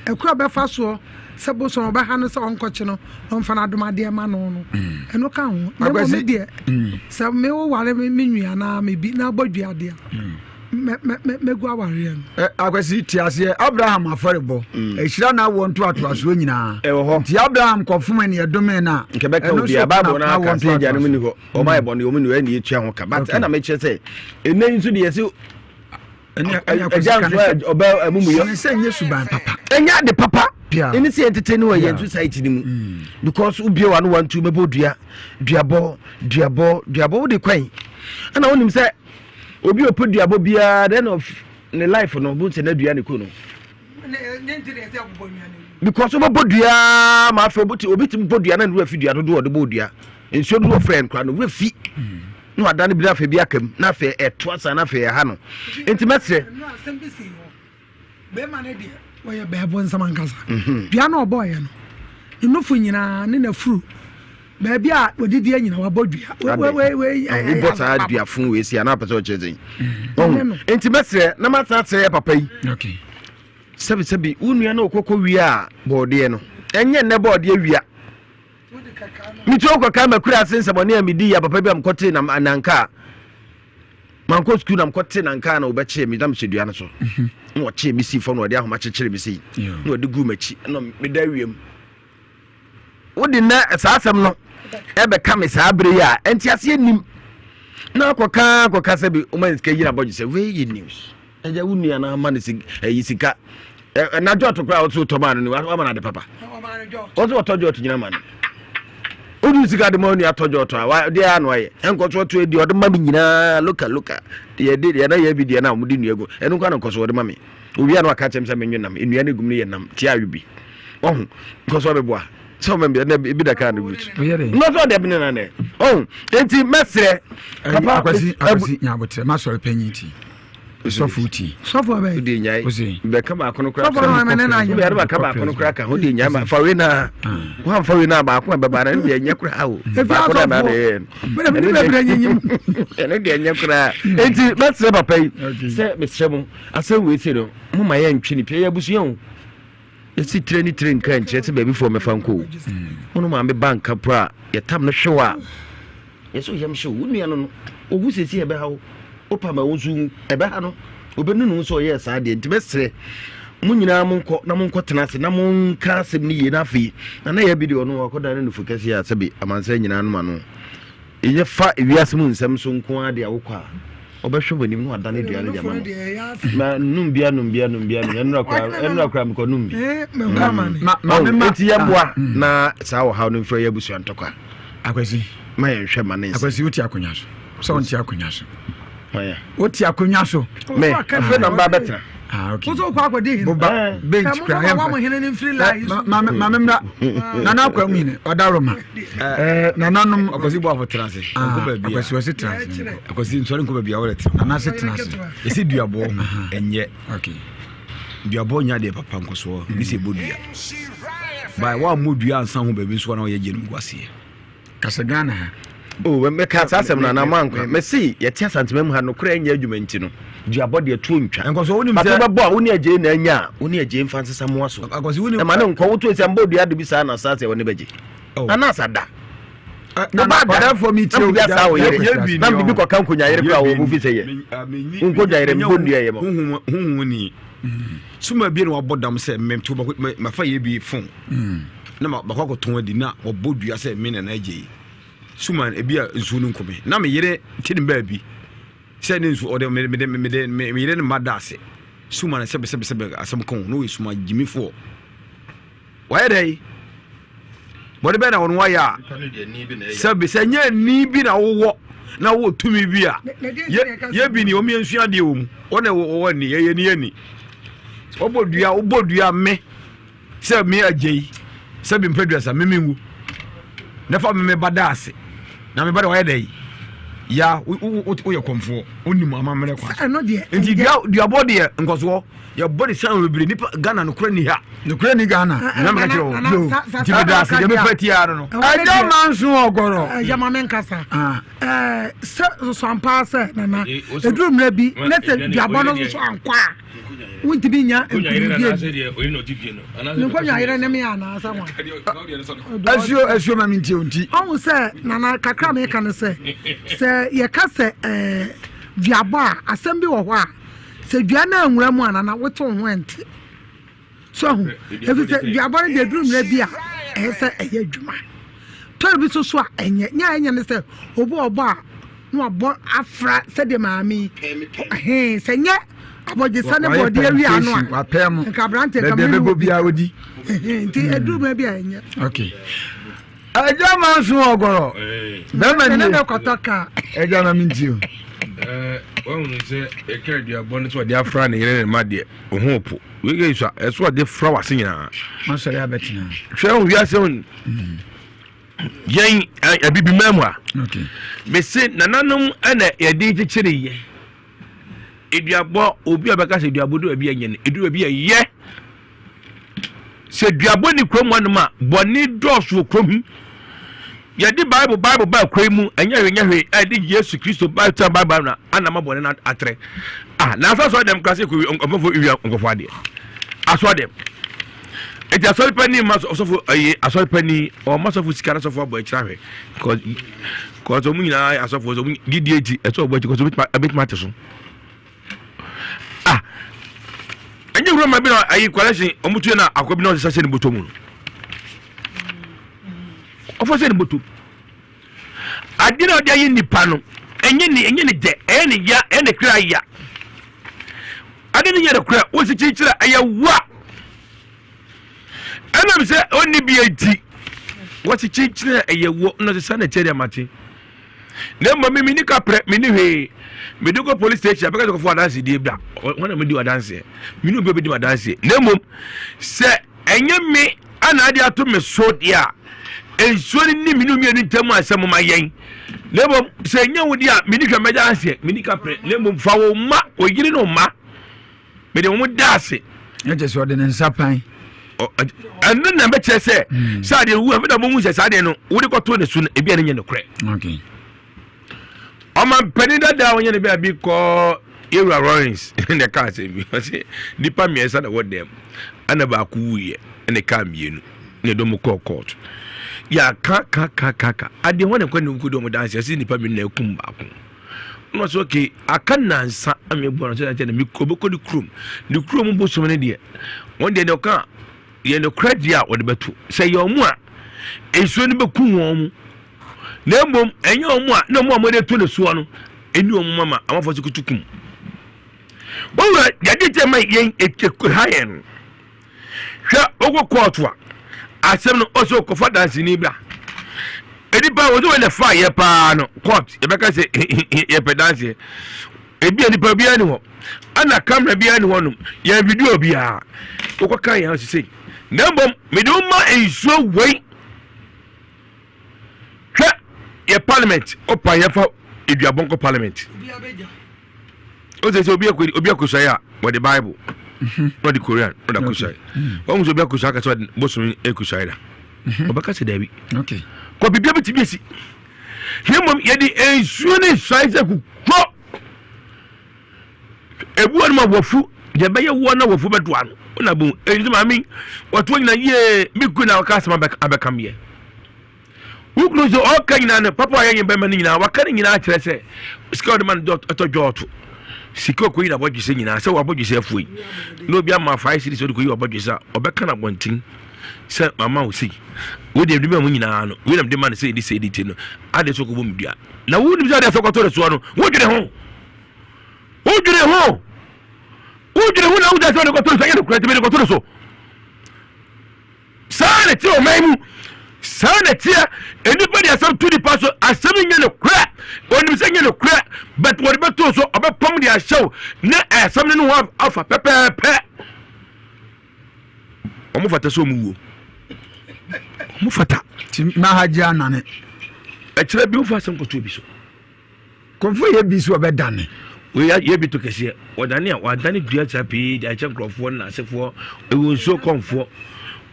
Ɛkura mm. bɛfa soɔ sɛ bosom ɔbɛha no sɛ ɔnkɔkye no na ɔmfa no adom adeɛ ma no no. Mm. Ɛno ka ho. Na mmom me deɛ mm. sɛ me wo ware me nua na me bi na abɔ dua adeɛ. Mɛgu awareɛ no. Akwasi te aseɛ Abraham afɔrebɔ mm. ɛhyira na awoɔ ntoatoasoɔ nyinaa nti Abraham kɔfom ne ɛdome no a nkɛbɛka obi a Bible no aka sɛ agyanom ni hɔ ɔma yɛ bɔne ɔmu ni hɔ ɛne ɛtua ho ka but ɛna mekyerɛ sɛ ɛnɛ yi nso deɛ sɛ agya nso ɔbɛ amumuyɔ sɛ nyɛ suban papa ɛnyɛ ade papa. Ɛne sɛ yɛntete ne wɔ yɛn society no mu mm. because wobie wa no wantu bɛbɔ dua duabɔ duabɔ duabɔ wode kwan ɛna wonim sɛ obi ɔpɛ duabɔ biara the end of ne life no bo sɛ n'adua ne ku no because wobɛbɔ dua ma afei obi tumi bɔ dua na ne werɛ fi dua dodoɔ ɔde bɔ dua nsuo dodoɔ frɛ nkora no werɛ fi mm. na wada no bi na afei bi aka mu na afei ɛtoa saa na afei ɛha no nti mɛsrɛ Bɛrima no deɛ ɔyɛ bɛɛbo nsɛm ankasa. Mhm. Dua no ɔbɔɔyɛ no, ne nofo nyinaa ne n'afuru baabi a ɔdidi nyina wabɔ dua. Wobɔ saa dua fun wei si a na apɛ sɛ ɔkyerɛ sɛn. Mhm. Nti mɛsrɛ na matena srɛ yɛ papa yi. Sɛbisɛbi wo nua no ɔkɔkɔ wie a bɔɔdeɛ no ɛnyɛ nnɛ bɔɔdeɛ wia. Metuo kɔka makura ase nsɛmɔne a medi yɛ papa bi a mekɔte nanka a mankɔ sukuu na mekɔte nanka na wɔbɛkyee me na mehyɛ dua no so mhm. na wɔkyee me sii fam na wɔde ahoma kyekyere me sei na wɔde guu m'akyi na meda awia mu wode nnɛ saa asɛm no ɛbɛka me saa bere yi a ɛnte aseɛ nim na akɔka akɔka sɛ bi woma ne sika yina bɔgye sɛ wei yɛ news Agya wo nua no ama no ɛyi sika na jɔt koraa wɔte wotɔ maa no ni wama no ade papa wɔte wɔtɔ jɔt nyina ma no wode sika de ma wo nua tɔ jɔt a deɛ ano ayɛ ɛnkɔ so ɔto adi ɔde ma me nyinaa loka loka deɛ de deɛ na yɛ bi deɛ na wɔde nnua gu ɛno nkwa na nkɔ so ɔde ma me owia no aka kyɛm sɛ menwe nam nnua no gum no yɛ nam tia awe bi ɔho nkɔ so ɔbɛboa sɛ ɔma bi ɛnɛ ebi da kaa no gu so nnɔ so ɔde ɛbene na nɛ ɔho enti mɛsrɛ papa akwasi akwasi nyabotrɛ masɔre panyin ti sɔfo ti. Sɔfo bɛ. O de nyae. Bɛka baako no kora. Sɔfo no mɛ ne na yɛ. O de bɛka baako no kora ka ho de nyae ma fa wei na. Wɔn fa wei na baako a bɛba na ɛno deɛ nyɛ kora o. Baako na na yɛ. Mɛ ne bɛ brɛ nyinyim. Ɛno deɛ nyɛ kora. Eti mɛsrɛ papa yi sɛ mesrɛ mo asɛm wei se no mo ma yɛ ntwe ne pia yɛ abusua o. Esi tire ne tire nka nkyerɛ sɛ baabi foɔ mɛfa nkɔ o. Wo no maame ba nka po a yɛtam no hwew a yɛsɛ yam hyew wo nua no no owu sɛsi ɛbɛha wo wopa ma wo nso wu ɛbɛha no obɛnu ne ho sɛ ɔyɛɛ saa deɛ nti mɛsrɛ mo nyinaa monkɔ na monkɔ tena ase na monka asɛm no yie na afei na na yɛ bi deɛ ɔno wakɔda ne nufu kɛseɛ a sɛbi amansan nyinaa nom ano Yɛ fa wiase mu nsɛm so nko ara de a wokɔ a, ɔbɛhwɛ w'anim na wadane dua no de ama no. Ma num bia num bia num bia num ɛnura kora ɛnura kora mekɔ num bi. Eti yɛ mboa na saa ɔhaw no mfiri yɛ abusua ntɔkwa. Akwasi. Ma yɛn hwɛ ma ne nsɛm. Akwasi wote akonnwa so. Sɛ wonte akonnwa so. Wote akonnwa so. Me afei na mba bɛtena. Ah, okay. Woso kɔ akɔdi hene. Boba bench kura yɛn fɛ. Hene ne mfiri laa yi so. Maame maame mra nana akɔ mu hene ɔdaroma. Ɛɛ nananom. Akwasi bɔ afɔ tena ase. Nkɔ baabi a. Akwasi wɔsi tena ase. Akwasi nsɔre nkɔ baabi a wɔrɛ tena. Nana se tena ase. Esi duabɔ ɛnyɛ. Okay. Duabɔ nya deɛ papa nkɔsoɔ ne sɛ ɛbɔ dua. Baa wa mmɔ dua ansa ho baabi nso na ɔyɛ gye no gu aseɛ. Kasa Ghana ha. Oh, mɛka saa asɛm no anaa moankwa. Mese yɛte Asantema mu ha nokorɛ nyɛ adwuma nti no, duabɔ deɛ tuo ntwa. Nkɔso wonim sɛ. Pato bɛbɔ a wo ne agyei na anya a, wo ne agyei mfa nsesa mmoa so. Akɔso wonim. Ɛma ne nkɔ woto sɛ mbɔ dua de bi saa na saa sɛ wɔne bɛgye. Oh. Nana asa da. Woba da. Ɔdɛfo mi tie na mbibi asa wo yere. Na mbibi kɔka nkonya yere kora wɔ ofi sɛ yɛ. Nkonya yere mbɔ dua yɛ mɔ. Huhu ni. Suma bi na wabɔ dam sɛ mmɛnto mafa yɛ bi fon. na makɔ akɔtɔn adi na wɔbɔ dua sɛ me nana agye yi suman ebi a nsuo no nkome na me yere te ne baabi sɛ ne nsuo ɔde mede mede me yere ne mma da ase suman sɛbɛ sɛbɛ sɛbɛ asɛm ka ho na ɔyɛ suman gyimifoɔ wɔyɛ dɛ yi bɔde bɛn na wɔn wayɛ a sɛbi sɛ nyɛ ni bi na wowɔ na wowɔ tumi bi a yɛ bi ni wɔn yɛ nsua adeɛ wɔ mu wɔn na wɔwɔ ni yɛ ni yɛ ni wɔbɔ dua wɔbɔ dua me. Sɛ me agya yi, sɛ me mpɛ me menwu. Na fa me me ba da ase. Na me ba de wayɛ dɛ yi. Ya, woyɛ kɔmfoɔ, wonim amammerɛ kwa. Nti duabɔ deɛ nkɔsoɔ, yɛbɔ ne san bebree, nipa Ghana nokorɛ ni ha. Nokorɛ ni Ghana. Na meka kyerɛ wo. Yo, nti meda ase, deɛ mefa tiaa no no. Ɛgya manso ɔgɔrɔ. Ɛgya ma menkasa. Sɛ soso ampa sɛ nana, ɛduru mmerɛ bi, na sɛ duabɔ no soso ankɔ a. wontumi nya nkunimdie ne nkonnwa yerɛ ne me anaasɛ wa asuo asuo ma mentie nti ɔhu sɛ nana kakra meka no sɛ sɛ yɛka sɛ eh, duabɔ a asɛm bi wɔ hɔ a sɛ dua no anwura mu a nana wote wo ho ɛnte so ahu ɛfiri sɛ duabɔ no deɛ duru mmerɛ bi a ɛyɛ sɛ ɛyɛ adwuma tɔre bi so so a ɛnyɛ nyɛ a ɛnyɛ ne sɛ obi ɔbɔ a na wabɔ afra sɛdeɛ maame yi ɛhɛn sɛ nyɛ. Abɔgyesa ne bɔɔdeɛ wi ano a. Wapɛɛ mo. Nka aberante nka Baabi a mene ɛbɛbɔ wɔ bi. biara ɔdi. Nti ɛduru baabi a ɛnyɛ. Okay. Agya ma nso ɔgɔrɔ. Bɛrima nie. Nie. Kɔtɔ kaa. Agya ma mi nti o. Wahunu sɛ ɛka aduabɔ no sɛ ɔde afra ne yere ne ma deɛ ɔho po wei so a ɛso ɔde fra wase nyinaa. Masɔre abɛtena. Hwɛ ho wiase ho yɛn abibiman mu a mese nananom ɛna yɛde kyekyere yɛ eduabɔ obi a bɛka sɛ eduabɔ du baabi ɛnyɛ no edu baabi ɛyɛ sɛ duabɔ ni kurom anom a bɔne dɔɔso wɔ kurom yɛde bible bible ba kuro yi mu ɛnyɛ hwee nyɛ hwee ɛde yesu kristo bible bible na anama bɔne no atrɛ ah na asɔ asɔ dɛm kora sɛ kɔ nkɔfo wia nkɔfo adeɛ asɔ dɛm Eti asɔre panyin ma ɔsɔfo ɛyi asɔre panyin ɔma sɔfo sika na sɔfo abɔ akyire ahwɛ kɔs kɔs ɔmo nyinaa yɛ asɔfo ɔmo didi eti ɛsɛ ɔbɔ akyi kɔs ɔbɛtuma ɛbɛtuma ate so ah ɛnyɛ wura ma bi na ayi kɔlɛsin ɔmo tuo na akɔ bi na ɔsesa hyɛ ne bɔtɔ mu no ɔfɔ hyɛ ne bɔtɔ ade na ɔde ayɛ nipa no ɛnyɛ ne ɛnyɛ ne dɛ ɛyɛ ne ya ɛyɛ ne kra ya ade ne nyɛ ne kra wosi kyirikyiri a ɛyɛ wa ɛnam sɛ ɔnni bi eti wɔsi kyirikyiri a ɛyɛ wɔ na ɔsesa na ɛkyɛ deɛ mate na mmom mi mi ni kaprɛ mi ni hwee mi de kɔ police station abɛka sɛ kɔfɔ adansi die bra wɔn na mi di adanseɛ mi ni obi obi di adanseɛ na mmom sɛ ɛnyɛ me ana ade ato me so deɛ a, nsuo no ni mene mmienu ntam a sɛ moma yɛn na mmom sɛ ɛnyɛ wo deɛ a meni hwɛ mɛda aseɛ meni kaprɛ na mmom fa wo mma oyere ne wo mma mede wɔn da ase. Ɛkyɛ sɛ ɔde ne nsa pan. Ɛno na bɛkyerɛ sɛ sɛ adeɛ wu afei na mohu sɛ saa adeɛ no wode kɔto ne so no ebi a ne nyɛ nokorɛ. Ɔmanpanin dada a ɔnyɛ ne baabi kɔ Yewura Lawrence na ɛka asɛm bi. Ɔse nnipa mmiɛnsa na ɛwɔ dɛm ɛna baako wuiɛ ɛna ɛkaa mmienu na ɛdɔm kɔɔ court. Yɛaka ka ka ka ka adeɛ hɔ na ɛkɔ ne nkɔdi ɔmo danse ɛse nnipa mmienu na ɛkum baako. Ɛna ɔse okay aka nansa ama ebu ano sɛ ɛkyɛ na ɔbɛkɔ ne kurom. Ne kurom bosom no deɛ wɔn deɛ deɛ ɔka yɛ nokorɛ deɛ a wɔde bɛto sɛ yɛ ɔmo a nsuo no bɛku wɔn mo. Na mmom ɛnyɛ wɔn a na wɔn a wɔde to ne soɔ no ɛni wɔn mama amanfoɔ so kutu kum. Wɔwura yɛde kyɛ ma yɛn ha yɛn no. Hwɛ wokɔ kɔɔto a asɛm no ɔsɛ ɔkɔfa danseni bra. Nipa wɔsɛ wɔn na fa yɛ paa no kɔɔt yɛbɛka sɛ yɛpɛ danseɛ. Ebi a nipa biara ni hɔ ɛna kamera biara ni hɔ nom yɛn video biara wokɔka yɛn sese. Na mmom mede wo ma nsuo wei. Hwɛ yɛ parliament ɔpa yɛ fa eduabɔ nkɔ parliament. O sɛ sɛ obi akɔ obi akɔsuae a wɔde bible mhm. na ɔde korean na ɔde akɔsuae. Mhm. Wɔn sɛ obi akɔsuae akasɛ ɔde bosom akɔsuae da. Mhm. Ɔbɛka sɛ daabi. Kɔ biribi abɛtumi asi. Na mmom yɛde nsuo ne nsuae sɛ kukɔ. Ebi wɔ no ma wɔfu deɛ ɛbɛyɛ woɔ na wɔfu bɛdoa no wona bu ɛyi sɛ maame wɔtoɔ nyina yie me kunu na wɔka asɛm abɛka meɛ wo kunu sɛ ɔka nyinaa no papa ɔyɛ nyɛ bɛma no nyinaa waka no nyinaa kyerɛ sɛ sika ɔde ma no ɛtɔ dwɔɔto sika ɔkɔyi na abɔdwesɛ nyinaa sɛ wɔabɔdwesɛ afuo yi na obi ama fae siri sɛ ɔde kɔyi wɔabɔdwesɛ a ɔbɛka no abɔnten sɛ mama wo sei wei deɛ mede ma mu nyinaa no wei na mede ma no sɛ ɛdi sɛ ɛdi ti no ade so kɔbɔ me dua na wonim sɛ ade sɛ kɔtɔ ne soɔ no wodwene ho Wodwene ho. Wodwene ho na wogya sɛ ɔde kɔto no so ɛnyɛ nokorɛ nti mede kɔto no so. Saa na ɛteɛ ɔman mu. Saa na ɛteɛ nnipa de asɛm to nipa so asɛm nyɛ nokorɛ onim sɛ nyɛ nokorɛ but wɔde bɛto so ɔbɛpam de ahyɛw na asɛm no ne ho afa pɛpɛɛpɛ. Wɔn fata sɛ wɔn wuo. Wɔn fata. Ti mahagye anane. Ɛkyerɛ bi wofa asɛm kɔto obi so. Kɔmfo yɛ bi so ɔbɛdane. Wei yɛ bi to kɛseɛ. Ɔdane a wadane dua saa pii de akyɛ nkurɔfoɔ ne n'asefoɔ. Ɛwɔ nsuo kɔmfoɔ.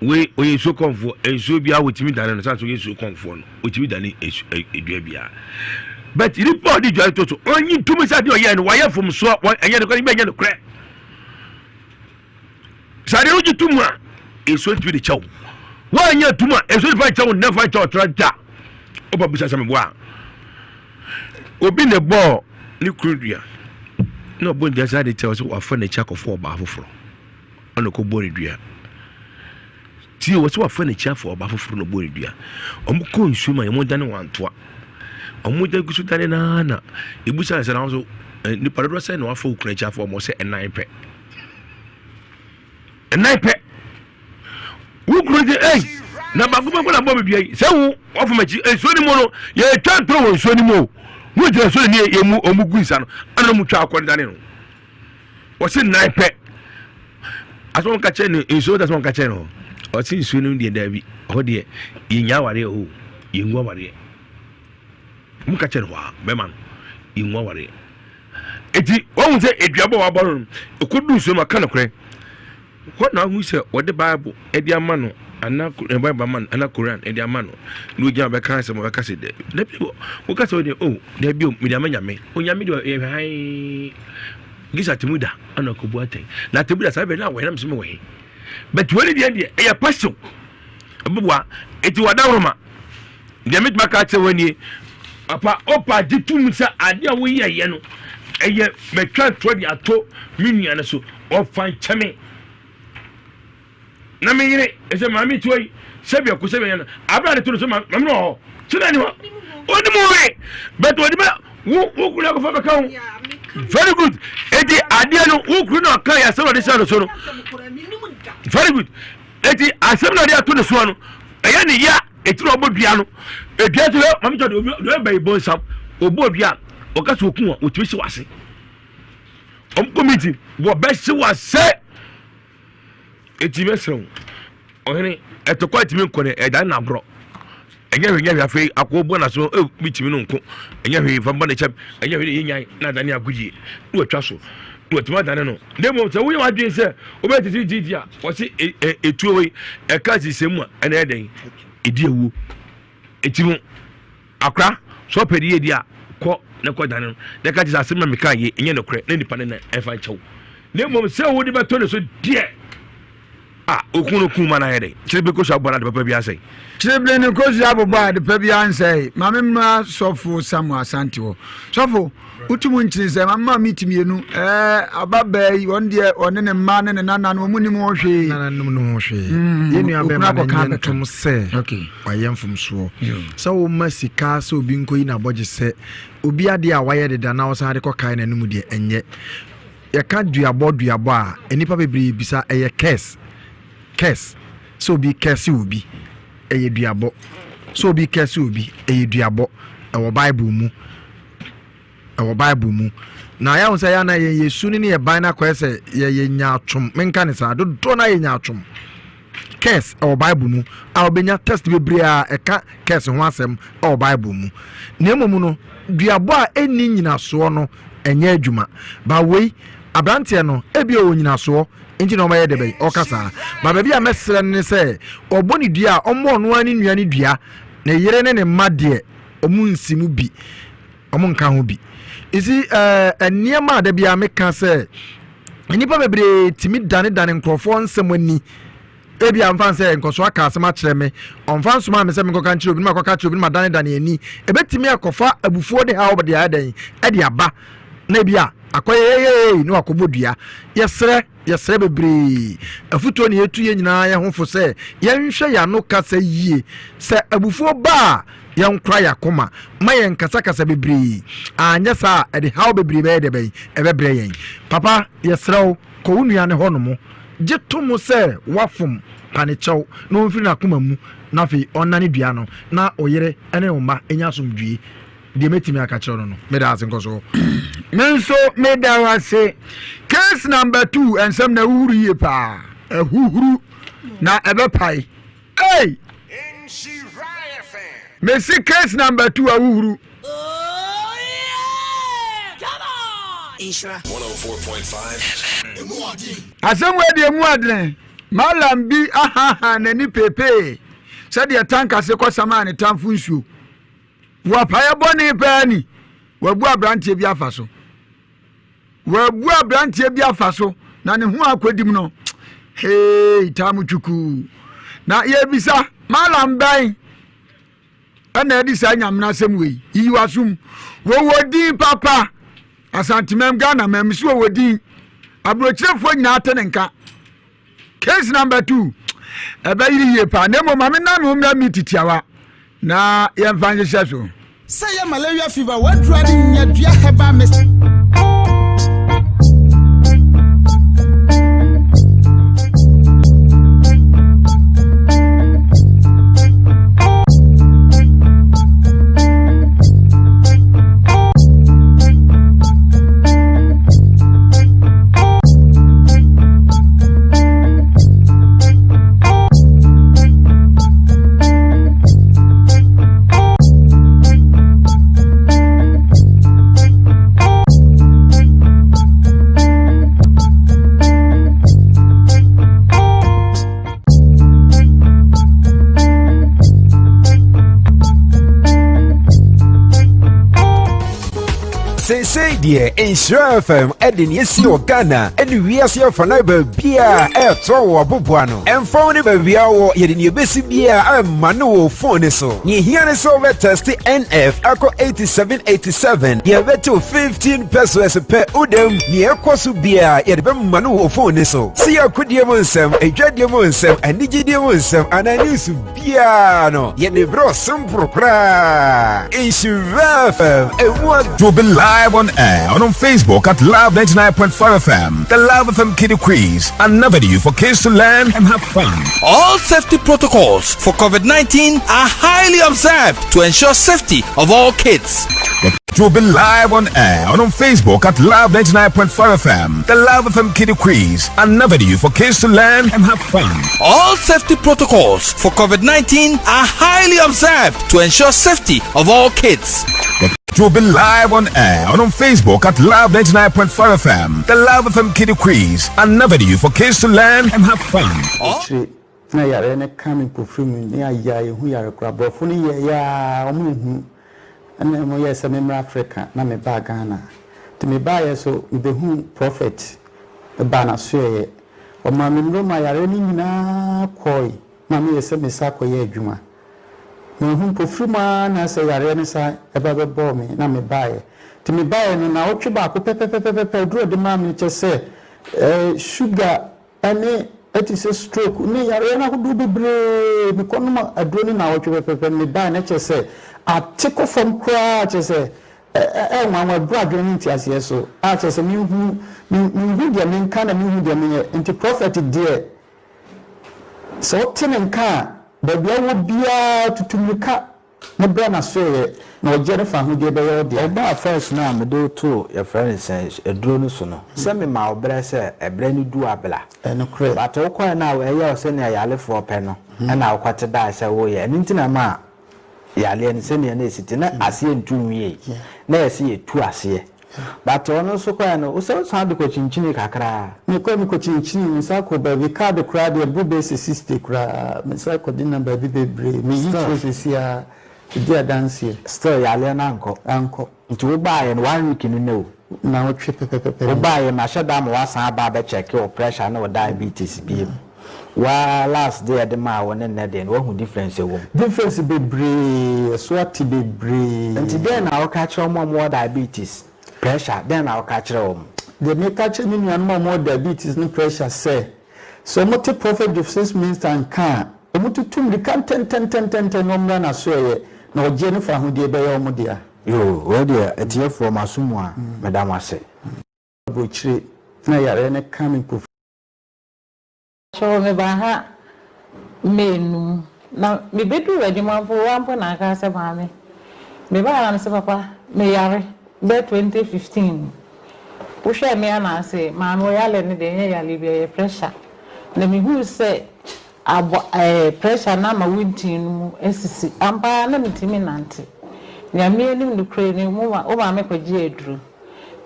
Wei ɔyɛ nsuo kɔmfoɔ. Nsuo biara wɔtumi dane no. Sane sɛ ɔyɛ nsuo kɔmfoɔ no, ɔtumi dane dua biara. But nipa a ɔde dua to so, ɔnyi ntumi sɛ adeɛ ɔyɛ no wayɛ mfomsoɔ, ɛnyɛ nokorɛ, ɛnyɛ nokorɛ. Sɛ adeɛ no gye to mu a, nsuo ntumi de kyɛw. Woanyɛ atum a, nsuo nifa nkyɛw nnɛ fa nkyɛw ɔtra da. Woba bisa sɛ meboa a. Obi na ɛbɔɔ ne kunu dua. Na ɔbɔ ne dua sɛ ade kyɛw sɛ wafa n'akyi akɔfa ɔbaa foforɔ. Ɔna ɔkɔbɔ ne dua. Tie wɔ sɛ wafa n'akyi afa ɔbaa foforɔ na ɔbɔ ne dua. Wɔn kɔ nsuo mu a wɔn dane wɔn antoa. Wɔn gya gu so dane naa na ebusa sɛ na wɔn so. Nipa dodoɔ sɛ na wafa wo kunu akyi afa wɔn sɛ ɛnan pɛ. Ɛnan pɛ. Wo kunu sɛ ei na baako bɛkɔ na bɔ me dua yi sɛ wo wafa m'akyi nsuo no mu no yɛtwa ntoro wɔ nsuo no mu o. Mo gyina nsuo no ni yɛ mu ɔmo gu nsa no ɛna ɔmo twa akɔ dane no. Wɔsi nan pɛ. Asɛ wɔn ka kyerɛ no nsuo no sɛ wɔn ka kyerɛ no ɔsi nsuo no deɛ daabi ɛhɔ deɛ yɛnya awareɛ o yɛngu awareɛ. Wɔn ka kyerɛ no hɔ a bɛma no yɛngu awareɛ. Eti wɔn sɛ eduabɔ a wabɔ no no ekodu nsuo mu aka nokorɛ. Hɔ na ahu sɛ wɔde Bible de ama no anaa Bible ama no anaa Koran de ama no na ogyina bɛka asɛm ɔbɛka sɛ dɛ dabi woka sɛ wode oh dabi o mede ama nyame onyame deɛ ɔyɛ hwɛ hann gye sɛ atemu da ana akɔbu atɛn na atemu da saa bɛ na wɔyɛ nam sɛ mewɔ he but wei ne deɛ deɛ ɛyɛ passion ɛbɛboa eti wadaworo Deɛ mɛtumi aka akyerɛ wo nie, papa, wopa gye tom sɛ adeɛ a woyɛeɛ no, ɛyɛ matwa ntorɔ de ato me nua no so, ɔfa nkyɛ me. Na me yere, ɛsɛ maame tiwa yi, sɛbi ɛko sɛbi ɛyɛ no, abira de to no so maame no wɔ hɔ, so na ni hɔ, ɔni mu we, but ɔde bɛ wo wo kunu akɔfa bɛka ho. Very good. Eti adeɛ no wo kunu na ɔka yɛ asɛm na ɔde hyɛ no so no. Very good. Eti asɛm na ɔde ato ne soɔ no, ɛyɛ ne ya. Eti na ɔbɔ dua no. Edua nso yɛ maame kyɛ deɛ ɔyɛ bɛyi bɔ nsam. Ɔbɔ dua a ɔka sɛ ɔku a ɔtumi hye w'ase. Ɔmo kɔ meeting wɔbɛhye w'ase. Eti mɛsrɛ wo ɔhene ɛtɔkwa ntumi nkɔ no ɛda no agorɔ. Ɛnyɛ hwee nyɛ hwee afei akɔ bɔ n'aso ɛ metumi no nko ɛnyɛ hwee fa bɔ ne kyɛm ɛnyɛ hwee ne yɛ nyan na adane agodie na watwa so na watumi adane no. Na mmom sɛ woyɛ w'adwene sɛ wobɛyɛ titiritii a wɔse etuo wei ɛka sisɛ mu a ɛna ɛyɛ dɛn ɛdi awuo ɛti mu akora sɛ ɔpɛ de yɛ di a kɔ na kɔ dane no na ɛka kyerɛ sɛ asɛm na meka yɛ ɛnyɛ nokorɛ na nipa no na ɛmfa nkyɛw na mmom sɛ wode bɛtɔ ne so deɛ a okun no kun ma no ayɛ dɛn kyerɛ bi kosua bɔ no ade papa bi asɛe Kyerɛbere ne kosua bobɔ a adepa biara nsɛe. Ma me mmra sɔfo Samuel Asante hɔ. Sɔfo, wotum nkyene sɛ ma mma meet mmienu. Ɛɛ ababaa yi, ɔno deɛ ɔne ne mma ne ne nananom ɔmo nim ho hwee. Nananom no ho hwee. Mm, Yɛn nua bɛrima no nyɛ ntom sɛ wayɛ mfomsoɔ. Sɛ woma sika sɛ obi nkɔyi n'abɔgye sɛ obi adeɛ a wayɛ deda na wosan de kɔkae n'anom deɛ ɛnyɛ. Yɛka duabɔ duabɔ a, nnipa bebree bisa ɛyɛ curse. Curse, sɛ obi curse obi, ɛyɛ duabɔ. Sɛ obi curse obi, ɛyɛ duabɔ. Ɛwɔ Bible mu. Ɛwɔ Bible mu. Na yɛahu sɛ yɛn na yɛn yɛ su ne ne yɛ ban no akɔyɛ sɛ yɛyɛ nyaatwom. Menka ne saa. Dodoɔ no ayɛ nyaatwom. Curse ɛwɔ Bible mu a wobɛnya test bebree a ɛka curse ho asɛm ɛwɔ Bible mu. Na mmom no, duabɔ a ɛnni nyinasoɔ no ɛnyɛ adwuma. Ba wei, aberanteɛ no, ebi ɔwɔ nyinasoɔ nti na ɔmɛyɛ dɛbɛn ɔka saa. Ba baabi a mɛsrɛ no ne sɛ ɔbɔ ne dua a ɔmmɔ ɔno ara ne nua ne dua, ne yere ne ne mma deɛ ɔmo nsi mu bi, ɔmo nka ho bi. Isi ɛɛ nneɛma a da biara meka sɛ nnipa bebree tumi danedane nkurɔfoɔ nsɛm ani. Ebia mfa sɛ nkɔso aka asɛm akyerɛ me, ɔmfa nsomaa me sɛ menkɔka nkyerɛ obi na makɔka akyerɛ obi na madanedane ani. Ebetumi akɔfa abufuo ne haw de ayɛ dɛn de aba, na ebia akɔyɛ yeyeyey na wakɔbɔ dua. Yɛsrɛ, yɛsrɛ bebree. Afotuo na yɛtu yɛn nyinaa yɛn ho fo sɛ yɛnhwɛ yɛn ano kasa yie. Sɛ abufuo ba a, yɛnkora yɛn akoma ma yɛnkasakasa bebree. Anyɛ saa a, ɛde haw bebree bɛyɛ dɛ bɛn? Ɛbɛbrɛ yɛn. Papa, yɛsrɛ wo, kɔ wo nua no hɔnom. Gye to mu sɛ woafom, pa no kyɛw na ɔmfiri n'akoma mu, na afei ɔnnane dua no, na wo yere ne wo mma nya asomdwoe. Deɛ mɛtumi aka kyerɛ no no, meda ase nkɔsoɔ. Me nso meda wo ase. Case number two, nsɛm na ɛhuhuru yie paa. Ɛhuhuru na ɛbɛpae. Ei! Mesi case number 2 ahuhuru. Asɛm wei deɛ mu adene. Malam bi ahaha n'ani peepee sɛdeɛ tanka se kɔsamaa ne tamfo nsuo. Boapaeɛ bɔne paa ni. Wabu aberanteɛ bi afa so. Wabu aberanteɛ bi afa so na ne ho akɔdim no hei taa mu twukuu na yɛbisa malam bɛn ɛna ɛde saa nyamena asɛm wei yiyi w'asom wɔwɔ din papa asantemam ghana mam so wɔwɔ din aburokyerefoɔ nyinaa te ne nka Case number 2 ɛbɛyere yie paa na mmom ma me nan me ho mmra meet tiawa na yɛmfa nhyehyɛ so. Sɛ ɛyɛ malaria fever, w'aduru ade nya dua herbal mist. deɛ Nhyira FM ɛde nea esi wɔ Ghana ɛne wiase afanan baabiara ɛɛtɔ wɔ aboboa no. Ɛmfa wo ne baabi a wɔ yɛde nea ebesi biara ɛma no wɔ phone ne so. Nea ehia ne sɛ wobɛtɛste NF akɔ 8787 deɛ ɛbɛtew 15 pesos pɛ wodam. Nea ɛkɔ so biara yɛde bɛma no wɔ phone ne so. Sɛ yɛ akodie mu nsɛm, adwadie mu nsɛm, anigyedie mu nsɛm anaa news biara no yɛde brɛ wo simple koraa. Nhyira FM emu ad. You'll be live on air and on Facebook at Love 99.5 FM. The Love FM Kiddie Quiz, an avenue for kids to learn and have fun. All safety protocols for COVID 19 are highly observed to ensure safety of all kids. You'll be live on air and on Facebook at Love 99.5 FM. The Love FM Kiddie Quiz, an avenue for kids to learn and have fun. All safety protocols for COVID 19 are highly observed to ensure safety of all kids. You'll be live on air and on Facebook at Love 99.5 FM. The Love FM Kiddie Quiz, an avenue for kids to learn and have fun. Akyire na yareɛ no ka me mpofirim ne ayɛ a ɛhu yare koraa. Aborɔfo no yɛeɛ ara wɔnhu. Ɛna wɔyɛɛ sɛ memmra Africa na mebaa Ghana. Nti mebaeɛ so mebɛhuu Prophet baa n'asoɛeɛ. Ɔmaa me nnuro maa yareɛ no nyinaa kɔɔe ma meyɛɛ sɛ mesan kɔyɛ adwuma. Manhu mpofirim ara na sɛ yareɛ no san ba bɛbɔɔ me na mebaeɛ. Nti mebaeɛ no naawɔtwe baako pɛpɛpɛpɛpɛ aduro a ɔde maa me no kyerɛ sɛ sugar ne ɛte sɛ stroke ne yareɛ no ahodoɔ bebree. Mekɔnom aduro no naawɔtwe pɛpɛpɛ mebaeɛ no kyerɛ sɛ ate kɔ fam koraa kyerɛ sɛ ɛyɛ nwanwa ɛboro adwene ne nteaseɛ so a kyerɛ sɛ menhu menhu deɛ menka na menhu deɛ menyɛ. Nti prɔfɛt deɛ Sɛ wote ne nka a, baabi a wowɔ biara tutu mmirika na bra n'asoɛeɛ, na ɔgyeɛ ne fawohodie bɛyɛ wo dea. Ɔbaa first no a mede wo too yɛfrɛ no sɛn aduro no so no sɛ mema wo berɛ sɛ ɛberɛ no du a bra. Ɛnokorɛ. But wokɔɛ no a ɛyɛ wo sɛnea yarefoɔ pɛ no ɛna wokɔte dae sɛ woyɛ ɛno nti na ɛmaa yareɛ no sɛnea na ɛsi te na aseɛ ntu nwiei na yɛse yɛtu aseɛ but ɔno nso kɔɛ no wosɛ wosan de kɔkyinkyinii kakra. Mekɔɛ mekɔkyinkyinii mesan kɔɔ baabi card koraa deɛ ɛboro bɛyɛ sɛ 60 koraa mesan kɔde nam baabi bebree meyi kyerɛ seesei ara ɛdi adanseɛ. Still yareɛ no ankɔ. Ankɔ. Nti wo baeɛ no one week no nɛ o. Naawɔtwe pɛpɛpɛpɛ Wo baeɛ mahyɛ da ama woasan aba abɛ check wo pressure ne wo diabetes biom. Waa last deɛ yɛde maa wo ne nnɛ deɛ no woahu difference ɛwɔ mu? Difference bebree, ɛso ate bebree. Nti dɛn na woka kyerɛ wɔn a wɔwɔ diabetes, pressure, dɛn na woka kyerɛ wɔn? Deɛ meka kyerɛ me nuanom a wɔwɔ diabetes ne pressure sɛ, sɛ wɔte Prophet Joseph Minster nka a, wɔtutu mmirika ntɛntɛntɛntɛntɛn na wɔmmra n'asoɛeɛ, na ɔgyeɛ ne fawohodie bɛyɛ wɔn dea. Yoo, wei deɛ atiefoɔ mo aso mu a, meda mo ase. Aburokyire na yareɛ no ka me mpofirim. Kyɛw mebaa ha May num na mebeduu adwuma mpo woa mpo na aka sɛ maame mebaa na mese papa meyare bɛyɛ 2015 wohwɛɛ me a na ase maame wo yare no deɛ ɛnyɛ yare bi ɛyɛ pressure na mehuu sɛ abɔ ɛɛ pressure no ama wo ntin no mu asisi ampa ara na mentumi nante Nyame anim nokorɛ ni wo maame kɔgyee aduro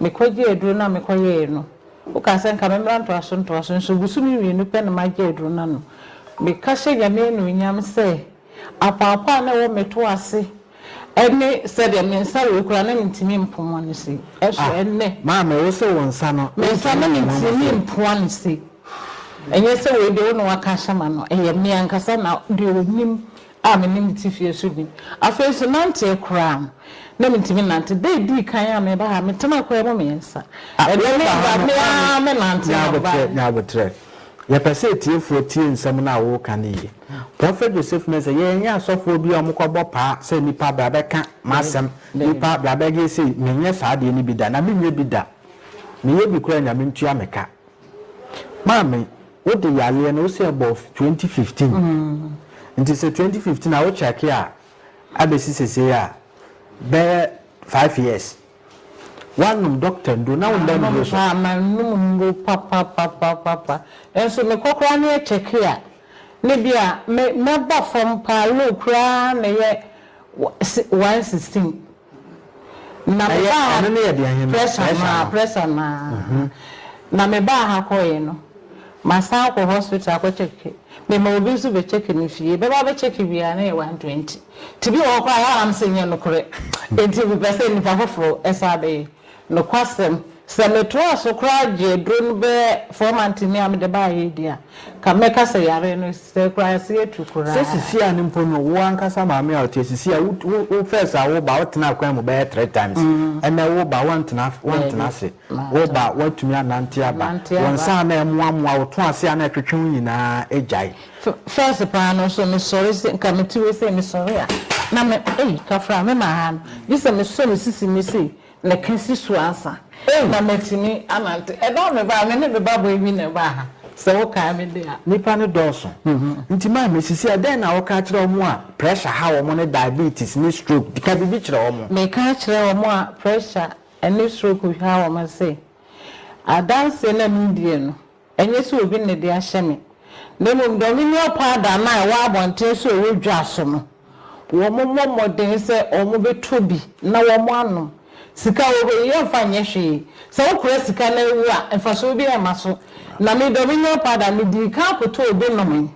mekɔgyee aduro no a mekɔyɛɛ no Wokaa sɛ nka memmra ntoaso ntoaso, nso bosome mmienu pɛ na magye aduro no anom. Meka hyɛ Nyame anuonyam sɛ apɔapɔ a na ɛwɔ me to ase ne sɛdeɛ me nsa wei koraa na mentumi mpoa no sei. Ɛso Ah, ɛnnɛ. Maame, wo se wo nsa no, Me nsa no wontumi mpoa no mentumi sei? mpoa no sei. Ɛnyɛ sɛ wei deɛ wo na woaka ahyɛ m'ano, ɛyɛ me ankasa na deɛ ɔnim a me ne me te fie so nim. Afei nso nanteɛ koraa no, na mentumi nnante. Da a ɛdii kan a mereba ha, metenaa kwan mu mmiɛnsa. Ɛnnɛ mereba, me ara menante na meba. Nyabotrɛ, nyabotrɛ. Yɛpɛ sɛ atiefoɔ tie nsɛm no a woreka no yie. Prɔfɛt Joseph Mensah, yɛnyɛ asɔfoɔ bi a wɔkɔbɔ paa sɛ nnipa bra bɛka m'asɛm, nnipa bra bɛgye sei. Menyɛ saa adeɛ no bi da, na menyɛ bi da. Meyɛ bi koraa a, Nyame ntua me ka. Maame, wode yareɛ no, wose ɛbɔɔ 2015. Nti sɛ 2015 a wo check a, abɛsi sesei a, bɛyɛ 5 years. Woanom doctor nnuro na wonna Manom nnuro so. paa, manom nnuro papapapapa. Nso mekɔ koraa na yɛ check a, na bi a me mɛba fam paa, low koraa na ɛyɛ 116. Na Ɛyɛ mebaa ha ɛno no yɛ deɛ he no? pressure no Pressure ara no. pressure no ara na mebaa ha kɔeɛ no masan akɔ hospital akɔ check mema obi nso bɛ check no fie bɛba bɛ check wie a na yɛ 120 nti bi wɔ hɔ koraa a ɛyɛ a na mese nyɛ nokorɛ nti mepɛ sɛ nnipa foforɔ ɛsan bɛyɛ. Nokwasɛm, sɛ metoaa so koraa gyee aduro no bɛyɛ 4 months ni a mede baeɛ yi deɛ a, nka mɛka sɛ yareɛ no sɛɛ koraa ase atu koraa. Sɛ sisi a no mpo no, wo ankasa maame a ɔte sisi a, wo wo wo first a woba, wotenaa kwan mu bɛyɛ 3 times. Ɛnɛ woba, woantena woantena ase. Woba, woatumi anante aba. Nante Wo aba. nsa a na ɛmoamoa, wo to ase a na ɛtwetwe wo nyinaa agyae. First paa no nso mesɔre sɛ nka mete wei sei mesɔre a na me ei kafra me ma ha no gye sɛ mesɔ me sisi mu sei na ɛka si so ansa na matumi anante. Ɛda a mebaa me ne me ba boy bi na ɛbaa ha sɛ wokae me de a. Nnipa no dɔɔso. Nti maame, sisi a dɛn na woka kyerɛ wɔn a pressure ha wɔn ne diabetes ne stroke? Ka biribi kyerɛ wɔn. Meka kyerɛ wɔn a pressure ne stroke ha wɔn sɛ, adanseɛ no a medie no, ɛnyɛ sɛ obi na ɛde ahyɛ me, na mmom Dominion Powder no a ɛwɔ abɔnten so a ɛwɔ dwa so no, wɔmmɔ mmɔden sɛ wɔbɛtɔ bi na wɔanom. Sika wɔ hɔ yi, yɛmfa nyɛ hwee. Sɛ wokora sika na awu a, mfasoɔ biara mma so. Na me Dominion Powder, medii kan kɔtɔɔ bi nomee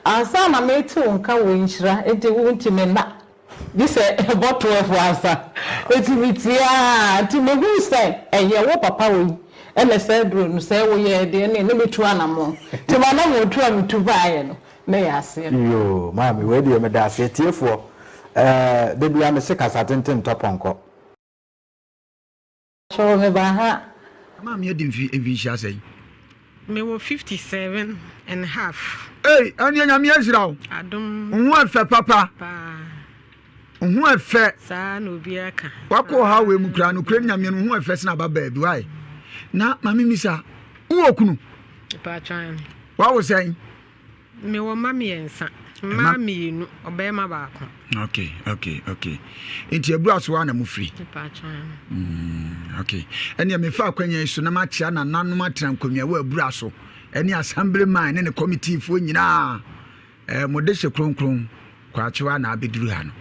ansa na merete wo nka wɔ nhyira nti, wo nti menna. Gye sɛ ɛbɔ 12 ansa. Enti metie ara nti mehuu sɛ ɛyɛ wo papa wei ɛna saa aduro no sɛ woyɛɛ deɛ ne na mɛtu anammɔn. Nti m'anammɔntu a metu baeɛ no na ɛyɛ aseɛ no. Yoo maame wei deɛ meda ase atiefoɔ ɛɛ da biara mese kasa tenten ntɔ pɔnkɔ. Kyɛw me ba ha. Maame adi mfe mfinhyia sɛn? Mewɔ 57 and half. Ei, ɛneɛ Nyame ahyira wo. Adom. Wo ho ɛfɛ papa. Paa. Wo ho ɛfɛ. Saa na obiara ka. Wakɔ ɔhaw wei mu koraa, nokorɛ ne Nyame no, wo ho ɛfɛ sene ababaa bi, why? Na maame misa, wowɔ kunu? Mepaatwɔ aane. Wawo sɛn? Mewɔ mma mmiɛnsa, mmaa mmienu, ɔbarima baako. Okay, okay, okay. Nti abura so a na mofiri? Okay. Ɛnea mefa akwanya yi so na makyea nananom atena nkonnwa wɔ abura so ɛne assembly man ne ne committeefoɔ nyinaa. Eh, mo de hyɛ kronkron kwakyewa na abɛduru ha no.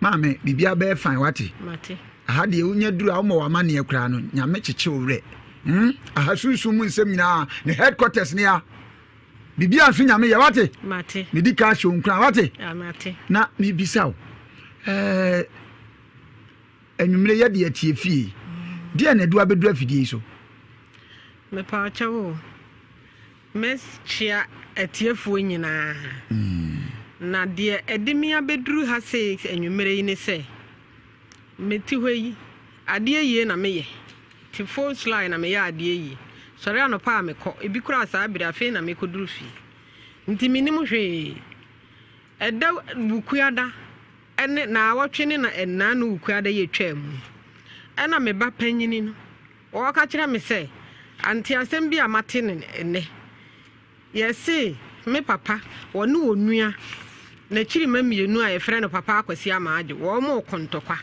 Maame, biribiara bɛyɛ fine wate? Mate. Aha deɛ wonya duru a woma w'amanneɛ koraa no, nyame kyekye wo werɛ. Hmm? Aha sunsum mu nsɛm nyinaa, ne headquarters ne ya. Biribiara nso nyame yɛ wate. Mate. Medi ka ahyɛ wo nkuran wate. Ah, mate. Na mebisa wo. Eh, anwummere yɛ de atie fie. Deɛ na ɛde abɛduru afidie yi so? Mepa ɔkyɛw o. Mɛkyea atiefoɔ nyinaa. Na deɛ ɛde me abɛduru ha sei anwummere yi ne sɛ, mete hɔ yi, adeɛ yie na meyɛ. Te phone line na meyɛ adeɛ yie. Sɔre anɔpa a mekɔ, ebi koraa saa bere afei na mekɔduru fie. Nti mennim hwee. Ɛda Wukuada ne naawɔtwe ne na nnaano Wukuada yi atwaa mu yi, ɛna me ba panyini no, ɔreka kyerɛ me sɛ, ante asɛm bi a mate no nnɛ. Yɛse me papa, wɔne onua, n'akyirima mmienu a yɛfrɛ no Papa Akwasi Amaadwo, wɔn reko ntɔkwa.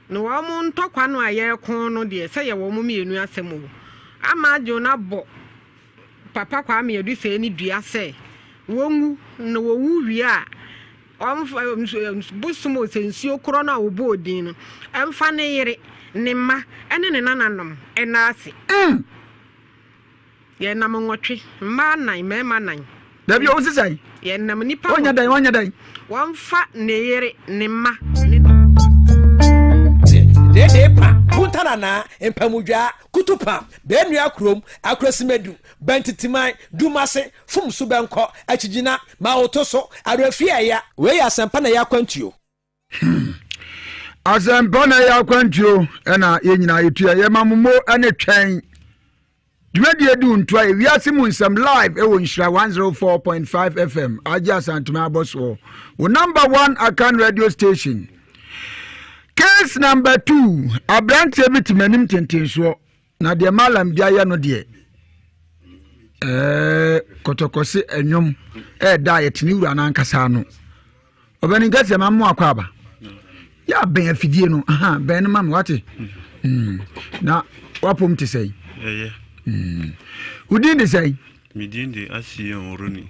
Na wɔn ntɔkwa no a yɛreko no deɛ, sɛ yɛ wɔn mmienu asɛm o. Amaadwo no abɔ Papa Kwame Adusei no dua sɛ wɔnwu, na wɔwu wie a, wɔmfa bosom o sɛ nsuo korɔ no a wɔbɔɔ din no, ɛmfa ne yere, ne mma ne ne nananom nna ase. Yɛnam nwɔtwe, mmaa nnan, mmarima nnan. Dabi o, wosi sɛn? Yɛnam nnipa Wɔnyɛ dɛn, wɔnyɛ dɛn? Wɔmfa ne yere, ne mma, ne. Deedee pa, Kuntananaa, Mpamudwaa, Kutupa, Benua Kurom, Akurasimedu, Bantitiman, Dumase, Fum So Bɛnkɔ, Akyigyina, Mawotoso, Awerɛfie Ɛya. Wei yɛ Asɛmpa na ɛyɛ akwantuo. Asɛmpa na ɛyɛ akwantuo ɛna yɛn nyinaa yɛtu yɛ yɛma mo mo ɛne twɛn dwumadie du ntoa yɛ wiase mu nsɛm live ɛwɔ nhyira 104.5 fm agye asantuma abɔ soɔ wo number one akan radio station case number two aberanteɛ bi te m'anim tentensoɔ Na deɛ Malam de ayɛ no deɛ, ɛɛ kɔtɔkɔse ɛnwom ɛɛda a yɛte ne wura no ankasa ano. Ɔbɛne nkɛseɛ ma mmoa akɔ aba. Yɛ abɛn afidie no, aha, bɛn no ma me wate. Mm. Na wapom te sɛn? Ɛyɛ. Mm. Wo din de sɛn? Me din de Asion Rooney.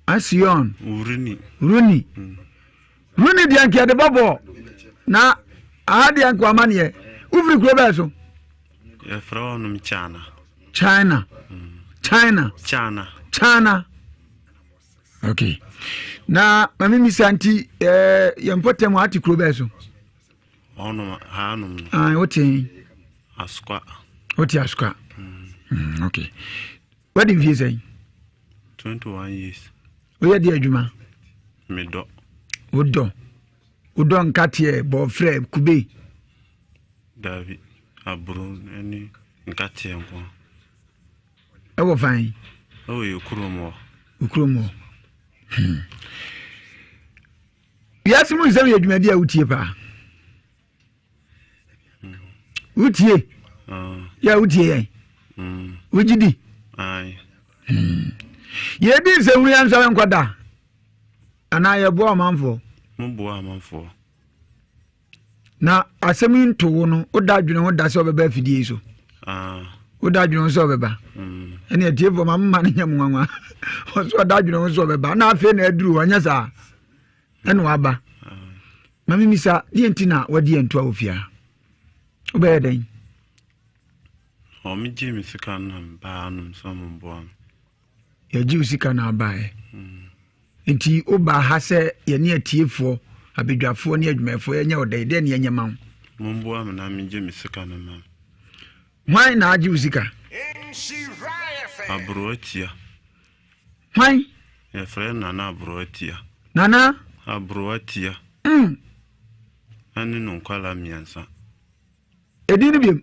Asion. Rooney. Rooney. Mm. Rooney deɛ nka yɛde bɔ bɔɔl na aha deɛ nka wama neɛ wofiri kuro bɛɛ so. Yɛfrɛ hɔnom China. China. China. China. China. Okay. Na maame misa nti ɛɛ yɛn mpɔtam ate kuro bɛɛ so. Hɔnom hanom no. Ah, wote. Asokwa. Wote Asokwa? Mm. Okay. Wadi mfie sɛn? 21 years. Woyɛ deɛ adwuma? Medɔ. Wodɔ? Wodɔ nkateɛ, bɔɔfrɛ, kube? Daabi, aburo ne nkateɛ nko. Ɛwɔ fan? Ɛwɔ yɛ kurom hɔ. Wo kurom hɔ. Hmm. Wiase mu nsɛm yɛ dwumadi a wotie paa. Wotie? Yɛ wotie yɛn? Mm. Wogye di? Hmm. Yɛdi nsɛmhunu yɛn nsɔre nkɔda anaa yɛboa ɔmanfoɔ? Moboa amanfoɔ. Na asɛm yi nto wo no woda adwene ho da sɛ ɔbɛba afidie yi so ah. woda adwene ho sɛ ɔbɛba mm. ɛne atiefoɔ ma mema no nyɛ mo nwanwa ɔsɛ ɔda adwene ho sɛ ɔbɛba na afei na aduru hɔ nyɛ saa ɛna waba ah. ma memisa deɛ nti na wadi antoa wɔ fie a wobɛyɛ dɛn ɔmegye me sika no na mebaa nom sɛ ɔmboa me Yɛgye wo sika na abaeɛ. Nti wobaa ha sɛ yɛne atiefoɔ, abadwafoɔ ne adwumayɛfoɔ yɛnyɛ wo dɛn? Dɛn ne yɛnyɛ ma wo? Momboa me na megye me sika no ma me. Hwan na agye wo sika? Aberewa Tia. Hwan? Yɛfrɛ no Nana Aberewa Tia. Nana? Aberewa Tia. Ɛne no nkwadaa mmiɛnsa. Edin no biom.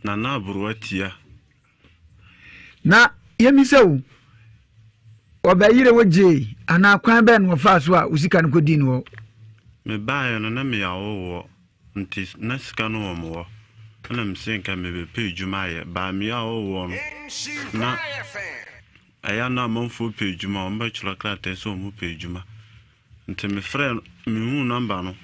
Nana Aborowa Tia. Na yɛmmisa o, ɔbɛyere wo gyee anaa kwan bɛn na ɔfaa so a wo sika no kɔdii no hɔ? Mebaeɛ no na meyɛ awɔwoɔ nti na sika no wɔ me hɔ ɛna mese nka mebɛpɛ adwuma ayɛ but meyɛ awɔwoɔ no na ɛyɛ a na amanfoɔ pɛ adwuma wɔbɛtwerɛ krataa sɛ wɔpɛ adwuma nti mefrɛɛ no mehuu number no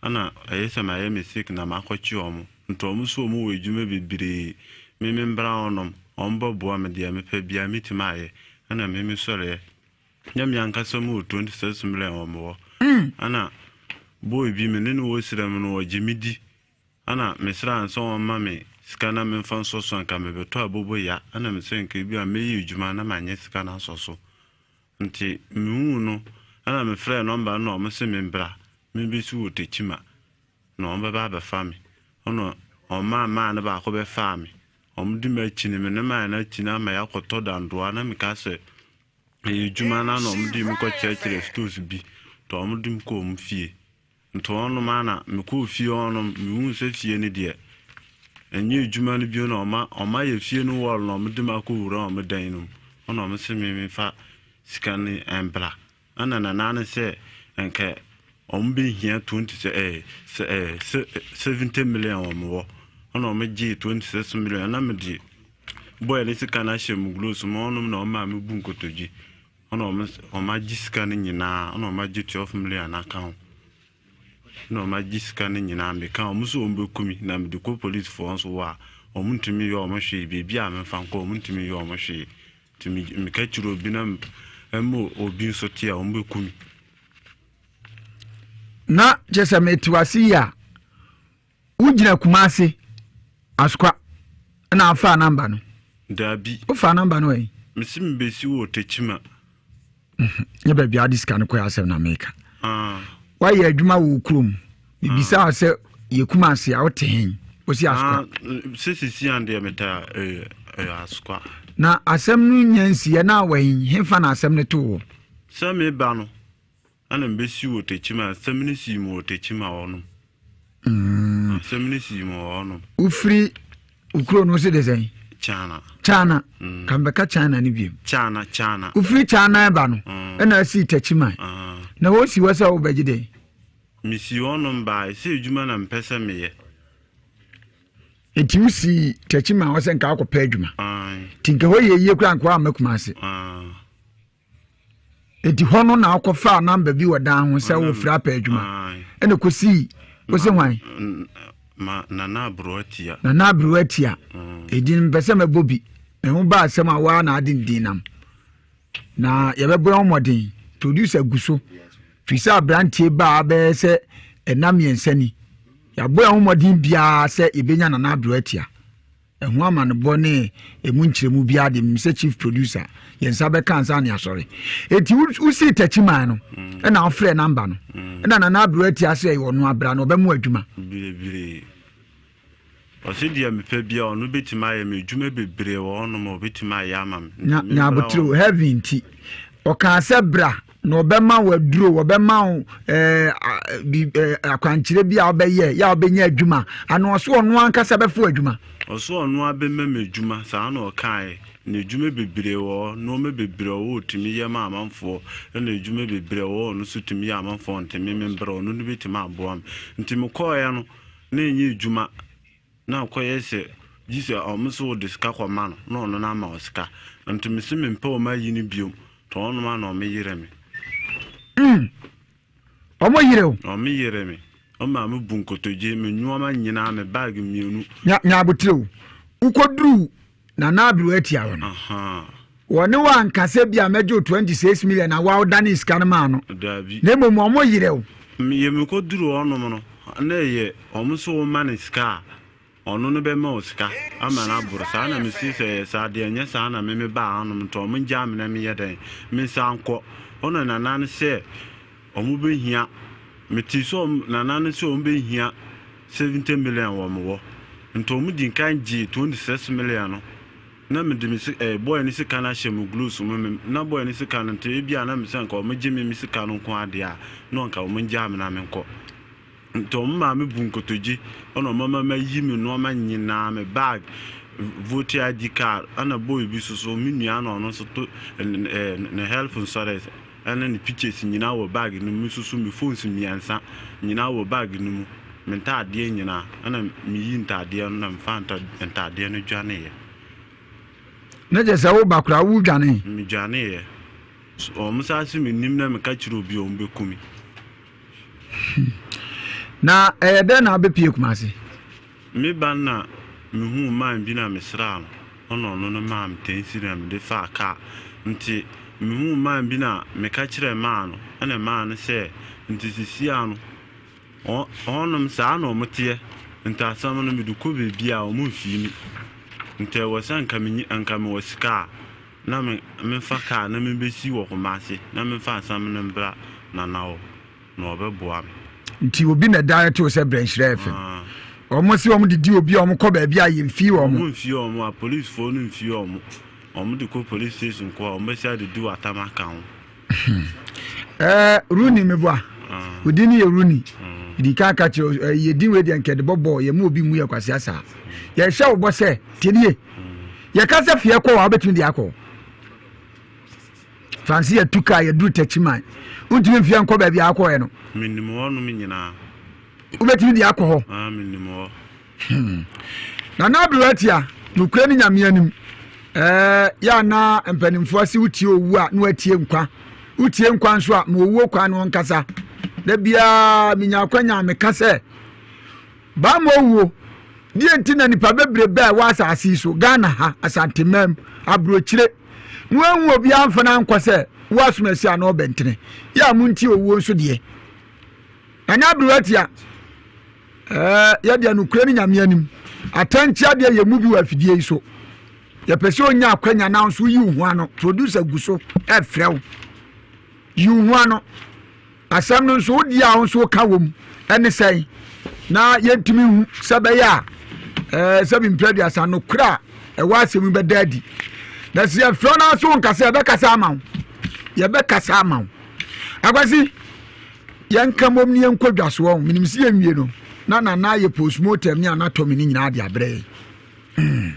Ana ɛyɛ sɛ mayɛ mistake na makɔkye wɔn? Nti wɔn nso wɔn wɔ adwuma bebree, me me mbra hɔnom, wɔn bɛboa me, deɛ mepɛ biara mɛtumi ayɛ. Ɛna me me sɔreɛ, na me ankasa mu wɔ 26 million wɔ me hɔ. Ɛna boy bi me ne no wɔ sira mu no ɔgye me di, ɛna me sraa no sɛ ɔmma me sika na memfa nsɔ so anka mebɛtɔ abobo ya, ɛna me sɛ nka ebi a mɛyɛ adwuma na manyɛ sika no asɔ so. Nti mehuu no ɛna me frɛɛ nɔmba no na ɔmo se me mbra me besi wɔ Tekyima na ɔmo bɛba abɛfa me ɛna ɔmaa maa no baako bɛfaa me ɔmo di m'akyi no me ne maa no akyi no ama yɛakɔtɔ dandoa na meka sɛ ɛyɛ adwuma no na ɔmo de me kɔ kyerɛkyerɛ stores bi nti ɔmo de me kɔ ɔmo fie. Nti hɔnom ara na mekɔɔ fie hɔnom, mehuu sɛ fie no deɛ, ɛnyɛ adwuma no bio na ɔma ɔmayɛ fie no wall na ɔmode me akɔwura ɔmo dan no mu. Ɛna ɔmo se me memfa sika no mbra. Ɛna nana no sɛ nka ɔmo bɛhia 20 sɛ ɛɛ sɛ ɛɛ sɛ 70 million wɔ mo hɔ. Ɛna ɔmo gyee 26 million na mede bɔɔl ne sika no ahyɛ mu gloves mu hɔnom na ɔmaa me bu nkotodwe. Ɔna ɔmo agye sika no nyinaa ɔna ɔmo agye 12 million aka ho na ɔmo agye sika no nyinaa meka ɔmo so ɔmo bɛku mi na mede kɔ police foɔ nso wɔ a ɔmo ntumi yɛ ɔmo hwee beebi a memfa nkɔ ɔmo ntumi yɛ ɔmo hwee nti meka kyerɛ obi na ɛma obi nso te a ɔmo bɛku mi. Na kyerɛ sɛ mete wase yi a Wogyina Kumasi, Asokwa na afaa namba no. Daabi. Wofaa namba no ɛ? Mesi mebɛsi wɔ Tekyima. Mhm. Nyɛ baabi a wode sika no kɔɛ asɛm na meka. Ah. Woayɛ adwuma wɔ wo kurom. Mebisaa ah. sɛ yɛ Kumasi a wote hen? Wosi Asokwa. Ah, sɛ sisi an deɛ meta eh, eh, Asokwa. Na asɛm no nya nsiɛ na awɔ hefa na asɛm no too wɔ? Sɛ meba no, Ana mebesi wɔ Tekyima, asɛm no sii mu wɔ Tekyima hɔ nom. Asɛm no sii mu wɔ hɔ nom. Wofiri wo kuro no se de sɛn? China. China. Mm. Ka mbɛka China no biom. China, China. Wofiri China ba no, mm. ɛna asii Tekyima. Ah. Na wosi hɔ sɛ wobɛgye dɛn? Mesi hɔ nom baa, ɛsɛ adwuma na mepɛ sɛ meyɛ. Enti wosii Tekyima hɔ sɛ nka wokɔpɛ adwuma. Nti nka hɔ yɛ yie koraa nka woamma Kumase. Enti hɔ no na ɔkɔfaa namba bi wɔ dan ho sɛ wɔfiri apɛ adwuma. Ɛna kɔsii wose hwan? Nana Aberewa Tia. Nana Aberewa Tia. Edin mpɛ sɛ mɛbɔ bi. Me ho ba asɛm a waa na ade ne din nam. Na yɛbɛbɔ yɛn mmɔden. Producer gu so. Firi sɛ aberanteɛ baa bɛyɛ sɛ ɛna mmiɛnsa ni. Yɛabɔ yɛn ho mmɔden biara sɛ yɛbɛnya Nana Aberewa Tia. Ɛho amanebɔ ne ɛmu nkyerɛmu biara deɛ menim sɛ chief producer yɛn nsa bɛka ansa ne asɔre. Eti wosii takyiman no mm. ɛna wofrɛ namba no mm. ɛna nana aberewa ati ase ɛyɛ ɔno abra na ɔbɛmo adwuma. Biribiri. Ɔse deɛ mepɛ biara ɔno bɛtumi ayɛ me, adwuma bebree wɔ hɔnom a ɔbɛtumi ayɛ ama me. Nya Nti nya memmra abotire hɔ. o, heaven nti. Ɔkaa sɛ bra na ɔbɛma wo aduro, ɔbɛma wo ɛɛ a- bi ɛɛ akwankyerɛ bi a wobɛyɛ, yɛ a wobɛnya adwuma. Ana ɔse ɔno ankasa bɛfo adwuma? Ɔse ɔno ara bɛma me adwuma, saa na ɔkaeɛ. Na adwuma bebree wɔ hɔ, nnoɔma bebree wɔ hɔ a ɔtumi yɛ ma amanfoɔ, ɛna adwuma bebree wɔ hɔ a ɔno nso tumi yɛ amanfoɔ nti me membrɛ, ɔno no bɛtumi aboa me. Nti mekɔeɛ no, na ɛnyɛ adwuma, na akɔyɛ sɛ gye sɛ ɔmo se wode sika kɔma no na ɔno no ama wo sika. Nti mese mempɛ ɔmo ayi no biom, nti ɔnom a na ɔmo yere me. Mm. Ɔmo yere wo? Ɔmo yere me. Ɔmo maa me bu nkotodwe, me nnoɔma nyinaa, me bag mmienu. Nya, nya abotire o. Wokɔduruu Nana Aberewa Atia hɔ no, wɔne wo anka sɛ bi a mɛgye wo 26 million na woa wodanee sika no maa no. Daabi. Na mmom ɔmo yere wo. Meyɛ mekɔduruu hɔnom no, na ɛyɛ ɔmo se woma no sika a, ɔno no bɛma wo sika ama no aboro saa. Na mese sɛ ɛyɛ saa deɛ, ɛnyɛ saa na me mebaa hanom nti ɔmo ngyaa me na menyɛ dɛn, mensan nkɔ. Hɔ na Nana no sɛ Ɔmo bɛ hia, me tee sɛ ɔmo, nana no sɛ ɔmo bɛ hia 70 million wɔ mo hɔ. Nti ɔmo di nkan gyee 26 million no, na me de me si, eh, boy no sika no ahyɛ mo gloves mu, me, na boy no sika no, nti ebia na me sɛ nka ɔmo gye me me sika no nko ara deɛ a, na nka ɔmo ngyaa me na me nkɔ. Nti ɔmo maa me bu nkotodwe ɛna ɔmo ama mayi me nnoɔma nyinaa, me bag, voter ID card, ɛna boy bi soso, me nua na ɔno nso to ne health insurance ɛne ne pictures nyinaa wɔ bag no mu, me soso me phones mmiɛnsa nyinaa wɔ bag no mu, me ntaadeɛ nyinaa, ɛna meyi ntaadeɛ no na mefaa ntaadeɛ no dwaneeɛ. Na kyerɛ sɛ woba koraa wodwanee? Medwaneeɛ. Wɔn san se mennim na meka kyerɛ obi a wɔbɛku me. Na ɛyɛ dɛn na abɛpie Kumase? Me ba na mehuu man bi na mesraa no, ɔna ɔno no maa me ten cedi na mede faa kaa. Nti mehuu man bi na meka kyerɛɛ maa no, ɛna maa no sɛ nti sesia no hɔnom saa na ɔmo teɛ, nti asɛm no mede kɔ baabi a ɔmo mfii me. Nti ɛwɔ sɛ nka menyi nka mewɔ sika a na me memfa kaa na mebɛsi wɔ Kumase na memfa asɛm no mbra Nana hɔ na ɔbɛboa me. Nti obi na direct wo sɛ brɛ Nhyira FM? Wɔn se wɔn de di obi a wɔn kɔ baabi a yɛn fii wɔn. Wɔn mfii wɔn, apolicefoɔ no mfii wɔn. Wɔn de kɔ police station kɔ a wɔn bɛsi adedi wɔ atam aka ho. Ɛɛ Rooney meboa. Odin no yɛ Rooney. Di kan ka kyerɛ eh, yɛ din wei deɛ nkɛde bɔ bɔɔl yɛ mu obi mu yɛ kwasi asaa. Yɛhyɛ wo bɔ sɛ tie nie. Yɛka sɛ fiɛ kɔ a wobɛtumi de akɔ. Fansi yɛtu kaa yɛduru Takyiman. Wontumi mfiɛ nkɔ baabi a akɔɛ no. Menim hɔnom nyinaa. Wobɛtumi de akɔ hɔ. Ah, menim hɔ. Nana Aberewa Atia, nokorɛ ne Nyame anim, ɛɛ, yɛ a na mpanimfoɔ ase wotie owu a na watie nkwa, wotie nkwa nso a ma owuo kwan no ɔnkasa. Da biara menya akwanya a meka sɛ, baama owuo, deɛ nti na nipa bebrebe a ɛwɔ asase yi so, Ghana ha, Asantemam, aburokyire, na wɔanhu obiara mfa no ankɔ sɛ wo asomasi anaa ɔbɛntene, yɛ a montie owuo nso deɛ. Nana Aberewa Atia, Ɛɛ, yɛdeɛ nokorɛ ne Nyame anim. Atɛnkyea deɛ yɛ mu bi wɔ afidie yi so. Yɛpɛ sɛ onya akwanya na nso yi wo ho ano. Producer gu so ɛfrɛ wo. Yi wo ho ano. Asɛm no nso wodi a wo nso woka wɔ mu ɛne sɛn na yɛntumi hu sɛ bɛyɛ a ɛɛ sɛbi mpɛ aduasa nokorɛ a ɛwɔ asɛm yi bɛda adi. Na sɛ yɛfrɛ no nso nkasa yɛbɛkasa ama wo. Yɛbɛkasa ama wo. Akwasi Yɛnka mmom ne yɛnkɔ dwa so ɔho. Menim sɛ yɛnwie no na Nana ayɛ postmortem ne anatomy no nyinaa de abrɛ yɛn. Hmm.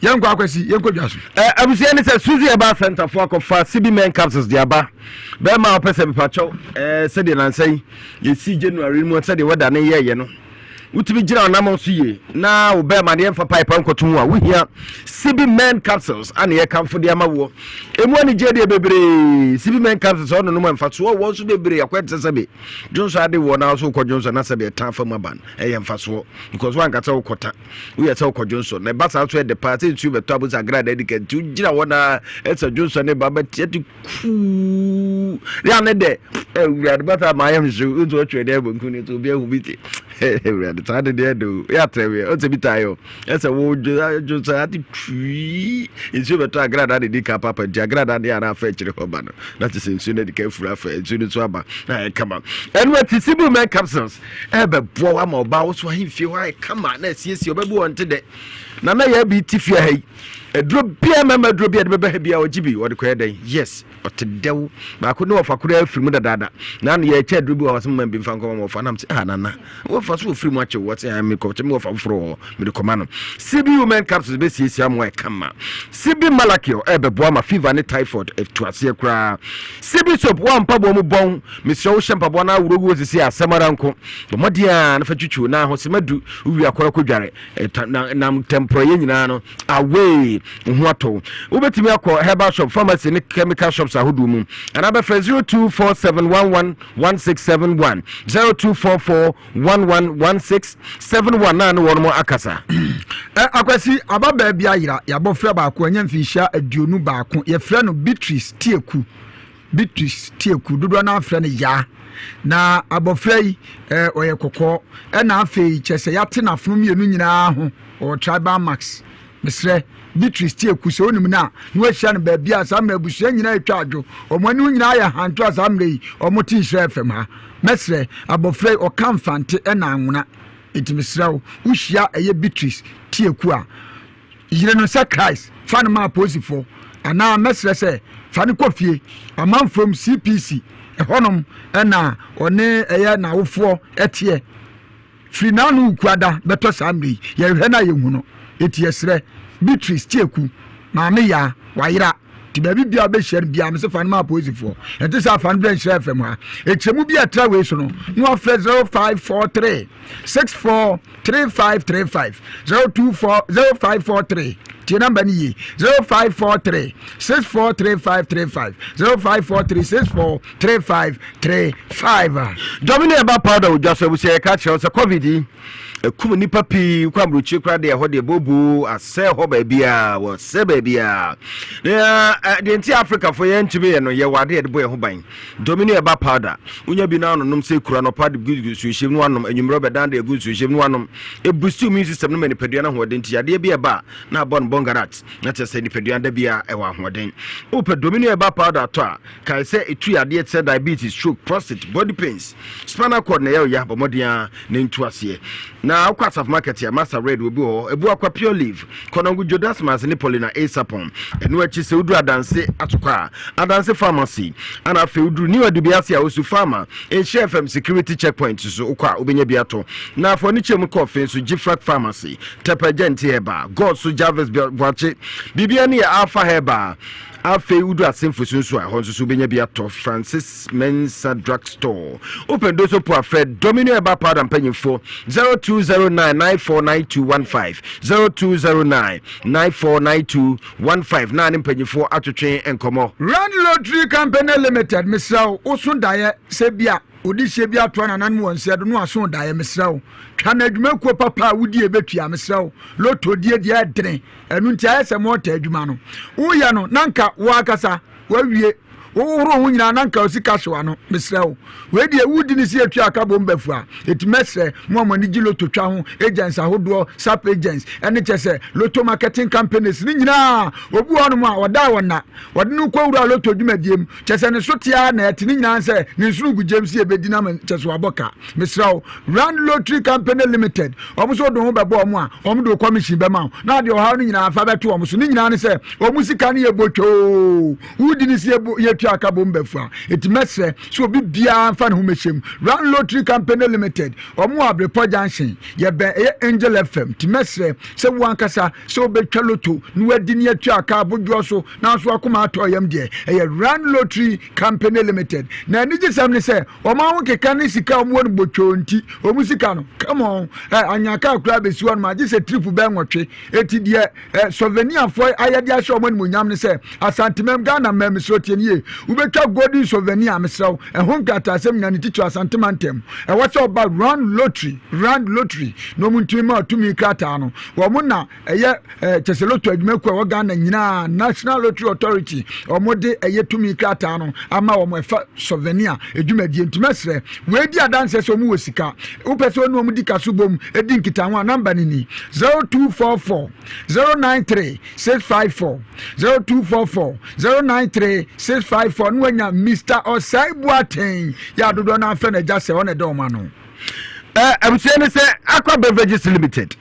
Yɛnkɔ akwasi, yɛnkɔ dwa so. Eh, abusua ne sɛ Suzy Herbal Center fo akɔfa CB Men capsules de aba. Bɛrima a ɔpɛ sɛ mepakyɛw eh, sɛdeɛ nansa yi yɛsi January mu sɛdeɛ wɛda ne yɛɛyɛ no wotumi gyina ɔnamɔn so yie na wo bɛrima no yɛmfa pipe nkɔto mu a wohia CB Men capsules ana yɛkamfo de ama woɔ ɛmu anigyeɛ deɛ bebree CB Men capsules ɔno nom mfasoɔ wɔ nso bebree akɔ ɛte sɛ be dwonsɔ ade wɔ na so wokɔ dwonsɔ na sɛ be ɛta fa mu aba no ɛyɛ mfasoɔ because woanka sɛ wokɔta woyɛ sɛ wokɔ dwonsɔ na ɛba saa nso ɛde paa sɛ nsuo bɛtɔ abo sɛ agrada adi ka nti wogyina hɔ na ɛsɛ dwonsɔ ne ba bɛteɛ te kuu ya ne dɛ awurade bata ma ayɛ nhyew nso ɔtwerɛ dɛ bonku ne so obi ahu bi te awurade. Saa de deɛ de o yɛ atɛweɛ ɔsɛ bi taa yɛ o ɛsɛ wo dwo dwo sɛ ade twii nsuo bɛtɔ agradaa de di ka papa nti agradaa de ara afa akyire hɔ ba no na te sɛ nsuo no adi ka afuru afa nsuo no nso aba na ayɛ kama. Ɛno akyi Sibu Men Capsules ɛbɛboa wo ama ɔbaa wo so ahemfie hɔ ayɛ kama na asiesie ɔbɛbu wɔn te dɛ. Na na yɛ bi te fie ha yi aduro biara mɛma aduro bi a de bɛbɛ ha biara ɔgye bi ɔde kɔyɛ dɛn yes ɔte dɛw baako ne wɔfa koraa afiri mu dadaada na ano yɛkyɛ aduro bi wɔ hɔ sɛ mma bi mfa nkɔma wɔfa nam sɛ ah nana wɔfa so wɔfiri mu akyɛw wɔ sɛ ah mekɔ kyɛ me wɔfa foforɔ wɔ hɔ mede kɔma no CB women capsules bɛsiesie amoa ɛkama CB malakio ɛbɛboa ma fever ne typhoid ɛtu aseɛ koraa CB soap wɔ mpaboa mu bɔn mesrɛ wo hyɛ mpaboa no aworɔ wuo sisi asɛm ara nko bɔ mmɔden a na fa twitwiw na ahosema du wowie akɔrɔ kɔdware nam tɛmporɔyɛ nyinaa no away ho atɔ wo. Wobɛtumi akɔ herbal shop, pharmacy ne chemical shops ahodoɔ mu anaa bɛfrɛ 0247111671, 0244111671 na ne wɔn akasa. Akwasi, ababaa bi ayera, yɛabɔfra baako, anya mfinhyia 21, yɛfrɛ no Beatrice Tieku. Beatrice Tieku, dodoɔ no ara frɛ no Yaa. Na abɔfra yi, ɔyɛ kɔkɔɔ, ɛna afei kyerɛ sɛ yɛate n'afono mmienu nyinaa ho, ɔwɔ tribal marks. Mesrɛ, Beatrice Tieku, sɛ wonim no a, na wahyia no baabi a saa mmerɛ abusua nyinaa retwa adwo, wɔn ani ho nyinaa ayɛ hanto a saa mmerɛ yi wɔte Nhyira FM ha. Mɛsrɛ, abɔfra yi, ɔka Mfante ɛna Anwona. Enti mesrɛ wo, wohyia ɛyɛ Beatrice Tieku a, Yere no sɛ Christ, fa no ma apolisifoɔ anaa mɛsrɛ sɛ fa no kɔ fie, amanfrom CPC, ɛhɔnom na ɔne ɛyɛ n'awofoɔ teɛ. Firi n'ano Wukuada bɛtɔ saa mmerɛ yi, yɛhwehwɛ no a yɛnhu no, enti yɛsrɛ, Beatrice Tieku, Maame Yaa, wayera, nti baabi biara wobɛhyia no biara mese fa no ma apolisifoɔ, ɛnte saa fa no brɛ Nhyira FM ha. Ɛkyerɛmu bi a ɛtra wei so no, na wafrɛ 0543 64 3535 024 0543 tie namba no yie 0543 643535 0543 643535. Dɔm ne ɛba powder odwa so abusua yɛka kyerɛ wo sɛ covid yi ɛkum nnipa pii kɔ aburokyire koraa deɛ ɛhɔ deɛ booboo asɛ hɔ baabiaa wɔsɛ baabiaa na deɛ nti afrikafoɔ yɛntumi yɛ no yɛwɔ ade yɛde bɔ yɛn ho ban Domino ɛba powder, wonya bi na anonom sɛ kura anɔpa de gu nsuohyɛm no anom, anwummerɛ ɔbɛdan de agu nsuohyɛm no anom. Ɛbusti immune system no ma nipadua no ahoɔden nti yadeɛ bi ɛba a na abɔ no bɔngarat na kyerɛ sɛ nipadua da biara ɛwɔ ahoɔden. Wopɛ Domino ɛba powder atɔ a, kae sɛ ɛtu yadeɛ te sɛ diabetes, stroke, prostate, body pains, spinal cord na ɛyɛ wo ya, bɔ mmɔden ara na ntu aseɛ. Na wokɔ Asafo Market a, Master Red wɔ bi wɔ hɔ, Abuakwa Pure Leaf, Kɔnɔngo Jodasmas ne Paulina A. Sapon. Ɛno akyi sɛ woduru Adanse Atokɔ a, Adanse Pharmacy, ana afei woduru New Adubiase a, Osu Pharma, Nhyira FM Security Checkpoint so wokɔ a wobɛnya bi atɔ. Na afɔ ne kyɛm kɔ ɔfe nso Gifrak Pharmacy, Tɛpɛ Gyɛnte Herbal, God so Jarvis Boakye, biribia ne yɛ Alpha Herbal. Afei wodu Asenfo so nso a, ɛhɔ nso so wobɛnya bi atɔ Francis Mensah Drug Store. Wopɛ ndo so po a frɛ Domino Herbal Powder mpanyimfoɔ 0209 949215 0209 949215 na ne mpanyimfoɔ atwetwe nkɔmmɔ. Rand Lottery Company Limited, mesrɛ wo, woso daeɛ sɛ bi a wode hyɛ bi atoa nananom wɔ nseɛ do na waso daeɛ, mesrɛ wo, twa no adwumakuo papa a wodie bɛtua, mesrɛ wo, lotto die deɛ ɛdene, ɛno nti ayɛ sɛ mɔɔta adwuma no woyɛ no na nka wo ankasa wawie wohohoro ho nyinaa na nka osika hyew ano mesrɛ wo wei deɛ wodi ne sɛ yɛtua aka bom bafu a ɛti mɛsrɛ mo a mo ani gye loto twa ho agents ahodoɔ sap agents ɛne kyɛ sɛ loto marketing companies ne nyinaa obi wɔ hɔnom a ɔda wɔn na wɔde no kɔ wura loto dwumadie mu kyɛ sɛ ne so tea na ɛte ne nyinaa sɛ ne nsono gu gyam si ɛbɛdi na kyɛ sɛ wabɔ ka mesrɛ wo Rand Lottery Company Limited wɔn nso de ho bɛbɔ wɔn a wɔn de commission bɛma wo na adeɛ ɔhaw no nyinaa fa bɛto wɔn so ne nyinaa ne sɛ wɔn sika no yɛ botwoo wodi ne sɛ yɛtua aka bom bɛfu a eti mɛsrɛ sɛ obi biara nfa ne ho mɛhyɛ mu Rand Lottery Company Limited wɔn wɔ Abrepɔ Junction yɛbɛn ɛyɛ Angel FM ti mɛsrɛ sɛ wo ankasa sɛ wobɛtwa loto na wadi ne atua aka abodwoɔ so nanso akoma atɔ yam deɛ ɛyɛ Rand Lottery Company Limited na anigyesɛm ne sɛ Wɔn ahokeka ne sika a wɔwɔ no botwoo nti, wɔn sika no, come on, eh, anya kaa koraa bɛsi hɔ nom agye sɛ trip bɛɛ nwɔtwe. Eti deɛ eh, Sloveniafoɔ ayɛ de ahyɛ wɔn animuonyam ne sɛ, Asantemam, Ghana mmam, mesrɛ tie no yie, Wobɛtwa golden souvenir mesrɛ wo, ɛho nkrataasɛm nyinaa ne titiriw Asante mantam. Ɛwɔ sɛ ɔba Round Lottery, Round Lottery, na wɔn ntumi ma tumi krataa no. Wɔn na ɛyɛ eh, kyɛ sɛ lotto adwumakuo a ɛwɔ Ghana nyinaa, National Lottery Authority, wɔn de ɛyɛ tumi krataa no ama wɔn ɛfa souvenir adwumadie. Nti mɛsrɛ, wei di adanseɛ sɛ wɔn wɔ sika. Wopɛ sɛ wɔne wɔn di kaso bom di nkitaho a, namba no ni 0244 093 654 0244 093 654 na wanya Mr. Osei Boateng yɛ adodoɔ no afɛ no agya sɛ ɔna ɛdɛ ɔma no. Abusua ne sɛ Aqua Beverages Limited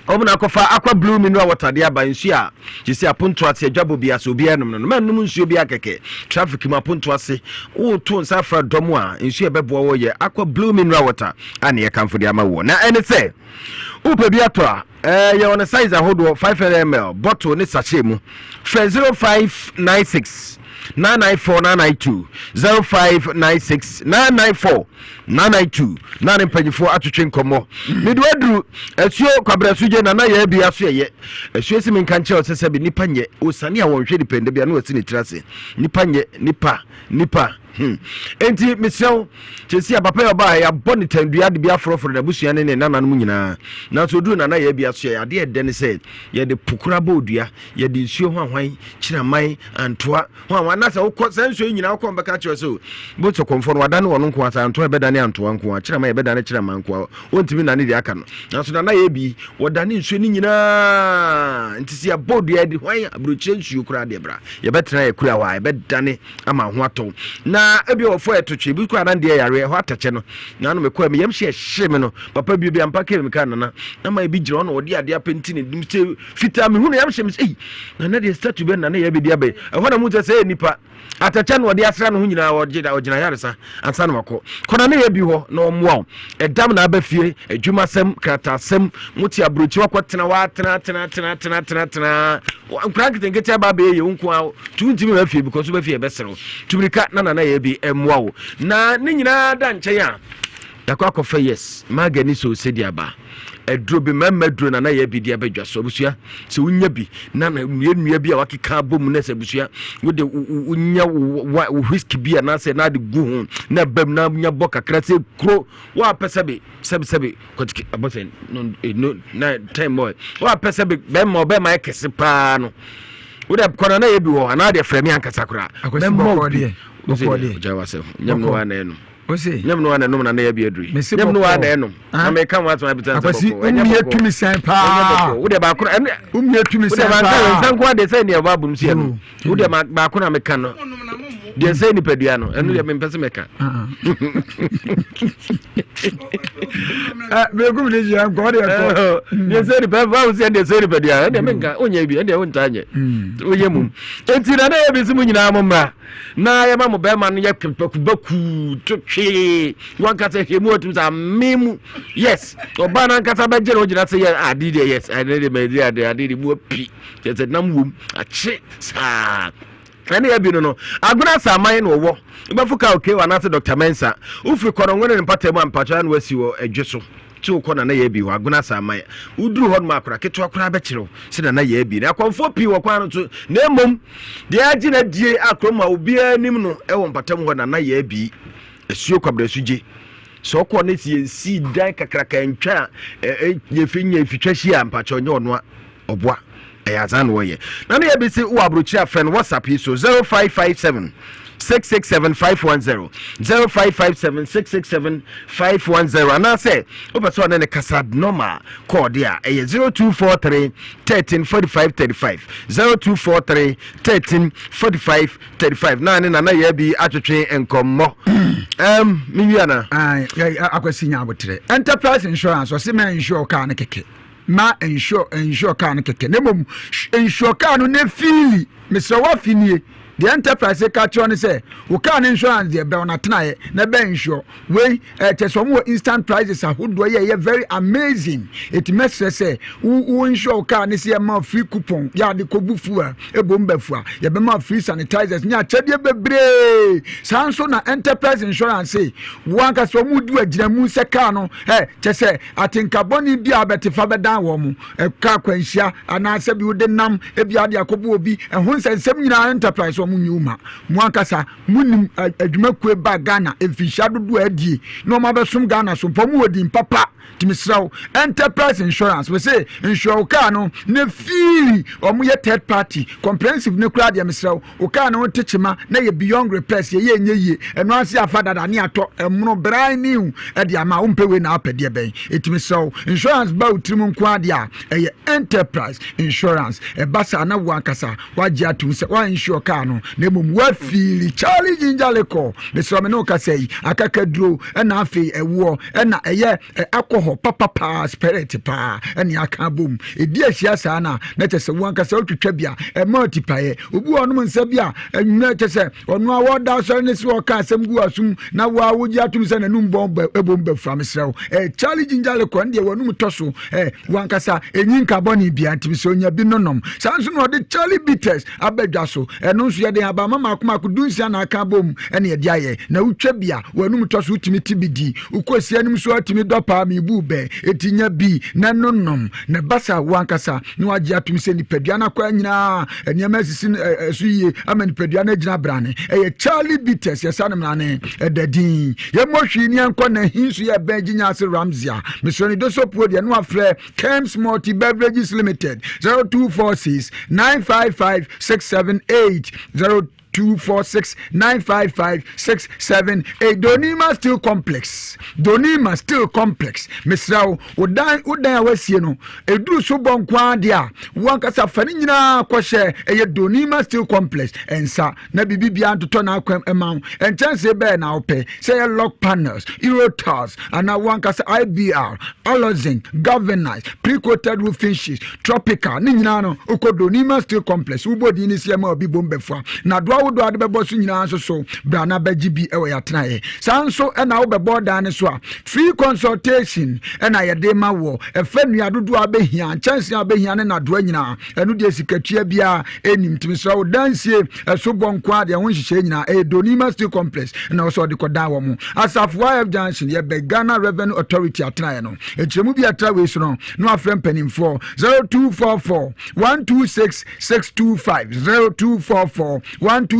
wɔn na akɔfa Aqua Blue Mineral Water de aba nsuo a kyesi aponto ase adwabɔ bi ase obiara nom no no mɛnnom nsuo bi akɛkɛ traffic mu aponto ase woto nsa afra dɔm a nsuo a ɛbɛboa wɔ yɛ Aqua Blue Mineral Water a ne yɛkamfo de ama woɔ na ɛne sɛ wopɛ bi atɔ a Ɛɛ yɛwɔ no size ahodoɔ 500 ml, bottle ne sachet mu. Frɛ 0596 994 992 0596 994 992 na ne mpanyinfoɔ atwetwe nkɔmmɔ. Mede waduru asuo kwabrɛ so gye nana yɛ bi aso ɛyɛ asuo si menka nkyerɛ sɛ sɛbi nipa nyɛ osane a wɔnhwɛ nipa ndɛ bi ano asi ne tiri ase nipa nyɛ nipa nipa Hmm. Enti mesrɛ wo, kyɛsi a papa yɛ ɔbaa yɛabɔ ne tandua de bi aforɔforɔ n'abusua ne ne nananom nyinaa. Nanso oduru nana yɛ bi aso yɛ adeɛ ɛdɛ ne sɛ yɛde pokora bɔ odua, yɛde nsuo ho ahwan, kyinaman, antoa ho ahwan. Na sɛ wokɔ saa nsuo yi nyinaa wokɔ mbɛka kyerɛ sɛ bo sɛ kɔmfoɔ no wadane ɔno nko asa antoa ɛbɛdane antoa nko a, kyinaman ɛbɛdane kyinaman nko a, wɔntumi nane deɛ aka no. Nanso nana yɛ bi wɔdane nsuo no nyinaa. Nti sɛ yɛabɔ odua de hwan aburokyerɛ nsuo koraa deɛ bra yɛbɛtena yɛ kura hɔ a ɛbɛdane ama ho atɔ wo na ebi wɔ fɔ ɛto twe ebi kɔ anan deɛ yareɛ ɛhɔ atɛkyɛ no na ano mekɔ me yam hyɛ ɛhye me no papa bi bi ampa kee me kaa nana na ma ebi gyina hɔ na ɔde adeɛ apɛnti ne dim sɛ fitaa mehu no yam hyɛ me sɛ ei nana deɛ statue bɛ nana yɛ bɛdi abɛ ɛhɔ na mu sɛ sɛ nipa atɛkyɛ no ɔde asra ne ho nyinaa ɔgye ɔgyina yaresa ansa na wakɔ kɔ nana yɛ bi hɔ na ɔmmoa wo ɛdam na aba fie adwumasɛm krataasɛm mote aburokyi wakɔ tena hɔ atena tena tena tena tena tena nkora nketenkete aba abɛyɛ yɛ wo nko a tu ntumi ma fie because wobɛfie ɛbɛserew tumirika na nana yɛ bi mmoa wo na ne nyinaa da nkyɛn a yɛakɔ akɔfa yes magani so sɛdi aba aduro bi mmarima aduro na na yɛ bi de abɛdwa so abusua sɛ wonya bi na na nnua nnua bi a wakeka abɔ mu na sɛ abusua wode wonya wo whisky bi anaasɛ na ade gu ho na ɛbam na nya bɔ kakra sɛ kuro woapɛ sɛbe sɛbe sɛbe kɔtike abɔ sɛ no eh, no na ten boy woapɛ sɛbe bɛrima ɔbɛrima yɛ kɛse paa no wode kɔ na na yɛ bi wɔ anaa deɛ frɛ me ankasa koraa bɛma obi gya wasɛm nyam no wa na ɛnom nyam no wa na ɛnom na na yɛ bi aduru yi nyam no wa na ɛnom na meka ho asɛm abisa sɛ bɔkɔ ɛnyɛ bɔkɔ tumi sɛn paa wode baako na ɛne womie tumi sɛn paa wode nsa nko adeɛ sɛ nea ɛwɔ abom si ɛno wode baako na meka no deɛ sɛ nipadua no ɛno deɛ mempɛ sɛ mɛka mekum ne hyia nkɔ ɔde ɛkɔ deɛ sɛ nipa bawo sɛ deɛ sɛ nipadua ɛdeɛ menka wonyɛ bi ɛdeɛ wontaa nyɛ woyɛ mum enti na na yɛ bi sɛ mo nyinaa mo mmra na yɛma mo bɛrima no yɛ bakuu to twee wankasa hwɛ mu atum sɛ ame mu yes ɔbaa no ankasa bɛgye no wogyina sɛ yɛ ade deɛ yes ade deɛ mɛde ade ade deɛ mu api kyɛ sɛ nam wom akye saa ɛne yɛ bi no no agona asaman na ɔwɔ wobɛfo ka okay anaasɛ dr mensa wofiri kɔnɔngo ne ne mpata mu a mpakyɛ na wasi wɔ adwe so te wokɔ nana yɛ bi hɔ agona asaman woduru hɔ nom akora ketewa koraa bɛkyerɛw sɛ nana yɛ bi na akɔmfoɔ pii wɔ kwan no so na mmom deɛ agye na die a kurom a obiara nim no ɛwɔ mpatam hɔ nana yɛ bi asuo kwabrɛso gye sɛ ɔkɔ ne si yɛnsii dan kakraka ntwa a yɛfi nya mfitwa hyia mpakyɛ ɔnyɛ ɔnoa ɔboa ɛyɛ azan na wɔyɛ na ne yɛbi se wɔ aburokyiri afrɛ no whatsapp yi so 0557 667 510 0557 667 510 anaasɛ wopɛ sɛ ɔne ne kasa normal kɔɔde a ɛyɛ 0243 13 45 35 0243 13 45 35 na ne nana yɛ bi atwetwe nkɔmmɔ um, mewie ana akwasi nya aboterɛ enterprise insurance ɔse ma insure kaa no kɛkɛ ma insure insure kaa no kɛkɛ na mmom insure kaa no ne fiili mesrɛ woafi nie deɛ enterprise ka kyerɛ no sɛ wo kaa no insurance deɛ brɛ wo natenaeɛ na bɛ insure wei ɛkyɛ sɛ wɔn wɔ instant prices ahodoɔ yɛ ɛyɛ very amazing eti mɛsrɛ sɛ wo wo insure wo kaa ne sɛ yɛma free coupon yɛ ade kɔbu fuel ebom bɛfua yɛbɛma free sanitizers ne akyɛdeɛ bebree saa nso na enterprise insurance wo ankasa wɔn di agyinamu sɛ kaa no ɛ kyɛ sɛ Atenka bɔne bi a bɛte fa bɛdan wɔn mo, ɛka akwanhyia anaasɛ bi wode nam ebi ade akɔbɔ obi, ɛho nsɛnsɛm nyinaa enterprise. sɛ ɔmo nyɛ uma. Mo ankasa mo nim adwumakuo ba Ghana mfinhyia dodoɔ a adie na ɔmo abɛsom Ghana so mpo ɔmo wɔ din papa. Nti mesrɛ wo, Enterprise Insurance, me se insure wo kaa no na fii ɔmo yɛ third party comprehensive ne koraa deɛ, mesrɛ wo, wo kaa no ho te kyema na yɛ beyond repairs, yɛyɛ ɛnyɛ yie, ɛno ase afa dada ne atɔ ɛmono brand new ɛde ama wo, mpɛ wei na apɛ deɛ bɛn? Ɛti mesrɛ wo, insurance ba wo tirim nko adeɛ a, ɛyɛ Enterprise Insurance. Ɛba saa na wo ankasa wagye atum sɛ wa insure kaa no na mmom wafili Charlie Ginger Liquor. Mesrɛ me ne wo kasa yi, akakaduro ɛna afei ɛwoɔ ɛna ɛyɛ alcohol papapaa, spirit paa ɛne aka abom ɛdi ahyia saa no a, na kyɛ sɛ wo ankasa wotwitwa bi a ɛma atipaeɛ. Obi wɔ ɔnom nsa bi a ɛnwuma kyɛ sɛ ɔno a wɔda asɔre ne sɛ ɔka asɛm gu asom na woa wogye atom sɛ n'anum bɔn ɛbom bɛfura. Mesrɛ wo, Charlie Ginger Liquor no deɛ w'anum tɔ so, wankasa ɛnyi nka bɔne bia, ntimi sɛ onya bi nonom. Saa nso na ɔde Charlie Bitters aba dwa so. Ɛno nso yɛde abama mako mako 16 na aka bom ɛne ɛde ayɛ, na wotwa bi a w'anum tɔ so, wotumi ti bi di, wokɔ si anim so atumi dɔ paa mebu bɛn. Ɛti nya bi na nonom na basa wankasa na wagye atom sɛ nipadua no akɔ nyinaa nneɛma asisi ɛso yie ama nipadua no agyina brane. Ɛyɛ Charlie Bitters, yɛsa no mmerane ɛda din. Yɛmmɔ hwii ne yɛnkɔ na hi nso yɛ bɛn gyinya ase Ramsia. Mesrɛ no dosopuo deɛ no afrɛ Kems Multi Beverages Limited, 0246 955 678, 0246 955 678. Donima Steel Complex, Donima Steel Complex, mesrɛ wo, wo dan a wasie no ɛduru so bɔ nko ara deɛ a, wankasa fa ne nyinaa kɔhyɛ ɛyɛ Donima Steel Complex nsa na biribi biara ntotɔ n'akwam ɛma wo. Nkyɛnsee bɛɛ na wopɛ sɛ ɛyɛ lock panels, euro tiles, anaa wankasa IBR, alozinc, galvanized, pre-coated roofing sheets, tropical ne nyinaa no, wokɔ Donima Steel Complex, wobɔ din ne si ɛma obi bom bɛfoa na adoa ahodoɔ ade bɛbɔ so nyinaa nso so bra na bɛgye bi ɛwɔ yɛatenaeɛ. Saa nso ɛna wobɛbɔ dan no so a, free consultation ɛna yɛde ma wɔ ɛfɛ nnua dodoɔ a bɛhia, nkyɛnsee a bɛhia ne nadoa nyinaa. Ɛno deɛ sikatua biara ɛnim, ntumi srɛ wo dansie ɛso bɔ nko a deɛ ho nhyehyɛe nyinaa ɛyɛ Donima Steel Complex ɛna wɔ sɛ ɔde kɔdan wɔ mo Asafo IF Junction, yɛbɛ Ghana Revenue Authority atenaeɛ no. Nkyerɛmu bi atra wei so no na wafrɛ mpanimfoɔ 0244 126 625, 0244 126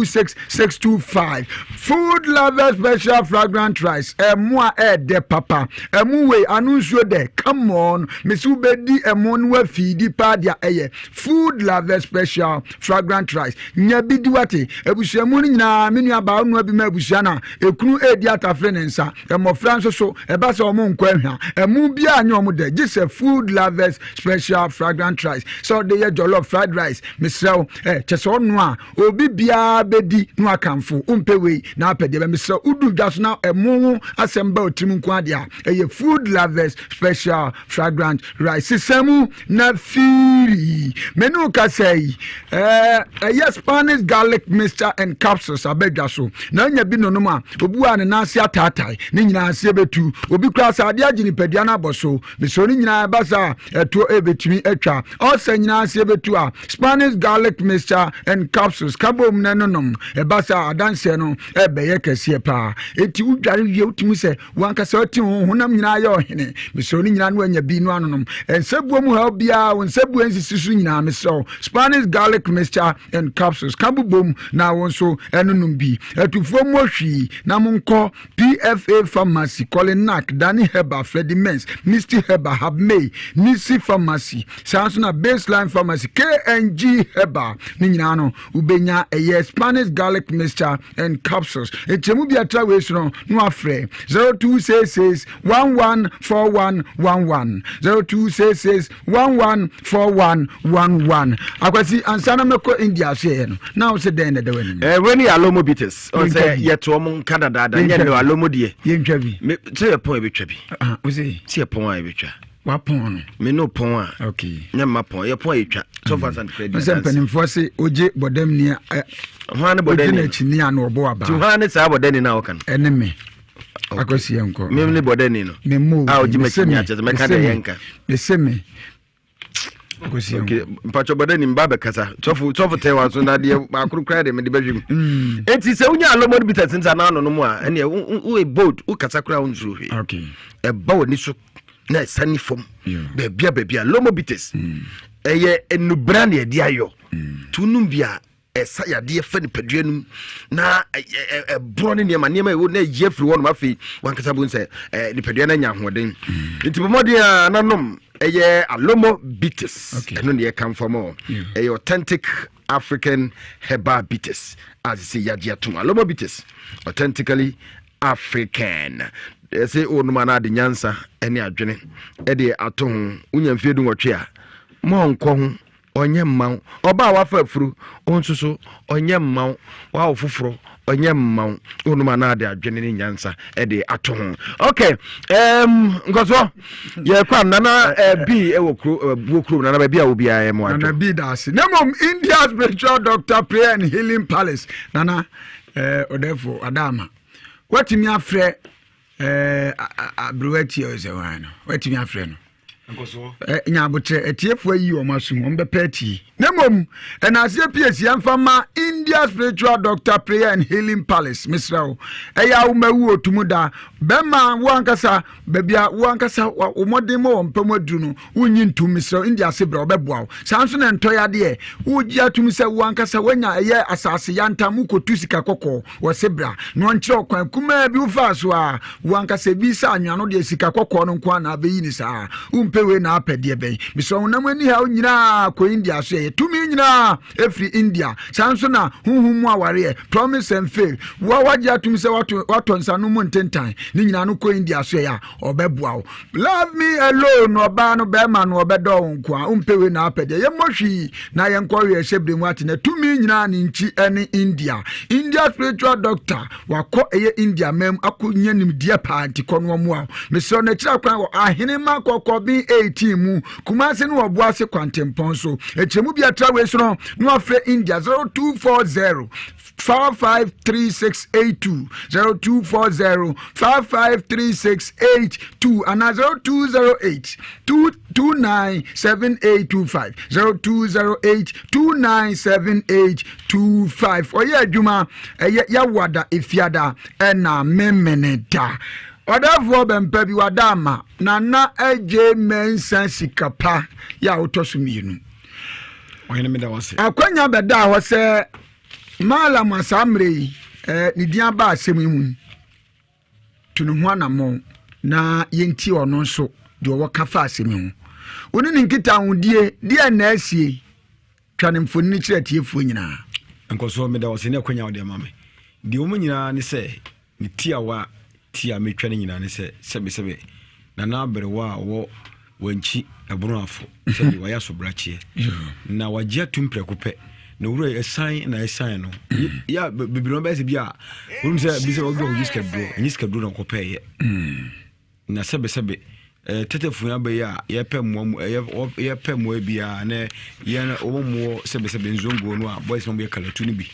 625. Food Lover Special Fragrant Rice, ɛmo a ɛɛdɛ papa, ɛmo wei ano nsuo dɛ, come on, mesi wobɛdi ɛmo no wafiidi paa deɛ, ɛyɛ Food Lover Special Fragrant Rice. Nya bi di wate, abusuamu no nyinaa, me nua baa wonoa bi ma abusua no a, ekunu edi atafere ne nsa, mmɔfra nso so ɛba sɛ wɔn nkɔ ahwa ɛmo biara nyɛ wɔn dɛ gye sɛ Food Lovers Special Fragrant Rice. Sɛ ɔde yɛ jollof, fried rice, mesrɛ wo, ɛ kyɛ sɛ ɔno a obi biara bɛdi na wakamfo. Wompɛ wei na apɛ deɛ bɛ, mesrɛ wodu dwa so na ɛmo ho asɛm ba otirim nko adeɛ a, ɛyɛ Food Lovers Special Fragrant Rice. Sesa mu na fiiri me ne wo kasa yi, ɛyɛ Spanish garlic mixture and capsules abɛdwa so na anya bi nonom a, obi wɔ a ne nan ase ataatae ne nyinaa aseɛ bɛtu, obi koraa sɛ adeɛ agye nipadua no abɔ so. Mesrɛ no nyinaa ɛba saa ɛtoɔ ɛbɛtumi atwa ɔsɛ nyinaa aseɛ bɛtu a, Spanish garlic mixture and capsules ka bom na ɛnonom. Ɛba saa adanseɛ no ɛbɛyɛ kɛseɛ paa. Enti wodware wie, wotumi sɛ wankasa ɔte ho honam nyinaa yɛ ɔhene. Mesrɛ no nyinaa no anya bi no anonom. Ɛnsɛbuo mu haw biara, wo nsɛbuo nsisi so nyinaa, mesrɛ wo, Spanish garlic mixture and capsules ka bobom na wo nso ɛnonom bi. Atufoɔ mmɔ hwii na monkɔ PFA Pharmacy, Colinac, Dani Herbal, Freddie Mens, Misty Herbal, Habmay, Nisi Pharmacy, saa nso na Baseline Pharmacy, KNG Herbal ne nyinaa no wobɛnya ɛyɛ Spanish garlic mixture and capsules. Nkyɛmu bi atra wei so no na wafrɛ 0266 114111, 0266 114111. Akwasi, ansa na mɛkɔ India so yɛ no, na wo sɛ dɛn na ɛda w'anim? Wei ne yɛ alomo bitters. Ɔn sɛ yɛto ɔmo nka dadaada, nyɛ ne alomo deɛ. Yɛntwa bi. Sɛ yɛpɔn yɛbɛtwa bi. Ah, sɛ yɛpɔn a yɛbɛtwa. Wapɔn no. Me no pɔn a. Okay. Nyɛ mma pɔn, yɛpɔn a yɛtwa. So far and credit. Sɛ mpanimfoɔ se ogye bɔdam ni a. Hwan ne bɔdam ni? Ogye n'akyi ni a na ɔbɔ aba. Ti hwan ne saa bɔdam ni na ɔka no? Ɛne me. Akwasi yɛ nkɔ. Me ne bɔdam ni no. Me mo. A ogye m'akyi ni akyɛ sɛ mɛka deɛ yɛnka. Mese me. Akwasi yɛ nkɔ. Mpatwɔ bɔdam ni mba bɛkasa. Sɔfo sɔfo tɛ wa so na deɛ baakoro koraa deɛ mede bɛhwɛ mu. Eti sɛ wonya alomo no bi tɛse nsa na ano no mu a, ɛneɛ wo bold, wokasa koraa wo nsuro hwee. Okay. Ɛba w'ani so na ɛsane fam baabia baabia. Lomo bitters ɛyɛ nnubra na ɛde ayɔ. Nti wonom bi a Ɛsa yadeɛ fa nipadua no mu na ɛborɔ ne nneɛma nneɛma ɛwɔ na ɛyi afiri hɔ nom afei wankasa bu sɛ nipadua no anya ahoɔden mm. nti bɔ mmɔden a nanom ɛyɛ alomo bitters ɛno ne yɛka mfa mɔ ɛyɛ authentic African herbal bitters a sɛ yɛagye atom alomo bitters authentically African ɛsɛ wonom anaa de nyansa ne adwene ɛde ato ho wonya mfeɛ du nwɔtwe a ma ɔnkɔ ho ɔnyɛ mma wo. Ɔbaa a wafa afuru, wo nso so, ɔnyɛ mma wo. Wawo foforɔ, ɔnyɛ mma wo. Wonom anaa de adwene ne nyansa de ato ho. Okay, um, nkɔsoɔ, yɛkɔ a nana uh, bi wɔ kuro uh, buo kurom nana baabi a obiara yɛ mo adwo. Nana bi da ase. Na mmom India Spiritual Doctor Prayer and Healing Palace nana eh, ɔdɛfo Adama watumi afrɛ eh, aberewa tie ɔsɛ wɔn no watumi afrɛ no. Nya aboterɛ, atiefoɔ ayi wɔn asom, wɔn bɛpɛ atie. Na mmom, ɛnaaseɛ piesie ɛmfa ma India Spiritual Doctor Prayer and Healing Palace, mesrɛ wo, ɛyɛ a womawu otumu da, bɛma wo ankasa, baabi a wo ankasa wo mmɔden ma wɔn pɛ mu aduru no, wonnyi ntom, mesrɛ wo, India ase brɛ, wɔbɛboa wo. Saa nso na ɛntɔ yadeɛ, wogye atum sɛ wo ankasa woanya ɛyɛ asase yantam, wokɔtu sika kɔkɔɔ, Wɔse bra na ɔnkyerɛ wo kwan kumaa bi wofaa so a, wo ankasa ebi sɛ anwea no deɛ sika kɔkɔɔ no nko ara na abɛyi ne saa. Wompɛ wei na apɛ deɛ bɛn? Mesrɛ honam ani haw nyinaa kɔ India so ɛyɛ tumi nyinaa ɛfiri India. Saa nso na honhom mu awareɛ, promise and fail, wo a wagye atom sɛ wato watɔ nsano mu ntentan ne nyinaa no kɔ India so ɛyɛ a ɔbɛboa wo. Love me alone ɔbaa no bɛrima no ɔbɛdɔ wo nko a wompɛ wei na apɛ deɛ yɛmmɔ hwii na yɛnkɔ hwee ɛhyɛ bere mu ate na tumi nyinaa ne nkyi ɛne India India spiritual doctor wakɔ ɛyɛ India mam akɔ nya nimdeɛ paa nti kɔ no ɔmoa wo mesrɛ no akyira kwan wɔ ahenema kɔkɔben 18 mu Kumase ne ɔboase kwantempɔn so ɛkyerɛmu bi atra wei so no na wafrɛ India 0240 553682 0240 553682 anaa 0208 297825 0208 297825 ɔyɛ adwuma ɛyɛ yawada efiada ɛna memene da ɔdɛfoɔ bɛmpa bi wada ama nana agye mɛnsa sika pa yɛ a wotɔ so mmienu akwanya bɛdaa hɔ sɛ Mallam a saa mmerɛ yi eh, ne din aba asɛm yi mu yi, tu ne ho anammɔn na yɛntie ɔno nso deɛ ɔwɔ ka fa asɛm yi ho. Wo ne ne nkitahodie deɛ na asie twa ne mfonini kyerɛ atiefoɔ nyinaa. Nkɔsoɔ meda wo ase ne akwanya wode ama me. Deɛ wɔn nyinaa ne sɛ Ne tiawa ti a metwa no nyinaa ne sɛ, sɛbesɛbe, Nana aberewa a ɔwɔ Wankyi Ɛbono Afo, sɛbe wayɛ asobrakyeɛ, na wagye atum prɛko pɛ, na owura yi ɛsan na ɛsan no, yɛ a bebree no bɛyɛ sɛ bi a, wonim sɛ bi sɛ ɔbi ɔkɔgye sikaduro, ɛnyɛ sikaduro na ɔkɔpɛɛyɛ. Na sɛbesɛbe, eh, tɛtɛfua bɛ yi a yɛpɛ mmoa mu, eh, yɛpɛ mmoa biara na yɛn wɔn mmoɔ sɛbesɛbe nzongo no a boys no yɛ kalatu no bi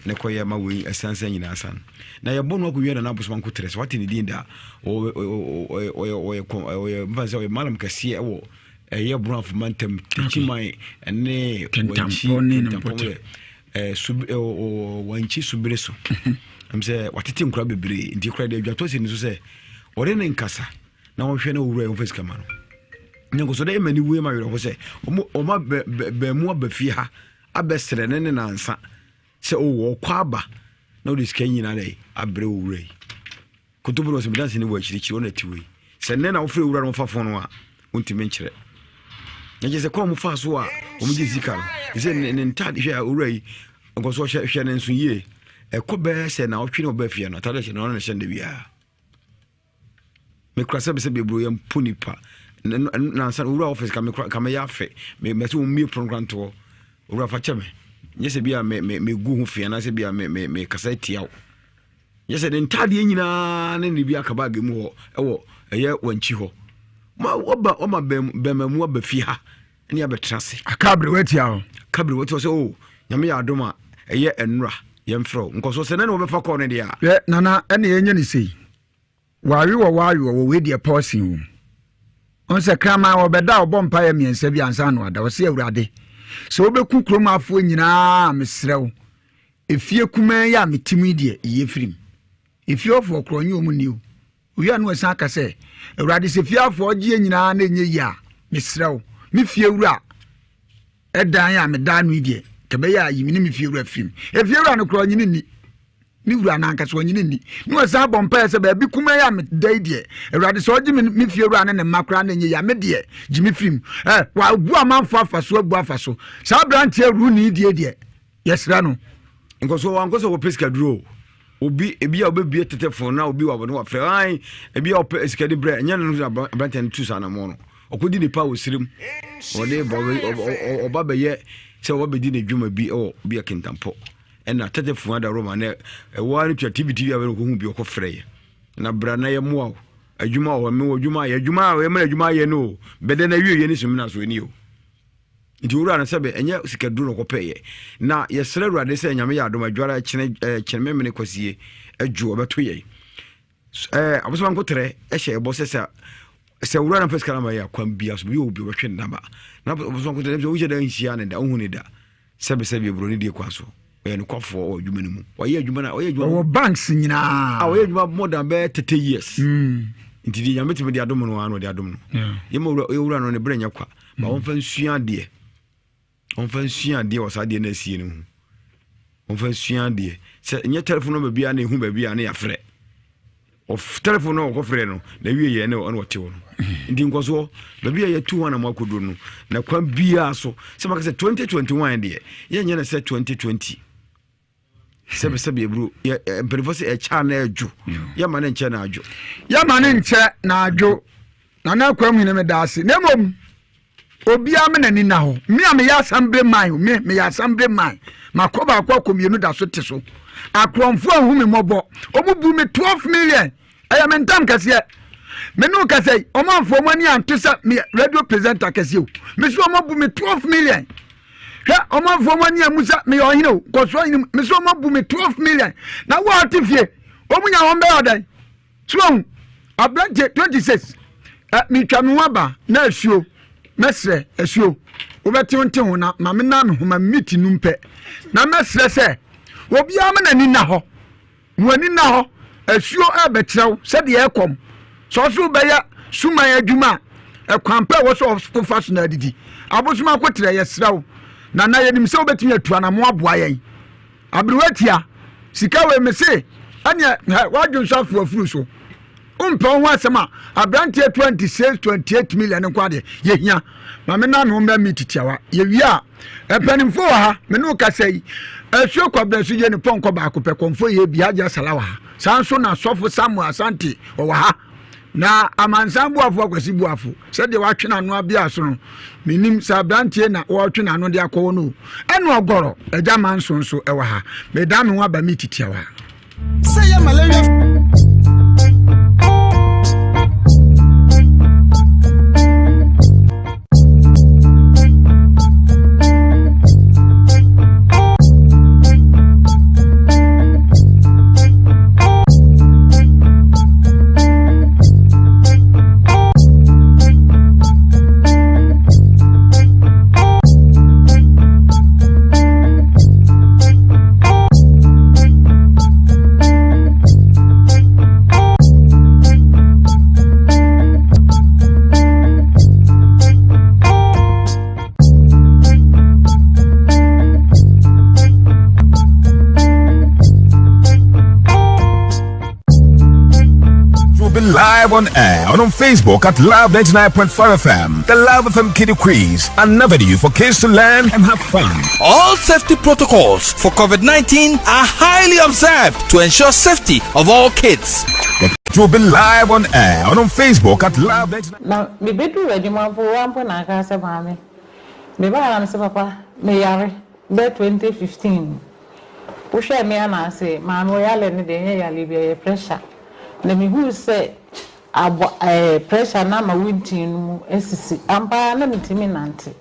na kɔ yɛ ma wei ɛsansan nyinaa san na yɛbɔ no akɔwia nana abosoma nko trɛ sɛ wate ne din da ɔyɛ ɔyɛ ɔyɛ mfa sɛ ɔyɛ malam kɛseɛ ɛwɔ ɛyɛ borɔfo mantam tekyiman ɛne wankyi kentampɔ eh, sub, eh, wankyi subere so ɛm sɛ watete nkora bebree nti kora deɛ adwatɔ si ne so sɛ ɔne ne nkasa na wɔhwɛ na owura yɛ wɔfa sika ma no na nkɔsɔ dɛ ɛma ne wue ma werɛho sɛ ɔma baamu aba fie ha abɛsrɛ ne ne nansa sɛ ɔwɔ ɔkɔ aba na ɔde sika nyinaa dɛ abrɛ owura yi kotobo no sɛ medanse ne wɔ akyirikyiri ɔna ti wei sɛ nnɛ na wofrɛ owura no wɔfa fon no a wontumi nkyerɛ na kyerɛ sɛ kwan wɔn fa so a wɔn gye sika no sɛ ne ntaade hwɛ a owura yi nkɔsɔ hwɛ hwɛ ne nso yie ɛkɔ bɛɛ sɛ na ɔtwe ne ɔbɛ fie no ataade hyɛ no ɔno na hyɛ no da biara mekura sɛ sɛ bebree yɛ mpo nipa nansa owura ɔfis ka mekura ka meyɛ afɛ me mɛsɛ wɔn mmie pono kora ntoɔ owura fa kyɛ me nyɛ sɛ bi a me me me gu ho fi anaasɛ bi a me me me kasa tia wo nyɛ sɛ ne ntaadeɛ nyinaa ne ne bi aka baage mu hɔ ɛwɔ ɛyɛ wɔn akyi hɔ ma ɔba ɔma bɛn bɛn mu aba fie ha ne abɛtena ase. Aka aberewa tia hɔ. Aka aberewa tia hɔ sɛ o oh, nyame yɛ adom a ɛyɛ nnora yɛmfrɛ wo nkɔsoɔ sɛ nɛ ne wɔbɛfa kɔɔ no deɛ a. Hwɛ nana ɛne yɛnyɛ ne sei wawe wɔ wawe wɔ wɔ wei deɛ pɔɔsen wɔ mu ɔn sɛ kraman wɔbɛda a ɔbɔ mpaeɛ mmiɛnsa bi ansa na wada ɔsɛ awurade sɛ wobɛku kurom afoɔ nyinaa mesrɛ wo efie kumaa yi a mete mu yi deɛ yɛ firim efie ɔfoɔ korɔ nye wɔn ni o Owie a na wasan aka sɛ, Awurade, sɛ fie afɔregyeɛ nyinaa na ɛnyɛ yie a, mesrɛ wo, me fie wura ɛdan a meda ano yi deɛ, Kɛbɛyɛ a yi me ne me fiewura firi mu. Efiewura no koraa ɔnye no nni. Ne wura no ankasa ɔnye no nni. Na ɔsan bɔ mpaeɛ sɛ baabi kumaa yi a meda yi deɛ, Awurade sɛ ɔgye me me fiewura ne ne mma koraa na ɛnyɛ yie a, me deɛ gye me firi mu. Ɛ wabu amanfoɔ afa so abu afa so. Saa aberanteɛ Rooney die deɛ, yɛsrɛ no. Nkɔsoɔ wankɔ sɛ wɔpɛ sikaduro o. Obi ebi a ɔbɛbie tetɛ fon na obi wɔ no wafrɛ ae ebi a ɔpɛ sika de brɛ ɛnyɛ no no aberanteɛ no tu saa anamɔ no ɔkɔdi nipa wɔ sirim ɔde ba ɔba bɛyɛ sɛ ɔba bɛdi n'adwuma bi wɔ bi a kintampɔ ɛna tɛtɛ fon ada roma na ɛwɔ ara no tua tv tv a bɛn ɔkɔhu bi ɔkɔfrɛ yɛ na bra na yɛmmoa wo adwuma wɔ hɔ mewɔ adwuma ayɛ adwuma a yɛmana adwuma ayɛ no o bɛdɛ na awie yɛ ne sumina so ɛni o Nti owura no sɛbe ɛnyɛ sikaduro na ɔkɔpɛeɛ. Na yɛsrɛ Awurade sɛ Nyame yɛ adom adwara kyene ɛɛ kyene memene kwasie adwo ɔbɛto yɛn. Ɛɛ abosoma nkotrɛ ɛhyɛ ɛbɔ sɛ sɛ sɛ owura no mfa sika no ma yɛ akwan bia so baabi wɔ bi ɔbɛtwe ne naba. Na abosoma nkotrɛ sɛ wohyɛ da nhyia ne da wohu ne da. Sɛbe sɛbe oburoni die kwan so. Ɔyɛ nokwafoɔ wɔ adwuma no mu. Ɔyɛ adwuma na ɔyɛ adwuma. Ɔwɔ banks nyinaa. A ɔyɛ adwuma more than bɛyɛ 30 years. Mm. Nti deɛ Nyame tumi de adom no ara na ɔde adom no. Yɛma owura no ne berɛ nyɛ kwa. Ma wɔmfa nsua adeɛ. Wɔmfa nsua adeɛ wɔ saa adeɛ no asie no ho. Wɔmfa nsua adeɛ. Sɛ nyɛ telefon nɔmba biara na ehu baabi a na yɛafrɛ. Telefon no wɔkɔfrɛ no na wie yɛ ne ɔne ɔte hɔ no. Nti nkɔsoɔ baabi a yɛtu ho anamɔ akɔduro no na kwan biara so sɛ maka sɛ 2021 deɛ yɛnyɛ no sɛ 2020. Sɛbesɛbe aburo yɛ mpanimfoɔ sɛ ɛkyɛ a na ɛdwo yɛma ne nkyɛ na adwo. Yɛma ne nkyɛ na adwo Nana Akwam hene meda ase na mmom obiara me n'ani na hɔ me a meyɛ assembly man me meyɛ assembly man makɔ baako akɔ mmienu da so te so akorɔmfoɔ ahu me mmɔbɔ wɔn bu me 12 million ɛyɛ me ntam kɛseɛ me ne wo kasa yi wɔn amfa wɔn ani anto sɛ me radio presenter kɛseɛ o me so wɔn abu me 12 million hwɛ wɔn amfa wɔn ani amu sɛ meyɛ ɔhene o nkɔsoɔ ɔhene me so wɔn abu me 12 million na wo a ɔte fie wɔn nya wɔn bɛyɛ ɔdan so wɔn aberante 26 ɛ metwa me ho aba na asuo mɛsrɛ asuo wobɛte nte ho na ma me na me ho ma meet num pɛ na mɛsrɛ sɛ obiara ma n'ani nna hɔ Ma w'ani nna hɔ, asuo rebɛkyerɛ wo sɛdeɛ ɛkɔm. Sɛ ɔso wobɛyɛ suman adwuma a, ɛkwan pa ɛwɔ sɛ wofa so na adidi. Abosom akoterɛ, yɛsrɛ wo. Nana, yɛnim sɛ wobɛtumi atu anamo aboa yɛn. Aberewa tia, sika wei mese, ɛneɛ hɛ, w'adwene nso afo afuru so. Wompɛ wo ho asɛm a, aberanteɛ 26, 28 million nko adeɛ, yɛhia. Ma me na me ho mmra meet tiawa. Yɛwie a, mpanimfoɔ wɔ ha, me ne wo kasa yi, asuo kɔbrɛ so yɛ ne pɔnkɔ baako pɛ, kɔmfo yɛ bi, Hajia Salah wɔ ha. Saa nso na sɔfo Samuel Asante ɔwɔ ha. Na amansan boafo Akwasi Boafo, sɛdeɛ watwe n'ano abea so no, menim sɛ aberanteɛ na wɔretwe n'ano de akɔ hɔ no o. Ɛna ɔgɔrɔ, agya manso nso ɛwɔ ha. Meda me ho aba meet tiawa. Sɛ yɛ malaria. Live on air and on Facebook at Love 99.5 FM. The Love FM Kiddie Quiz, an avenue for kids to learn and have fun. All safety protocols for COVID 19 are highly observed to ensure safety of all kids. It will be live on air and on Facebook at Love 99. Na mebɛduruu adwuma mpo, wo ara mpo na aka sɛ maame. Mebaeɛ na mese papa meyare bɛyɛ 2015. Wohwɛɛ me a na ase maame wo yare no deɛ ɛnyɛ yareɛ biara ɛyɛ pressure. Na mehuu sɛ abɔ ɛɛ pressure no ama wo ntini no mu asisi. Ampa ara na mentumi nnante.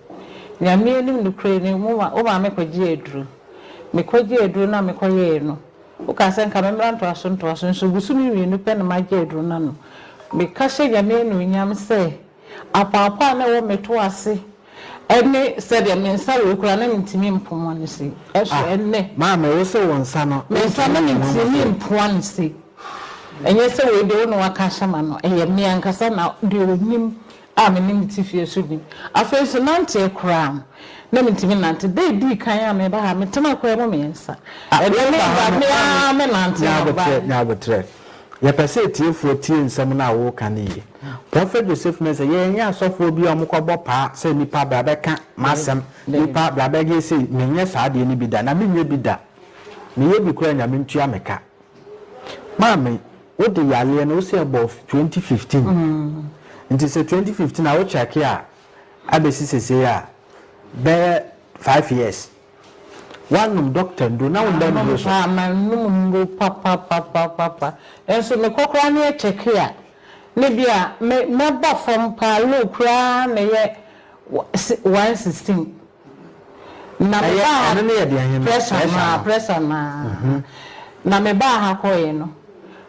Nyame anim nokorɛ ni, wo maame kɔgyee aduro. Mekɔgyee aduro no a mekɔyɛeɛ no, wokaa sɛ nka memmra ntoaso ntoaso, nso bosome mmienu pɛ na magye aduro no anom. Meka hyɛ Nyame anuonyam sɛ apɔapɔ a na ɛwɔ me to ase ne sɛdeɛ me nsa wei koraa na mentumi mpoa no sei, ɛso Ah, ɛnnɛ. Maame, wo se wo nsa no, Me nsa no wontumi mpoa no mentumi sei? mpoa no sei. Ɛnyɛ sɛ wei deɛ wo na woaka ahyɛ m'ano, ɛyɛ me ankasa na deɛ ɔnim. a me ne me te fie so bi. Afei nso nanteɛ koraa no, na mentumi nnante. Da a ɛdii kan a mereba ha, metenaa kwan mu mmiɛnsa. Ɛdeɛ mereba, me ara menante na mebaeɛ. Nya aboterɛ. Yɛpɛ sɛ atiefoɔ tie nsɛm no a woreka no yie. Prɔfɛt Joseph Mensah, Yɛnyɛ asɔfoɔ bi a wɔkɔbɔ paa sɛ nnipa bra bɛka m'asɛm, nnipa bra bɛyɛ sei. Menyɛ saa adeɛ no bi da, na menyɛ bi da. Meyɛ bi koraa a, Nyame ntua me ka. Maame, wode yareɛ no, wose ɛbɔɔ 2015. Nti sɛ 2015 a wo check a, abɛsi sesei a, bɛyɛ 5 years. Woanom doctor nnuro na wonnda nnuro so. Paa, manom nnuro papapapapa. Nso mekɔ koraa na yɛ check a, na bi a me mɛba fam paa, low koraa na ɛyɛ 116. Na me Ɛyɛ, baa ha, ɛno no yɛ deɛn he no? pressure no ara, no. pressure no ara. Na me baa ha kɔeɛ no,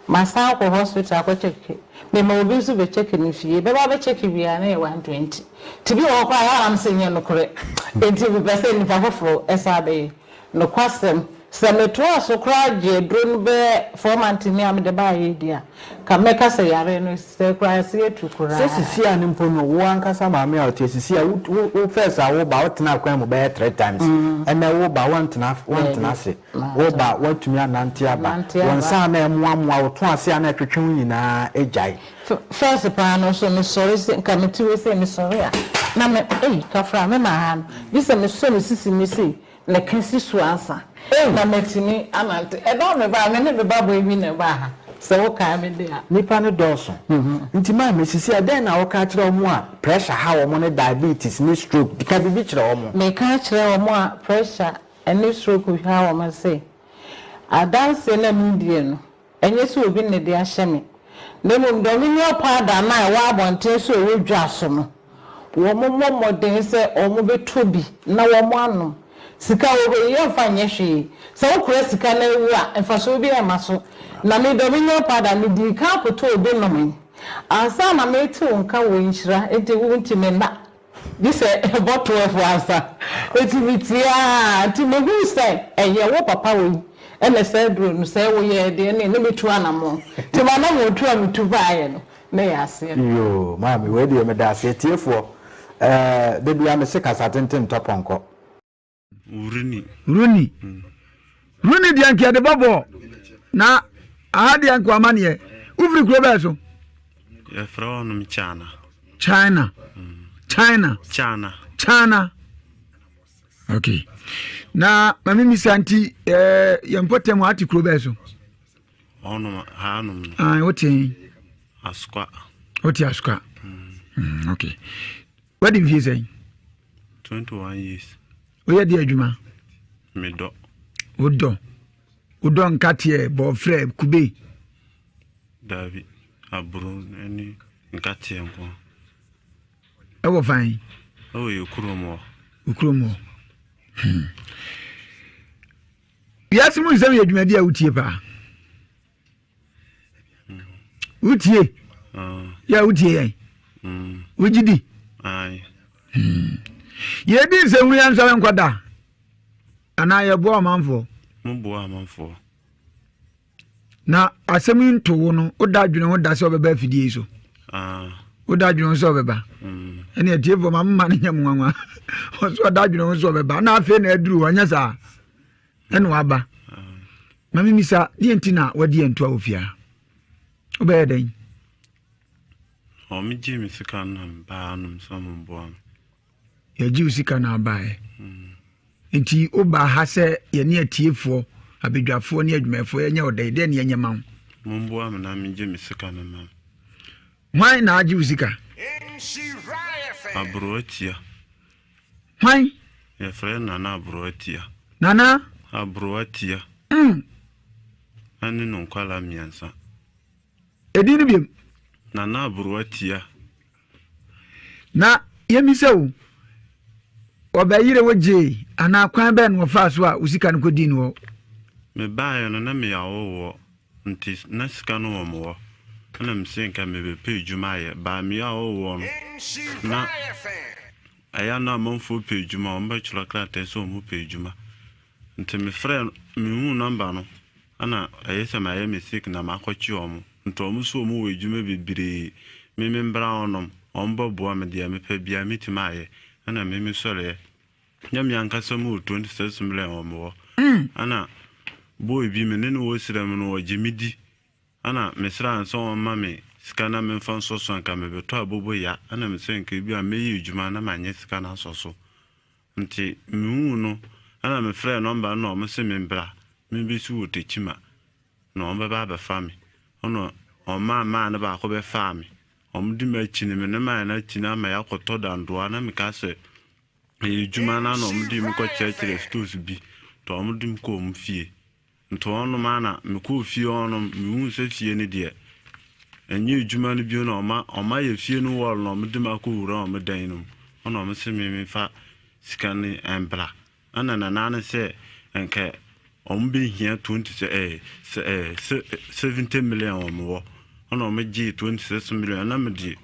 masan akɔ hospital akɔ check, mema obi nso bɛ check no fie, bɛba abɛ check wie a na ɛyɛ 120. Nti bi wɔ hɔ koraa a ɛyɛ a na mese nyɛ nokorɛ, nti mepɛ sɛ nnipa foforɔ san bɛyɛ. Nokwasɛm, sɛ metoaa so koraa gyee aduro no bɛyɛ 4 months ni a mede baeɛ yi deɛ a, nka mɛka sɛ yareɛ no sɛɛ koraa ase atu koraa. Sɛ sisi a no mpo no, wo ankasa maame a ɔte sisi a, wo wo wo first a woba wotenaa kwan mu bɛyɛ three times, ɛnɛ woba woantena woantena ase, woba woatumi anante aba, Mante wo aba. nsa a na ɛmoamoa, wo to ase a na ɛtwetwe wo nyinaa agyae. First paa no nso mesɔre sɛ nka mete hɔ sei mesɔre a na me ei kafra me ma ha no gye sɛ mesɔ me sisi mu sei na ɛka si so ansa na matumi anante. Ɛda a mebaa me ne me ba boy bi na ɛbaa ha sɛ wokae me de a. Nnipa no dɔɔso. Nti maame sisi a dɛn na woka kyerɛ wɔn a pressure ha wɔn ne diabetes ne stroke ka biribi kyerɛ wɔn. Meka kyerɛ wɔn a pressure ne stroke ha wɔn se adanseɛ no a medie no Ɛnyɛ sɛ obi na ɛde ahyɛ me, na mmom Dominion Powder no a ɛwɔ abɔnten so a ɛwɔ dwa so no, wɔmmɔ mmɔden sɛ wɔbɛtɔ bi na wɔanom. Sika wɔ hɔ yi, yɛmfa nyɛ hwee. Sɛ wokora sika na awu a, mfasoɔ biara mma so. Na me Dominion Powder, medii kan kɔtɔɔ bi nomee ansa na merete wo nka wɔ nhyira nti, wo nti menna. Gye sɛ ɛbɔ 12 ansa. Enti metie ara nti mehuu sɛ ɛyɛ wo papa wei ɛna saa aduro no sɛ woyɛɛ deɛ ne na mɛtu anammɔn. Nti m'anammɔntu a metu baeɛ no na ɛyɛ aseɛ no. Yoo maame wei deɛ meda ase atiefoɔ ɛɛ da biara mese kasa tenten ntɔ pɔnkɔ. Rooney. Rooney. Rooney deɛ nka yɛde bɔ bɔɔl na aha deɛ nka ɔma neɛ wofiri kuro bɛɛ so. Yɛfrɛ hɔnom China. China. China. China. China. Okay. Na maame misa nti ɛɛ yɛn mpɔtam ate kuro bɛɛ so. Hɔnom hanom no. Ah, wote. Asukwa. Wote Asukwa. Mm. Okay. Wadi mfie sɛn? 21 years. Woyɛ deɛ adwuma? Medɔ. Wodɔ. Wodɔ nkateɛ, bɔɔfrɛ, kube? Daabi, aburo ne nkateɛ nko. Ɛwɔ fan? Ɛwɔ yɛ kurom hɔ. Wo kurom hɔ. Hmm. Wiase mu nsɛm yɛ dwumadi a wotie paa. Wotie? Yɛ wotie yɛn? Wogye di? Hmm. Yɛdi nsɛmhunu yɛn nsɔre nkɔda anaa yɛboa ɔmanfoɔ? Moboa amanfoɔ. Na asɛm yi nto wo no woda adwene ho da sɛ ɔbɛba afidie yi so woda adwene ho sɛ ɔbɛba mm. ɛne atiefoɔ ma moma no nyɛ mo nwanwa ɔsɛ ɔda adwene ho sɛ ɔbɛba na afei na aduru hɔ nyɛ saa ɛna waba ma memisa deɛ nti na wadi antoa wɔ fie a wobɛyɛ dɛn ɔmegye me sika no na mebaa nom sɛ ɔmboa me yɛgye wo sika no abaeɛ mm. nti wobaa ha sɛ yɛne atiefoɔ abadwafoɔ ne adwumayɛfoɔ yɛnyɛ wo dɛn dɛn ne yɛnyɛ ma wo momboa me na megye me sika no ma hwan na agye wo sika aborɔ atia Hwan? Yɛfrɛ no Nana Aboroatia. Nana? Aboroatia. Mm. Ɛne no nkwadaa mmiɛnsa. Edin no biom. Nana Aboroatia. Na yɛmmisa o, ɔbɛyere wo gyee anaa kwan bɛn na ɔfaa so a wo sika no kɔdii no hɔ? Mebaeɛ no na meyɛ awɔwoɔ nti na sika no wɔ me hɔ ɛna mese nka mebɛpɛ adwuma ayɛ but meyɛ awɔwoɔ no na Ɛyɛ a na amanfoɔ pɛ adwuma, wɔbɛtwerɛ krataa sɛ wɔpɛ adwuma. Nti mefrɛɛ no, mehuu number no, ɛna ɛyɛ sɛ mayɛ mistake na makɔkye wɔn. Nti wɔn nso wɔwɔ adwuma bebree. me membra hɔnom, wɔbɛboa me, deɛ mepɛ biara mɛtumi ayɛ. Ɛna me mesɔreɛ. Na me ankasa mowɔ 26 million wɔ me hɔ. Ɛna boy bi me ne no wɔ sira mu no ɔgye me di. Ɛna mesraa no sɛ ɔmma me sika na memfa nsɔ so anka mebɛtɔ abobo ya. Ɛna mesɛ nka ebi a mɛyɛ adwuma na manyɛ sika no asɔ so. Nti mehuu no ɛna mefrɛɛ nɔmba no na ɔmo se membra mebɛsi wɔ Tekyima na ɔmo bɛba abɛfa me. Ɛna ɔmaa maa no baako bɛfaa me. Ɔmo di m'akyi no me ne maa no akyi no ama yɛakɔtɔ dandoa na mekaa sɛ Ɛyɛ adwuma no ara na wɔde me kɔkyerɛkyerɛ stores bi, nti wɔde me kɔɔ wɔn fie. Nti hɔnom ara na mekɔɔ fie hɔnom, mehuu sɛ fie no deɛ, ɛnyɛ adwuma no bio na wɔma wɔayɛ fie no wall na wɔde me akɔwura wɔn dan no mu. Ɛna wɔse me memfa sika no mbra. Ɛna Nana no sɛ nka wɔbɛhia 20 sɛ ɛɛ sɛ ɛɛ 70 million wɔn wɔ. Ɛna wɔgyee 26 million na mede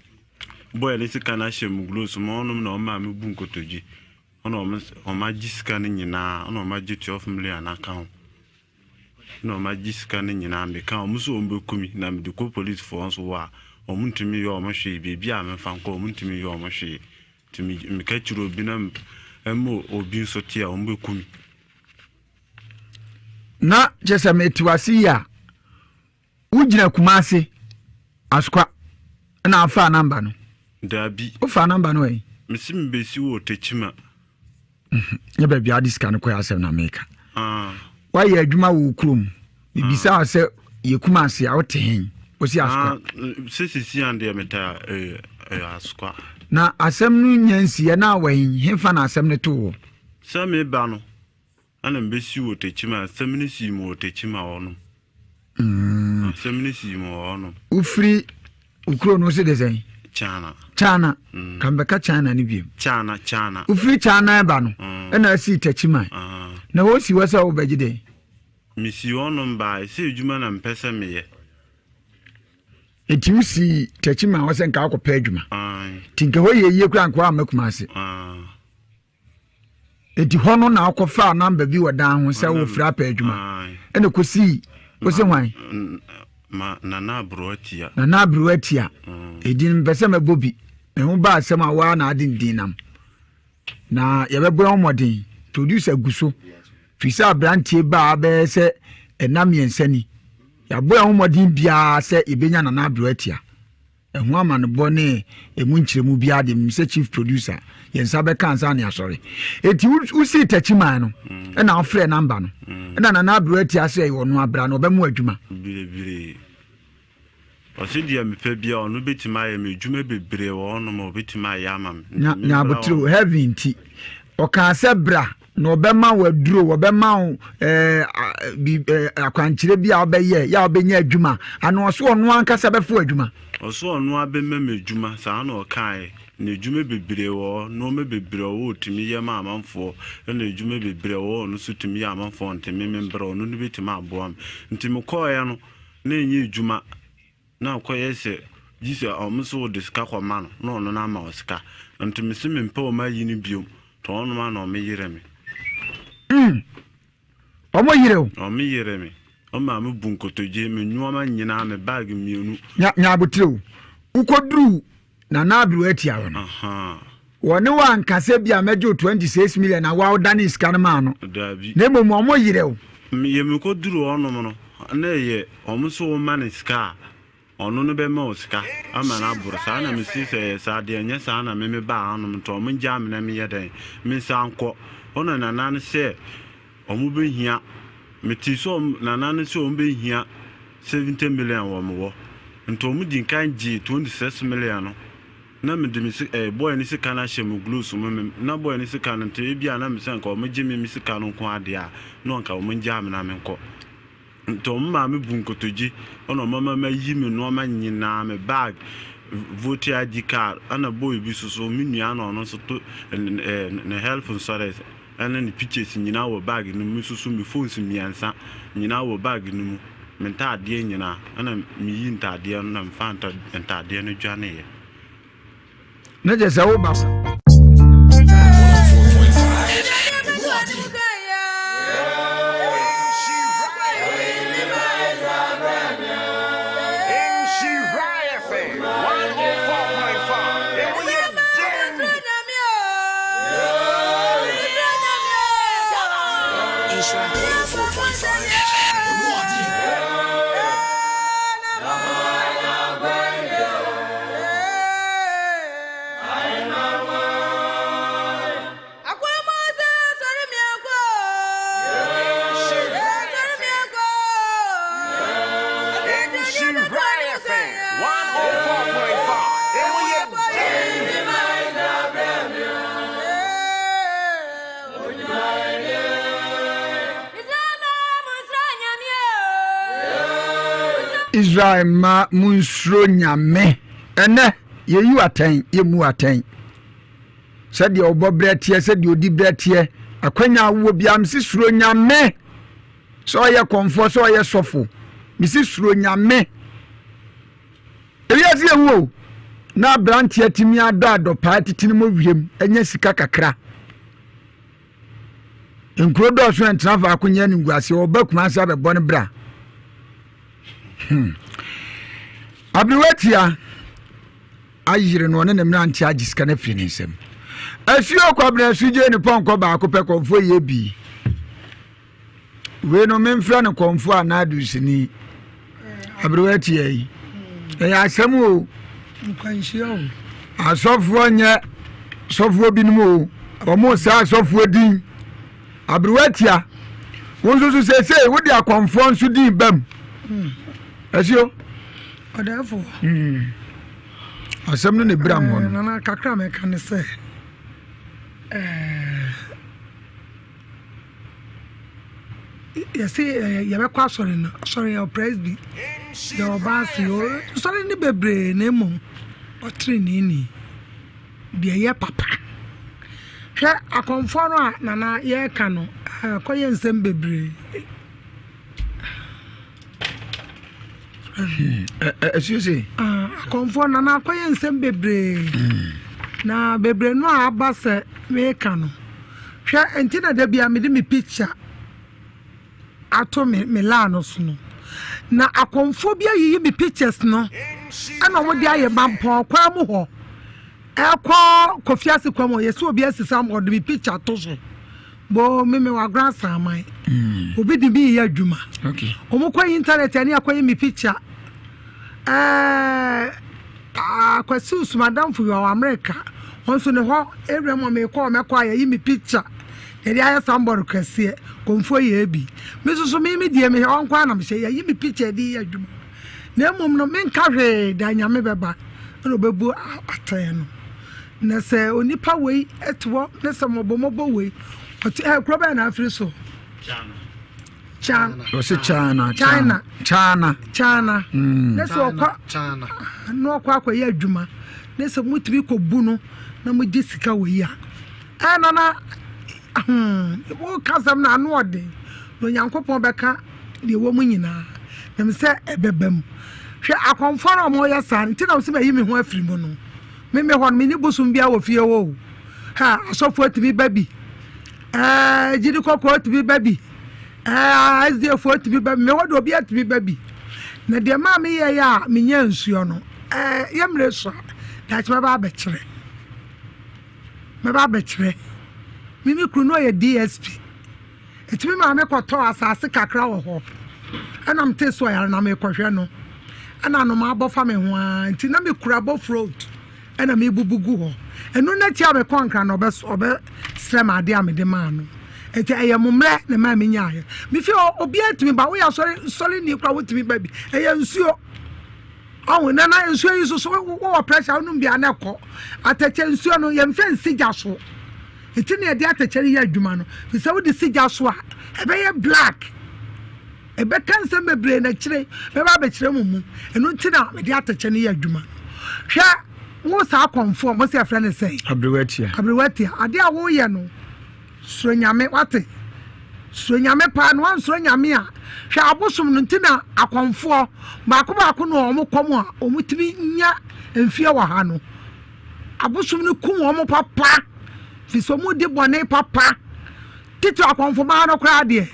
Boy no sika no ahyɛ mu gloves mu ɔnom na ɔmaa me bu nkotodwe ɔna ɔmo ɔmo agye sika no nyinaa ɔna ɔmo agye 12 million aka ho na ɔmo agye sika no nyinaa meka ɔmo sɛ ɔmo bɛku mi na mede kɔ police foɔ nso wɔ a ɔmo ntumi yɛ ɔmo hwee beebi a memfa nkɔ ɔmo ntumi yɛ ɔmo hwee nti meka kyerɛ obi na ɛma obi nso te a ɔmo bɛku mi. Na kyerɛ sɛ mete wase yi a Wogyina Kumase, Asokwa na afaa namba no? Daabi. Wofaa namba no ɛ? Mesi mebɛsi wɔ Tekyima. Mhm. Nyɛ baabi a wode sika no kɔɛ asɛm na meka. Ah. Woayɛ adwuma wɔ wo kurom. Mebisaa ah. sɛ yɛ Kumase a wote hen? Wosi Asokwa. Ah, sɛ sisi an deɛ metaa eh, eh, Asokwa. Na asɛm no nya nsiɛ na awɔ hefa na asɛm no too wɔ? Sɛ meba no, Ana mebesi wɔ Tekyima, asɛm no sii mu wɔ Tekyima hɔ nom. Asɛm no sii mu wɔ hɔ nom. Wofiri wo kuro no se de sɛn? China. China. Mm. Ka mbɛka China no biom. China, China. Wofiri China ba no, ɛna asii Tekyima. Na wosi hɔ sɛ wobɛgye dɛn? Mesi hɔ nom bae sɛ adwuma na mepɛ sɛ meyɛ. Enti wosii Tekyima hɔ sɛ nka wokɔpɛ adwuma. Nti nka hɔ yɛ yie koraa nka woamma Kumase. Enti hɔ no na ɔkɔfaa namba bi wɔ dan ho sɛ wɔfiri apɛ adwuma. Ɛna kɔsii wose hwan? Ma Nana Aberewa Tia. Nana Aberewa Tia. Edin mpɛ sɛ mɛbɔ bi. Me ho ba asɛm a waa na ade ndin nam. Na yɛbɛbɔ yɛn mmɔden. Producer gu so. Firi sɛ aberanteɛ baa bɛyɛ sɛ ɛna mmiɛnsa ni. Yɛabɔ yɛn ho mmɔden biara sɛ yɛbɛnya Nana Aberewa Tia. Ɛho amanebɔ ne ɛmu nkyerɛmu biara deɛ menim sɛ chief producer yɛn nsa bɛka ansa ne asɔre. Eti wosii takyiman no mm. ɛna wofrɛ namba no mm. ɛna nana aberewa ati ase ɛyɛ ɔno abra na ɔbɛmo adwuma. Bebree. Ɔse deɛ mepɛ bia ɔno bɛtumi ayɛ me adwuma bebree wɔ hɔnom a ɔbɛtumi ayɛ ama me. Nya nya abotire heaven nti ɔkaa sɛ bra na ɔbɛma wo aduro ɔbɛma wo ɛɛ bi ɛɛ akwankyerɛ bi a ɔbɛyɛ yɛ a ɔbɛnya adwuma ana ɔso ɔno ankasa bɛfo adwuma. Ɔso ɔno abɛma me adwuma saa na ɔkaeɛ na adwuma bebree wɔ hɔ nnoɔma bebree wɔ hɔ ɔtumi yɛ ma amanfoɔ ɛna adwuma bebree wɔ hɔ ɔno nso tumi yɛ amanfoɔ nti me membrɛ ɔno no bɛtumi aboa me nti mekɔeɛ no na ɛnyɛ adwuma Na ɔkɔyɛ sɛ gye sɛ ɔmo se wode sika kɔma no na ɔno no ama wo sika. Nti mese mempɛ ɔmo ayi no biom. Nti ɔnom a na ɔmo yere me. Mm. Ɔmo yere wo? Ɔmo yere me. Ɔmo maa me bu nkotodwe, me nnoɔma nyinaa, me bag mmienu. Nya, nya abotire o. Wokɔduruu Nana Aberewa Atia hɔ no, wɔne wo anka sɛ bi a mɛgye wo 26 million na woa wodanee sika no maa no. Daabi. Na mmom wɔn yerɛ wo. Yɛ mekɔduru hɔnom no, na ɛyɛ wɔn sɛ woma no sika a, ɔno no bɛma wo sika ama no aboro saa. Na mese sɛ ɛyɛ saa deɛ, ɛnyɛ saa na me mebaa hanom nti wɔn ngyaa me na menyɛ dɛn, mensan nkɔ. Hɔ na Nana no sɛ wɔbɛhia, metee sɛ wɔn, Nana no sɛ wɔbɛhia 70 million wɔ me hɔ. Nti wɔn di nkan gyee 26 million no. Na mede me si eh, boy no sika no ahyɛ me gloves mu. Me, na boy no sika no nti ebi a na mesɛ nka wɔn gye me me sika no nko adeɛ a, na nka wɔn ngyaa me na menkɔ. Nti wɔn maa me bu nkotodwe, ɛna wɔn ama mayi me nneɛma nyinaa, me bag, voter ID card, ɛna boy bi soso, me nua na ɔno nso to eh, ne health insurance. Ɛne ne pictures nyinaa wɔ bag no mu, me nso so me phones mmiɛnsa nyinaa wɔ bag no mu, me ntaadeɛ nyinaa, ɛna meyi ntaadeɛ no na mefaa ntaadeɛ no dwaneeɛ. Ne kyɛ sɛ woba sa. 104.5. Israel mma monsuro Nyame. Ɛnɛ, yɛyi wo atɛn, yɛmmu wo atɛn. Sɛdeɛ ɔbɔ berɛ teɛ, sɛdeɛ ɔdi berɛ teɛ, akwanya a wowɔ biara, mese suro Nyame. Sɛ ɔyɛ kɔmfoɔ, sɛ ɔyɛ sɔfo, mese suro Nyame. Ewiase yɛ hu o, na aberanteɛ tumi adɔ adɔpaa titini mu wiem, anya sika kakra. Nkuro dɔɔso a ntena faako nyɛ animguaseɛ, ɔba Kumasi abɛbɔ ne bra. Hmm. Aberewa tia ayere no ɔne ne mmerante agye sika no afiri ne nsam. Asuo kwabena asugye ne pɔnkɔ baako pɛ kɔmfoɔ yɛ bi. Wei no memfrɛ no kɔmfoɔ anaa dunsini. Aberewa tia yi. Ɛyɛ asɛm o. Nkwanhyia o. Asɔfoɔ nyɛ sɔfoɔ binom o. Wɔn saa asɔfoɔ din. Aberewa tia. Wo nso so seesei wode akɔmfoɔ nso din bam. Hmm. Asuo. Ɔdɛɛfoɔ. Hmm. Asɛm no na ebira mu hɔ no. Eh, nana kakra mɛka ne sɛ. Eh, yɛse yɛbɛkɔ asɔre no asɔre yɛwɔ presby yɛwɔ baase yɛwɔ nsɔre no bebree na mmom ɔtreneeni deɛ ɛyɛ papa hwɛ akɔmfoɔ no a nana yɛreka no akɔyɛ nsɛm bebree. Excuse. Ah, akɔmfoɔ nana akɔyɛ nsɛm bebree hmm. na bebree no a aba sɛ meka no hwɛ nti na da bia mede me picture ato me me laa no so no na akɔmfoɔ bi ayiyi me pictures no ɛna wɔn de ayɛ mampɔn kwan mu hɔ ɛkɔ kofi ase kwan mu yɛsɛ obi asisa ɔde me picture to so. Boo me me wagorɔ asaman. Mm. Obi de bi yɛ adwuma. Okay. Wɔn kɔ internet ɛne akɔyi me picture. Ɛɛ akwasi usumadamfo yi wɔ America. Wɔn nso ne hɔ ewura mu a mekɔ mɛkɔ a yɛyi me picture. Yɛde ayɛ sambɔre kɛseɛ. Kɔnfuo yɛ ebi. Me nso so me me deɛ me hɔ nko ara na mehyɛ yɛyi me picture de yɛ adwuma. Na mmom no menka hwee da nyame bɛba ɛna ɔbɛbu atɛn no. Na sɛ onipa wei te hɔ ne sɛ mɔbɔmɔbɔ wei ɔte ɛ kuro bɛyɛ na afiri so. China. Ɔsi China. China. China. China. Mm. Ne sɛ ɔkɔ na ɔkɔ akɔyɛ adwuma ne sɛ motumi kɔ bu no na mogye sika wɔ yi a ɛ nana hmm woka sɛm na ano ɔden na Onyankopɔn bɛka deɛ ɛwɔ mu nyinaa nam sɛ ɛbɛba mu hwɛ akɔmfoɔ no a wɔyɛ saa nti na wɔsɛ mayi me ho afiri mu no. Me me hɔ no, menni bosom biara wɔ fie hɔ o. Ha, asɔfoɔ atumi ba bi. Ɛɛ, gyidi kɔkɔɔ atumi ba bi. Ɛɛ, SDA foɔ atumi ba bi. Me hɔ de obi atumi ba bi. Na deɛ maa meyɛeɛ a menya nsuo no, ɛɛ, yɛ mmerɛ sua. Daakye mɛba abɛkyerɛ. Mɛba abɛkyerɛ. Me me kunu no ɔyɛ DSP. Enti me maame kɔtɔɔ asase kakra wɔ hɔ. Ɛna metee sɛ ɔyare na merekɔhwɛ no. Ɛna anomaa bɔ fa me ho ara nti na mekura bofrot ɛna mebubu gu hɔ. Ɛno n'akyi a mekɔɔ Nkran no ɔbɛsrɛ me adeɛ a mede maa no. Enti ɛyɛ mo mmerɛ na ɛmaa menyaeɛ. Me fie hɔ obiara tumi ba, woyɛ asɔre sɔreni koraa wotumi ba bi. Ɛyɛ nsuo. Ɔho na na nsuo yi nso so wowɔ pressure wonom bi a na ɛkɔ. Atɛkyɛ nsuo no yɛmfa nsi gya so. Nti na yɛde atɛkyɛ no yɛ adwuma no. Fi sɛ wode si gya so a ɛbɛyɛ black. Ɛbɛka nsɛm bebree na akyire bɛba abɛkyerɛ mo mu. Ɛno nti na mede atɛkyɛ no yɛ adwuma. Hwɛ wo saa kɔmfoɔ mo sɛ yɛfrɛ no sɛn? Aberewatia. Aberewatia. Adeɛ a woyɛ no Suro Nyame, wate? Suro Nyame paa, na wansuro Nyame a, hwɛ abosom no nti na akɔmfoɔ baako baako na wɔn kɔm a wɔtumi nya mfie wɔ ha no. Abosom no kum wɔn papa, fi sɛ wɔn di bɔne papa. Titi akɔmfo maa no koraa deɛ,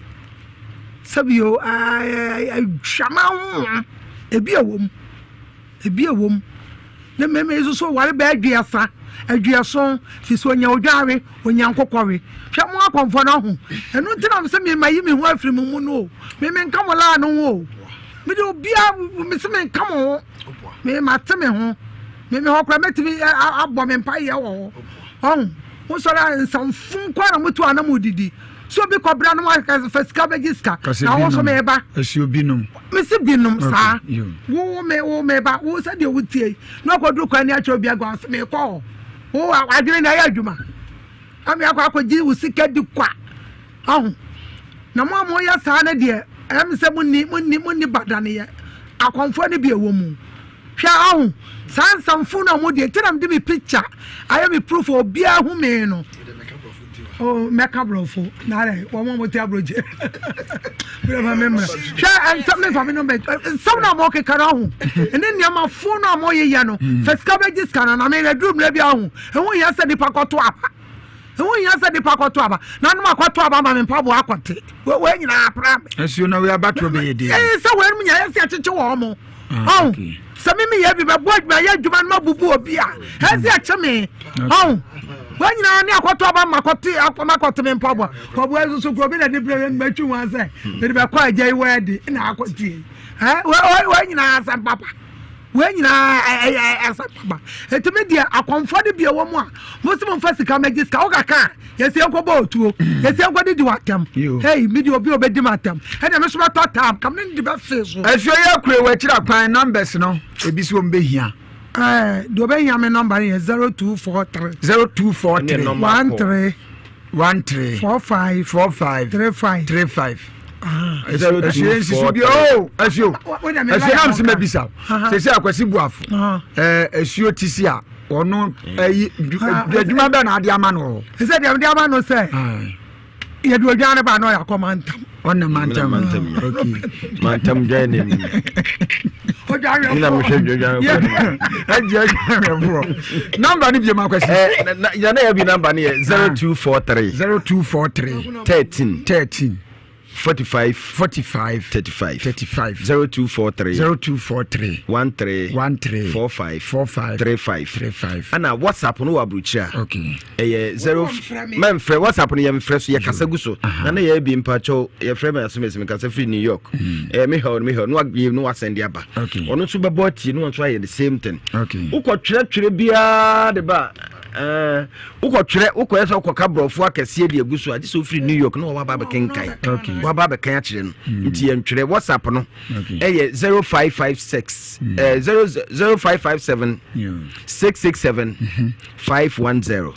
sɛbio adwama ho ebi ɛwɔ mu. Ebi wɔ mu, ne mmarima yi nso so ware bɛyɛ aduasa, aduɔson, firi sɛ ɔnya odwan we, ɔnya nkokɔ we. Hwɛ mo akɔmfoɔ no aho. Ɛno nti na sɛ mema yi me ho afiri mo mu no o. Me menka mo laa no ho o. Me de obiara, me se menka mo ho. Me mate me ho. Me me hɔ koraa mɛtumi abɔ me mpaeɛ wɔ hɔ. Ɔho, mosɔre a nsamfo nko ara na motu a na modidi. So obi kɔbra no mo fa sika bɛgye sika. Na wo nso meba. Ɛsi obinom. Mesi binom saa. Wo me wo meba wo sɛdeɛ wotie yi na ɔkɔduru kwan ni akyerɛ obi agua sɛ mekɔ hɔ. Wo adwene na ɛyɛ adwuma. Ame akɔ akɔgye wo sika di kwa. Ɔho. Na mo a moyɛ saa no deɛ ɛm sɛ monni monni monni badaneyɛ. Akɔmfoɔ no bi ɛwɔ mu. Hwɛ ɔho saa nsɛmfo no a ɔmo deɛ nti na mede me picture ayɛ me proof a obiara hu me no. Oh, mɛka borɔfo na ayɛ wɔn a wɔte aburokyi bɛrɛ ma me mmerɛ. Hwɛ nsɛm ne nfa me nɔmba nsɛm na ɔmo keka no ɔho ɛne nneɛma fo no a ɔmo yeyɛ no fɛ sika bɛgye sika no na me aduru mmerɛ bi ɔho ɛho hia sɛ nipa kɔto aba. Ɛho hia sɛ nipa kɔto aba na anum akɔto aba ma me mpaboa akɔte. Wei nyinaa apra me. Asuo na wei abatoɔ bɛyɛ den. Ɛyɛ sɛ wei nom nyinaa yɛsɛ akyekye wɔn mo. Ɔn sɛ me meyɛ bi bɛbɔ adwuma yɛ adwuma no ma bubu obi a ɛsɛ ɛkye me. Ɔn wei nyinaa ne akɔto aba ma akɔte akɔte me mpaboa. Mpaboa nso so kuro bi na de brɛ me matwi wɔn sɛ mede bɛkɔ agya yi wɔ adi na akɔtie. Ɛ wei nyinaa asɛm papa. Wei nyinaa ɛyɛ asɛm papa. Eti mi deɛ akɔnfɔ de bie wɔ mu a mo si mo nfa sika mɛgye sika wo kaka a yɛsi nkɔ bɔ otuo yɛsi nkɔ didi wɔ atɛm hey mi deɛ obi a obedi ma atɛm ɛna mi so bɛ tɔ tam kam ne ne de bɛ fee so. Asuo yɛ kure wɔ akyiri akwan numbers no ebi so wɔn bɛ hia. Ɛɛ deɛ ɔbɛ hia mi number yɛ 0243. 0243. 13. 13. 45. 45. 35. 35. Asuo nsiso bi o asuo asuo nam si ma bisa sese akwasi buafo ɛɛ asuo ti si a ɔno ɛyi adwuma bɛɛ na adi ama no wɔ. Sɛ deɛ adi ama no sɛ yɛde odwan no ba na ɔyɛ akɔ mantam. Ɔna mantam ok mantam dwan ne mu. Nna mehwɛ dwan ɛgye adwanhwɛfoɔ namba no biom akwasi. Nana yɛ bi namba no yɛ 0243 0243 13 13 45 45 35 35 0243 0243 13 13 45 45 35 35 ana whatsapp no wɔ aburukyire a okay ɛyɛ 0 mɛmfrɛ whatsapp no yɛmfrɛ so yɛkasa gu so na na yɛ bi mpakyɛw yɛfrɛ me asɛm ɛsɛ mekasa firi new york ɛyɛ me hɛw no me hɛw no wawie no wasɛn de aba ɔno nso bɛbɔ atie no nso ayɛ the same thing wokɔtwerɛtwerɛ biara de ba wokɔtwerɛ wokɔyɛ sɛ wokɔka borɔfoɔ akɛseɛ de agu so a gye sɛ wofiri new york na wɔwaba abɛkenkan waba abɛkan akyerɛ no nti yɛntwerɛ whatsapp no ɛyɛ 0556 0557 667 510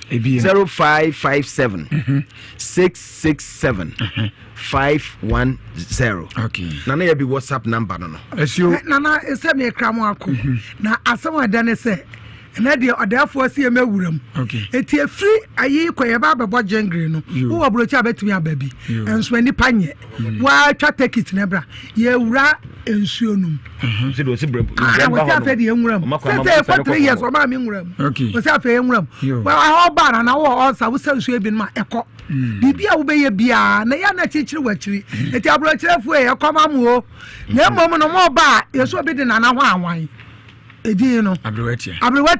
0557 667 510 nana yɛ bi whatsapp number no no nana sɛ mekra mo ako na asɛm a ɛda ne sɛ ɛnɛ deɛ ɔdɛɛfoɔ si ɛmɛ wura mu eti efiri ayi kɔ yɛ ba abɛbɔ gyengere no wowɔ aburokyi a bɛtumi aba bi nso nipa nyɛ watwa tekit na ɛbra yɛwura nsuo no mu wɔsi afɛ deɛ nwura mu sɛ ɛkɔ 3 years ɔmaa mi nwura mu wɔsi afɛ yɛ nwura mu ɛhɔ baa na na wɔ ɔsa wosa nsuo bi no ma ɛkɔ biribi a wobɛyɛ biara na yɛ na akyirikyiri wɔ akyiri eti aburokyirefoɔ yɛ ɛkɔm amu o na mmom no mo ba a yɛsɛ obi de nana hɔ awan edin no aberewa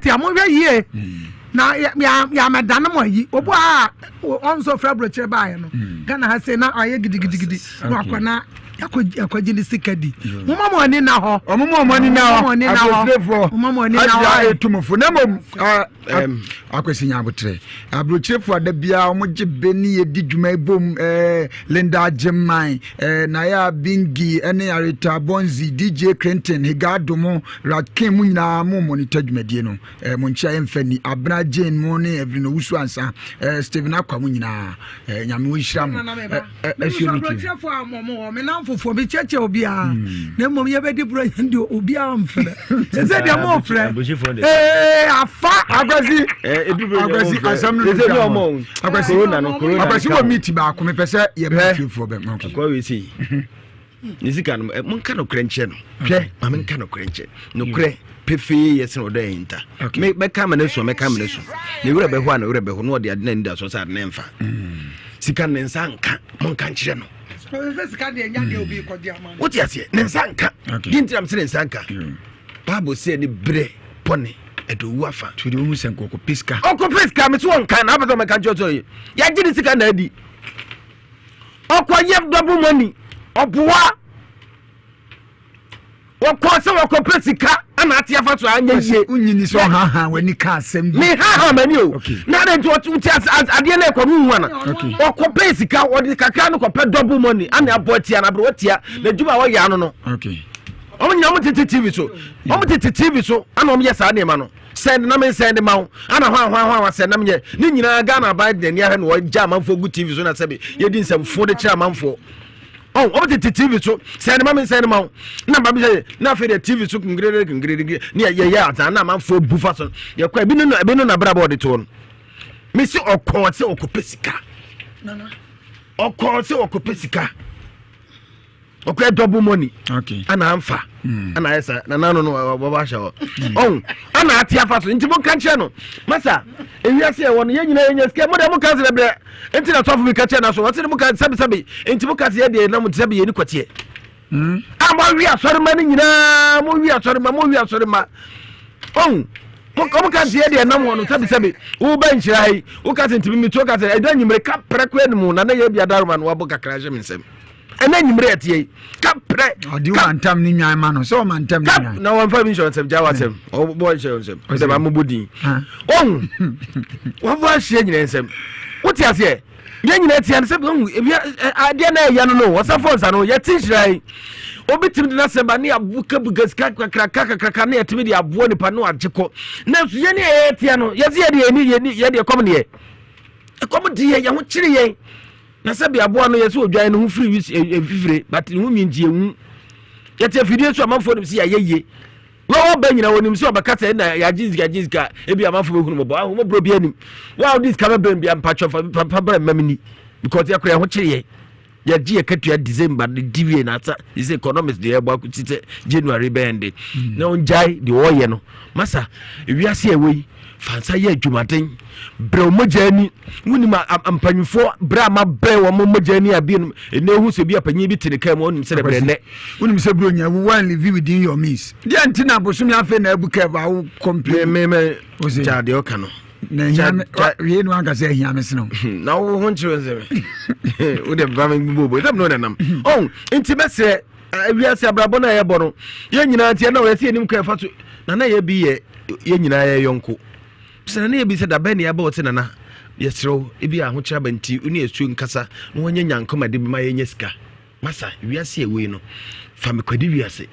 tia monhwɛ yie hmm. na yɛamɛdane mo ayi obu a ɔnso fira aburokyerɛ baeɛ no hmm. ghana ha sei na ɔyɛ gidigidigidi na wakɔ na yɛakɔgye ne sika di moma mo ani na hɔ ɔmoma ɔmo ani na hɔ aburokyerɛfoɔ moma mo ani na hɔ adeɛ etumufo na mmom akwasi nya abotrɛ aburokyerɛfoɔ ada biara wɔn gye bɛ ne yɛ di dwuma ebom ɛɛ Linda Agyeman Eh, Naya Bingi ne Arita Bonzi, DJ Clinton, Higado mo, Ratkin mo nyinaa mo monitor dwumadie no. Eh, mo nkyia yɛmfa ni. Abena Jane mo ne Evelyn Owusu Ansa, eh, Stephen Akwa mo nyinaa. Eh, Nyame wɔnhyira mo. Eh, eh, asuo no ti. Aburokyerɛfoɔ a mo wɔ me namfofoɔ mekyerɛkyerɛ obiara hmm. na mmom yɛbɛdi borɔ yɛn deɛ obiara mfrɛ sɛ deɛ mo frɛ ee afa akwasi akwasi asɛm no no mo akwasi akwasi wɔ meet baako mepɛ sɛ yɛ ma tiefoɔ bɛ okay akɔ wei sei ne sika no monka nokorɛ nkyerɛ no hwɛ ma menka nokorɛ nkyerɛ nokorɛ pefee yɛ sene ɔdɔ ɛhinta mɛka ma no so mɛka ma no so ne werɛ bɛho a ne werɛ bɛho na ɔde ade no ani da so sɛ ade no ɛmfa sika ne nsa nka monka nkyerɛ no wote aseɛ ne nsa nka di ntiram sɛ ne nsa nka bible sɛ ne berɛ bɔne ɛde owu afa nti wohu sɛ nkɔkɔpɛ sika ɔkɔpɛ sika me so wɔnka na apɛ sɛ ɔmɛka nkyerɛ sɛ yɛagye ne sika na adi ɔkɔyɛ double money ɔboa wɔkɔ sɛ wɔkɔpɛ sika ana ate afa so anyɛ yie wonyini sɛ ɔhaha w'ani ka asɛm bi mehaha m'ani o na adɛn nti wote adeɛ no ɛkɔ no hu ana ɔkɔpɛ sika ɔde kakra no kɔpɛ double money ana abɔ atia no aberɛ watia na adwuma a wɔyɛ ano no wɔn nyinaa wɔn tete tv so wɔn tete tv so ana wɔn yɛ saa nneɛma no sɛn nam nsɛn de ma wo ana hwan hwan hwan sɛn nam yɛ ne nyinaa ghana aban de n'ani ahwɛ na wɔgya amanfoɔ gu tv so na sɛbi yɛdi nsɛmfo de kyerɛ amanfoɔ. Ɔn wɔn tete TV so sɛn ne ma mi nsɛn ne ma wo na ba mi sɛ na afei deɛ TV so kungere kungere ne yɛ yɛ azan na amanfoɔ bu fa so yɛ kɔ ebi ne no ebi ne na abrabɔ ɔde toɔ no mi si ɔkɔɔ sɛ ɔkɔpɛ sika ɔkɔɔ sɛ ɔkɔpɛ sika ɔkɔyɛ double money ana anfa hmm. ana ayɛ sa na nanu no wɔbɔ ahyɛ hɔ hmm. ɔn ana ate afa so nti mo nka nkyerɛ no masa ewiase ɛwɔ no yɛn nyinaa yɛn nyɛ sika mo deɛ mo ka srɛ brɛ nti na sɔfo bi ka kyerɛ na so wɔte ne mo ka sɛbi sɛbi nti mo ka sɛ yɛ deɛ nam sɛbi yɛ ni kɔteɛ hmm. a mo awi asɔrema no nyinaa mo wi asɔrema mo wi asɔrema ɔn mo ka sɛ yɛ deɛ nam hɔ no sɛbi sɛbi wo ba nhyira ha yi wo ka sɛ ntumi mi to ka sɛ ɛdwa nyimire ka pɛrɛ kɔ anim na ne yɛ bi adaroma no wabɔ kakra hyɛ mi nsam. Ɛnɛ anwummerɛ ɛteɛ yi ka prɛ. Ɔde wo mantam ne nwan ma no sɛ ɔmantam ne nwan. Na wɔmfa bi nhyɛ nsɛm gya wasɛm ɔbɔ nhyɛ nsɛm sɛ ma mobɔ din. Ɔhu wɔbɔ ahyia nyina nsɛm wote aseɛ yɛn nyina tia no sɛ ɔhu ebi adeɛ na ɛyɛ no no wɔsafo nsa no yɛte nhyira yi obi tumi de n'asɛm ba ne abukabuka sika kakraka kakraka ne yɛtumi de aboa nipa no agye kɔ nanso yɛn ne yɛyɛ tia no yɛse yɛde yɛni yɛni yɛde ɛkɔm deɛ ɛkɔm deɛ yɛn ho kyere yɛn. Na sɛbi aboa no yɛsɛ odwan no ho firi wis efifire but ne ho nwi nti ehu yɛte afidie so amanfoɔ nim sɛ yɛayɛ yie wɔn ɔba nyina wɔnim sɛ ɔbɛka sɛ ɛna yɛagye sika gye sika ebi amanfoɔ bɛhunu mɔbɔ ahomɔborɔ bi anim wɔn a wɔde sika bɛbrɛ bi mpatwɔ fa papa brɛ mmam ni because yɛkora yɛn ho kyere yɛn yɛgye yɛ katua december de di wie na asa de sɛ economics deɛ ɛbɔ akɔsi sɛ january bɛn de hmm. na ɔngyae deɛ ɔyɛ no masa ewiase ɛwɔ yi Fa nsa yɛ adwumaden. Brɛ wo mogya ani. Wonim mpanyinfoɔ brɛ a mabrɛ wɔn mogya ani a binom ɛnɛ ehu sɛ bi a panyin bi te ne kaa mu ɔnim sɛ brɛ nnɛ. Wonim sɛ bro nya wo wan live within your means. Deɛ nti na bosomi afei na abu kɛv a wo complain. Me me me gya deɛ ɔka no. Na ehia me wie no anka sɛ ehia me sene. Na wo ho nkyerɛ nsɛm. Wo deɛ ba me bobo. Ɛsɛ me no nanam. Oh, nti mɛsrɛ Wiase abrabɔ no a yɛbɔ no, yɛn nyinaa nti ɛna ɔyɛ sɛ yɛnim kwan ɛfa so. Nana yɛ bi yɛ yɛn nyinaa yɛ yɔnko. Sɛ nana yɛ bi sɛ dabɛn ne yɛabɔ ɔte nana yɛserɛ wo ebi ahokyerɛ aba nti wo ne asuo nkasa na wɔnyɛ nyankoma de bɛma yɛnyɛ sika. Masa wiase a ɛwɔ yi no fa me kwadi wiase.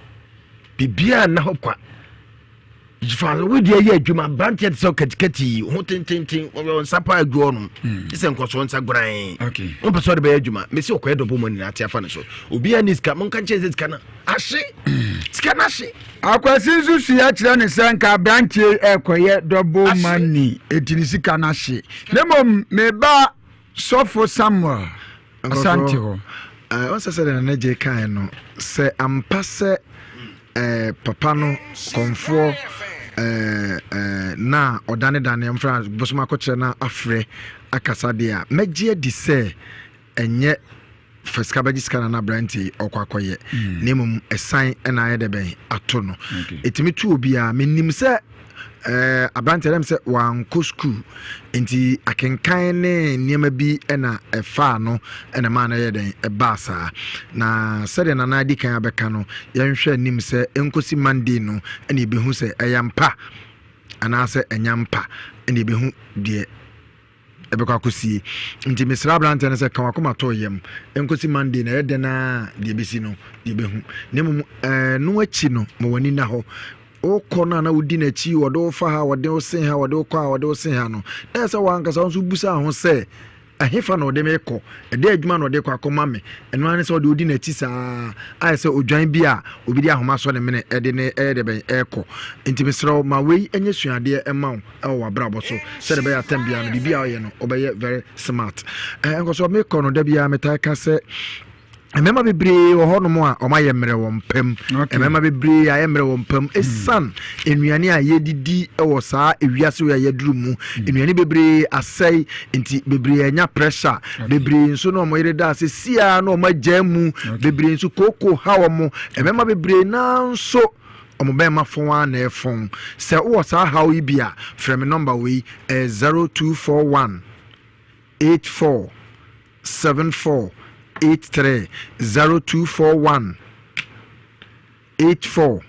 Biribiara nna hɔ kwa. Fa wo deɛ yɛ adwuma aberanteɛ te sɛ katikati yi ho tententen wɔwɔ nsa paa adwu ɔnom te sɛ nkɔsoɔ nsa goran wompɛ sɛ ɔde bɛyɛ adwuma mesi ɔkɔyɛ dɔbɔ mu nyinaa te afa ne so obiara ne sika monka nkyɛn sɛ sika no ahye sika no ahye. Akwasi nso sua kyerɛ ne sɛ nka aberanteɛ ɛkɔyɛ double money eti ne sika no ahye na mmom meba sɔfo Samuel Asante hɔ. Ɔnsɛ sɛ deɛ Nana Gyei kaeɛ no sɛ ampa sɛ eh, papa no kɔmfoɔ eh, eh, na ɔdanedane mfra bosom akɔkyerɛ no afrɛ akasa deɛ a mɛgye adi sɛ ɛnyɛ fa sika bɛgye sika na na aberante yi ɔkɔ akɔyɛ mm. na mmom ɛsan na ayɛ dɛ bɛn ato no ɛtumi to obiara menim sɛ Eh, aberanteɛ dɛm sɛ wankɔ sukuu nti akenkan ne nneɛma bi na ɛfaa no na ɛmaa no yɛ dɛn ɛbaa saa na sɛdeɛ nana adi kan abɛka no yɛnhwɛ anim sɛ ɛnkɔsi Monday no ɛna yɛbɛhu sɛ ɛyɛ mpa anaasɛ ɛnya mpa ɛna yɛbɛhu deɛ ɛbɛkɔ akɔsie. Nti mesrɛ aberanteɛ no sɛ ka wakoma to yam nkɔsi Monday na ɛyɛ dɛn a deɛ ɛbɛsi no yɛbɛhu. Na mmom ɛno akyi no ma w'ani nna hɔ. Wokɔ no a na wodi n'akyi, wɔde wo fa ha, wɔde wo sen ha, wɔde wo kɔ ha, wɔde wo sen ha no, na ɛsɛ sɛ w'ankasa wo nso busa ho sɛ, ɛhefa na ɔde me kɔ? Ɛdɛn adwuma na ɔde kɔ akɔma me? Ɛno ara ne sɛ ɔde odi n'akyi saa, ayɛ sɛ odwan bi a obi de ahoma asɔ ne mene ɛde ne ɛyɛ dɛ bɛn ɛrekɔ. Nti mesrɛ wo ma wei nyɛ suadeɛ mma wo. ɛwɔ w'abrabɔ so sɛdeɛ ɛbɛyɛ atɛm biara no biribi a ɔyɛ no ɔbɛyɛ very smart. Ɛɛ nkɔsɔ mekɔ no da biara metaa ka sɛ mmarima bebree wɔ hɔnom a wɔn ayɛ mmerɛ wɔn pam mmarima bebree ayɛ mmerɛ wɔn pam esan hmm. nnuane a yɛdidi wɔ saa ewiase wɔ a yɛduru mu hmm. nnuane bebree asɛe nti bebree anya pressure bebree nso na wɔn yere da ase sia na wɔn agya mu bebree nso kooko ha wɔn mmarima bebree nanso. Wɔn bɛɛma fɔn ara na ɛfɔn. Sɛ wowɔ saa haw yi bi a, frɛ me nɔmba wei, ɛyɛ 0241 84 74 83, 0241 84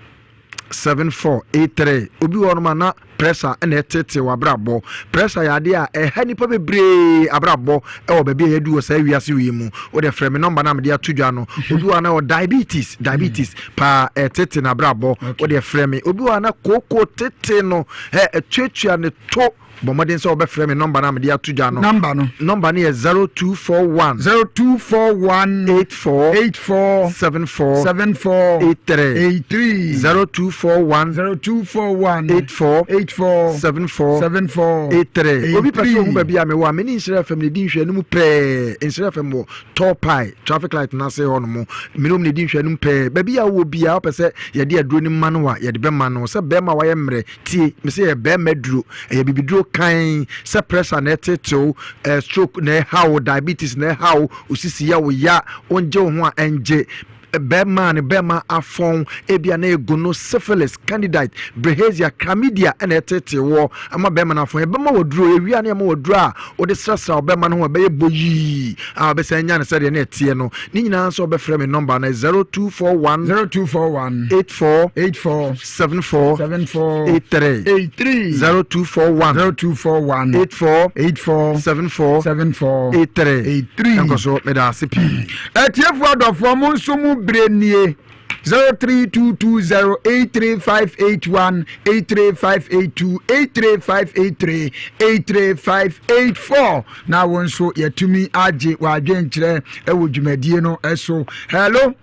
74 83. Obi wɔ hɔnom a na. Pressure ɛna ɛtete w'abrabɔ. Pressure yɛ adeɛ a ɛha nipa bebree abrabɔ ɛwɔ baabi a yɛadu wɔ saa wiase wei mu. Wode frɛ me nɔmba no a mede ato dwa no. Obi wɔ na wɔ diabetes, diabetes paa ɛtete n'abrabɔ. Wode frɛ me. Obi wɔ na kooko tete no, ɛ ɛtuatua ne to. Bɔ mmɔden sɛ wobɛfrɛ me nɔmba no a mede ato dwa no. Nɔmba no. Nɔmba no yɛ 0241. 0241. 84. 84. 74. 74. 83. 83. 0241. 0241. 84. 84. 74. 74. 83. Obi pɛ sɛ ohu baabi a mewɔ a, me ne Nhyira FM na ɛdi nhwɛanim pɛɛ. Nhyira FM wɔ Tall Pie traffic light no ase hɔ nom. Me ne wɔn na ɛdi nhwɛanim pɛɛ. Baabi a wowɔ biara, wopɛ sɛ yɛde aduro no ma no a, yɛde bɛma no. Sɛ bɛrima a wayɛ mmerɛ, Tie, mese ɛyɛ bɛɛma aduro, ɛyɛ bibiduro kann, sɛ pressure na ɛtetew, eh, stroke na ɛha wo, diabetes na ɛha wo, osisi yɛ wo ya, wongye wo ho a ɛngye, bɛɛma ne bɛɛma afɔn, ebia na ɛyɛ syphilis, candidite, brehazia, chlamydia ɛna ɛtetee woɔ ama bɛɛma no afɔn. Yɛbɛma wo aduro, yɛwie a na yɛma wo aduro a wode srasra wo bɛɛma no ho a ɛbɛyɛ boyii a wobɛsan anya no sɛdeɛ na ɛteɛ no. Ne nyinaa nso wobɛfrɛ me nɔmba no 0241 0241 84 84 74 74 83 83 0241 0241 84 84 74 74 83 83. Ɛnkɔ so, meda ase pii. Atiefoɔ adɔfoɔ, mo nso mo berɛ nie. 03220 83581 83582 83583 83584 na wo nso yɛtumi agye w'adwenkyerɛ wɔ dwumadie no so. Hello.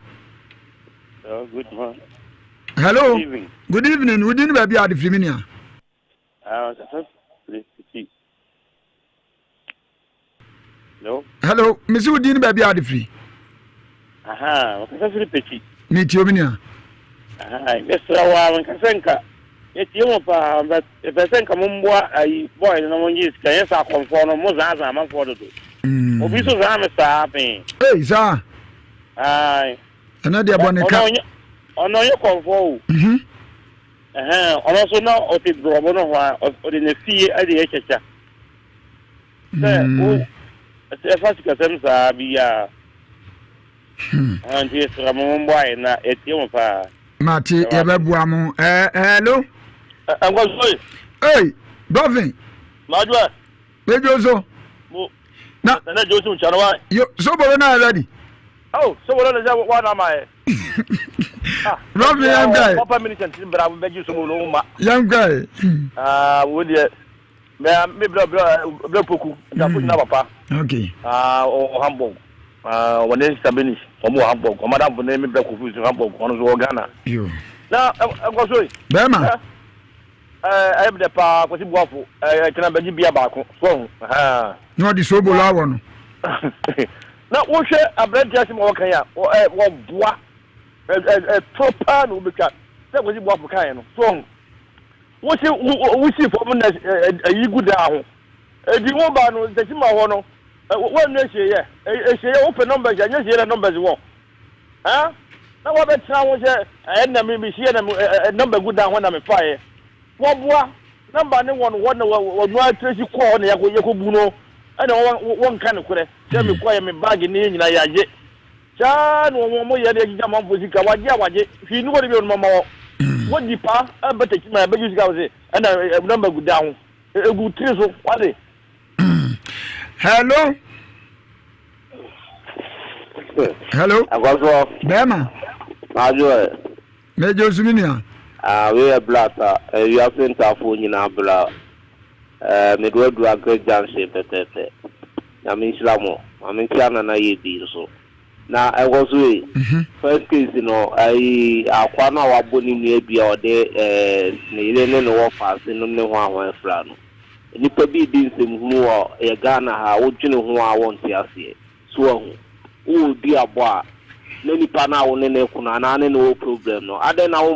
Hello, good morning. Hello. Good evening. Good evening. Wodi ne baabi a ade firi me nua? Ah, Hello. Hello, mesi wodi ne baabi a ade firi? Aha, ɔkasa firi Pekyi. Metie omi nua. Aha, mesrɛ wo a, menkasa nka. Yɛtie mo paa, but yɛpɛ sɛ nka momboa ayi boy no na mongye sika, nyɛ sɛ akɔmfoɔ no mo zaazaa amanfoɔ dodo. Obi nso zaa me saa pɛn. Ei, saa. Ae. Ɛnɛ deɛ bɔ ne ka. Ɔno ɔnyɛ kɔmfoɔ o. Mhm. Ɛhɛn, ɔno nso na ɔte borɔbo no ho a, ɔde ne fie de yɛ kyakya. Sɛ wo ɛfa sikasɛm saa bi a. Nti yɛsrɛ mo momboa yɛn na yɛtie mo paa. Mate, yɛbɛboa mo. Hello. Nkɔso yi. Ei, Dɔfin. Madwoa. Mejo so. Mo. Na. Nana Joseph Kyano wa. Yo, sobolo na ready. Oh, sobolo na sɛ wa na ma yɛ. Rɔfi yɛn kɛ. Papa minister ti bra bɛ ji sobolo ma. Yɛn kɛ. Ah, wo deɛ. Mɛ mi brɛ brɛ brɛ poku. Ntafo nyina papa. Okay. Ah, ɔ Hamburg. Ah, wɔne Sabini, wɔn wɔ Hamburg. Wɔn madamfo ne mi brɛ kofi so Hamburg. Wɔn nso wɔ Ghana. Yo. Na ɛkɔ so yi. Bɛrima. Ɛyɛ mi dɛ paa Kwasi Buafo. Ɛɛ kyɛnɛ bɛgye bia baako. So ɔho. Na ɔde sobolo awɔ no. Na wohwɛ aberanteɛ asɛm a wɔka yi a, wɔboa. Ɛtoro paa na wobɛtwa. Sɛ Kwasi Buafo kaeɛ no. So ɔho. Wosi wosi fam na ayi gu daa ho. Edi wo ba no ntasi ma hɔ no. Wɔnnu esieɛ. Esieɛ wopɛ numbers a, nyɛ esieɛ na numbers wɔ. Ɛn? Na wɔbɛtena ho sɛ ɛna me mesie na number gu dan ho na mefaeɛ. Wɔboa number ne wɔn hɔ na wɔn atresi kɔɔ hɔ na yɛkɔ yɛkɔbu no ɛna wɔn wɔnka nokorɛ sɛ mekɔɛ me bag ne yɛ nyinaa yɛagye. Saa na wɔn wɔn yɛ de agyigya amanfoɔ sika wagye a wagye hwee ni hɔ de bi wɔn mama wɔ wɔdi pa ɛbɛ tɛkyi ma ɛbɛgye sika wɔ se ɛna namba gu dan ho egu tiri so wade. Hello. Hello. Akɔsoɔ. Bɛɛma. Maajo ɛ. Mɛgye osu mi nua. Ah, wei yɛ blata. Wiase ntafoɔ nyinaa bla. Ɛɛ, mede wo adu Agric Junction pɛpɛɛpɛ. Nyame nhyira mo. Maame nkyia Nana yɛ bi nso. Na ɛnkɔ so ei. First case no, ayi, akoa no a wabɔ ne nua bi a ɔde ɛɛ ne yere ne ne wɔfaase nom ne hwan hwan afira no. Nnipa bi redi nsɛmhunu wɔ yɛ Ghana ha a, wodwene ho a wonte aseɛ. So wahu? Wowɔ obi abɔ a, na nipa no a wo ne no reko no anaa ne no wɔ problem no, adɛn na wo.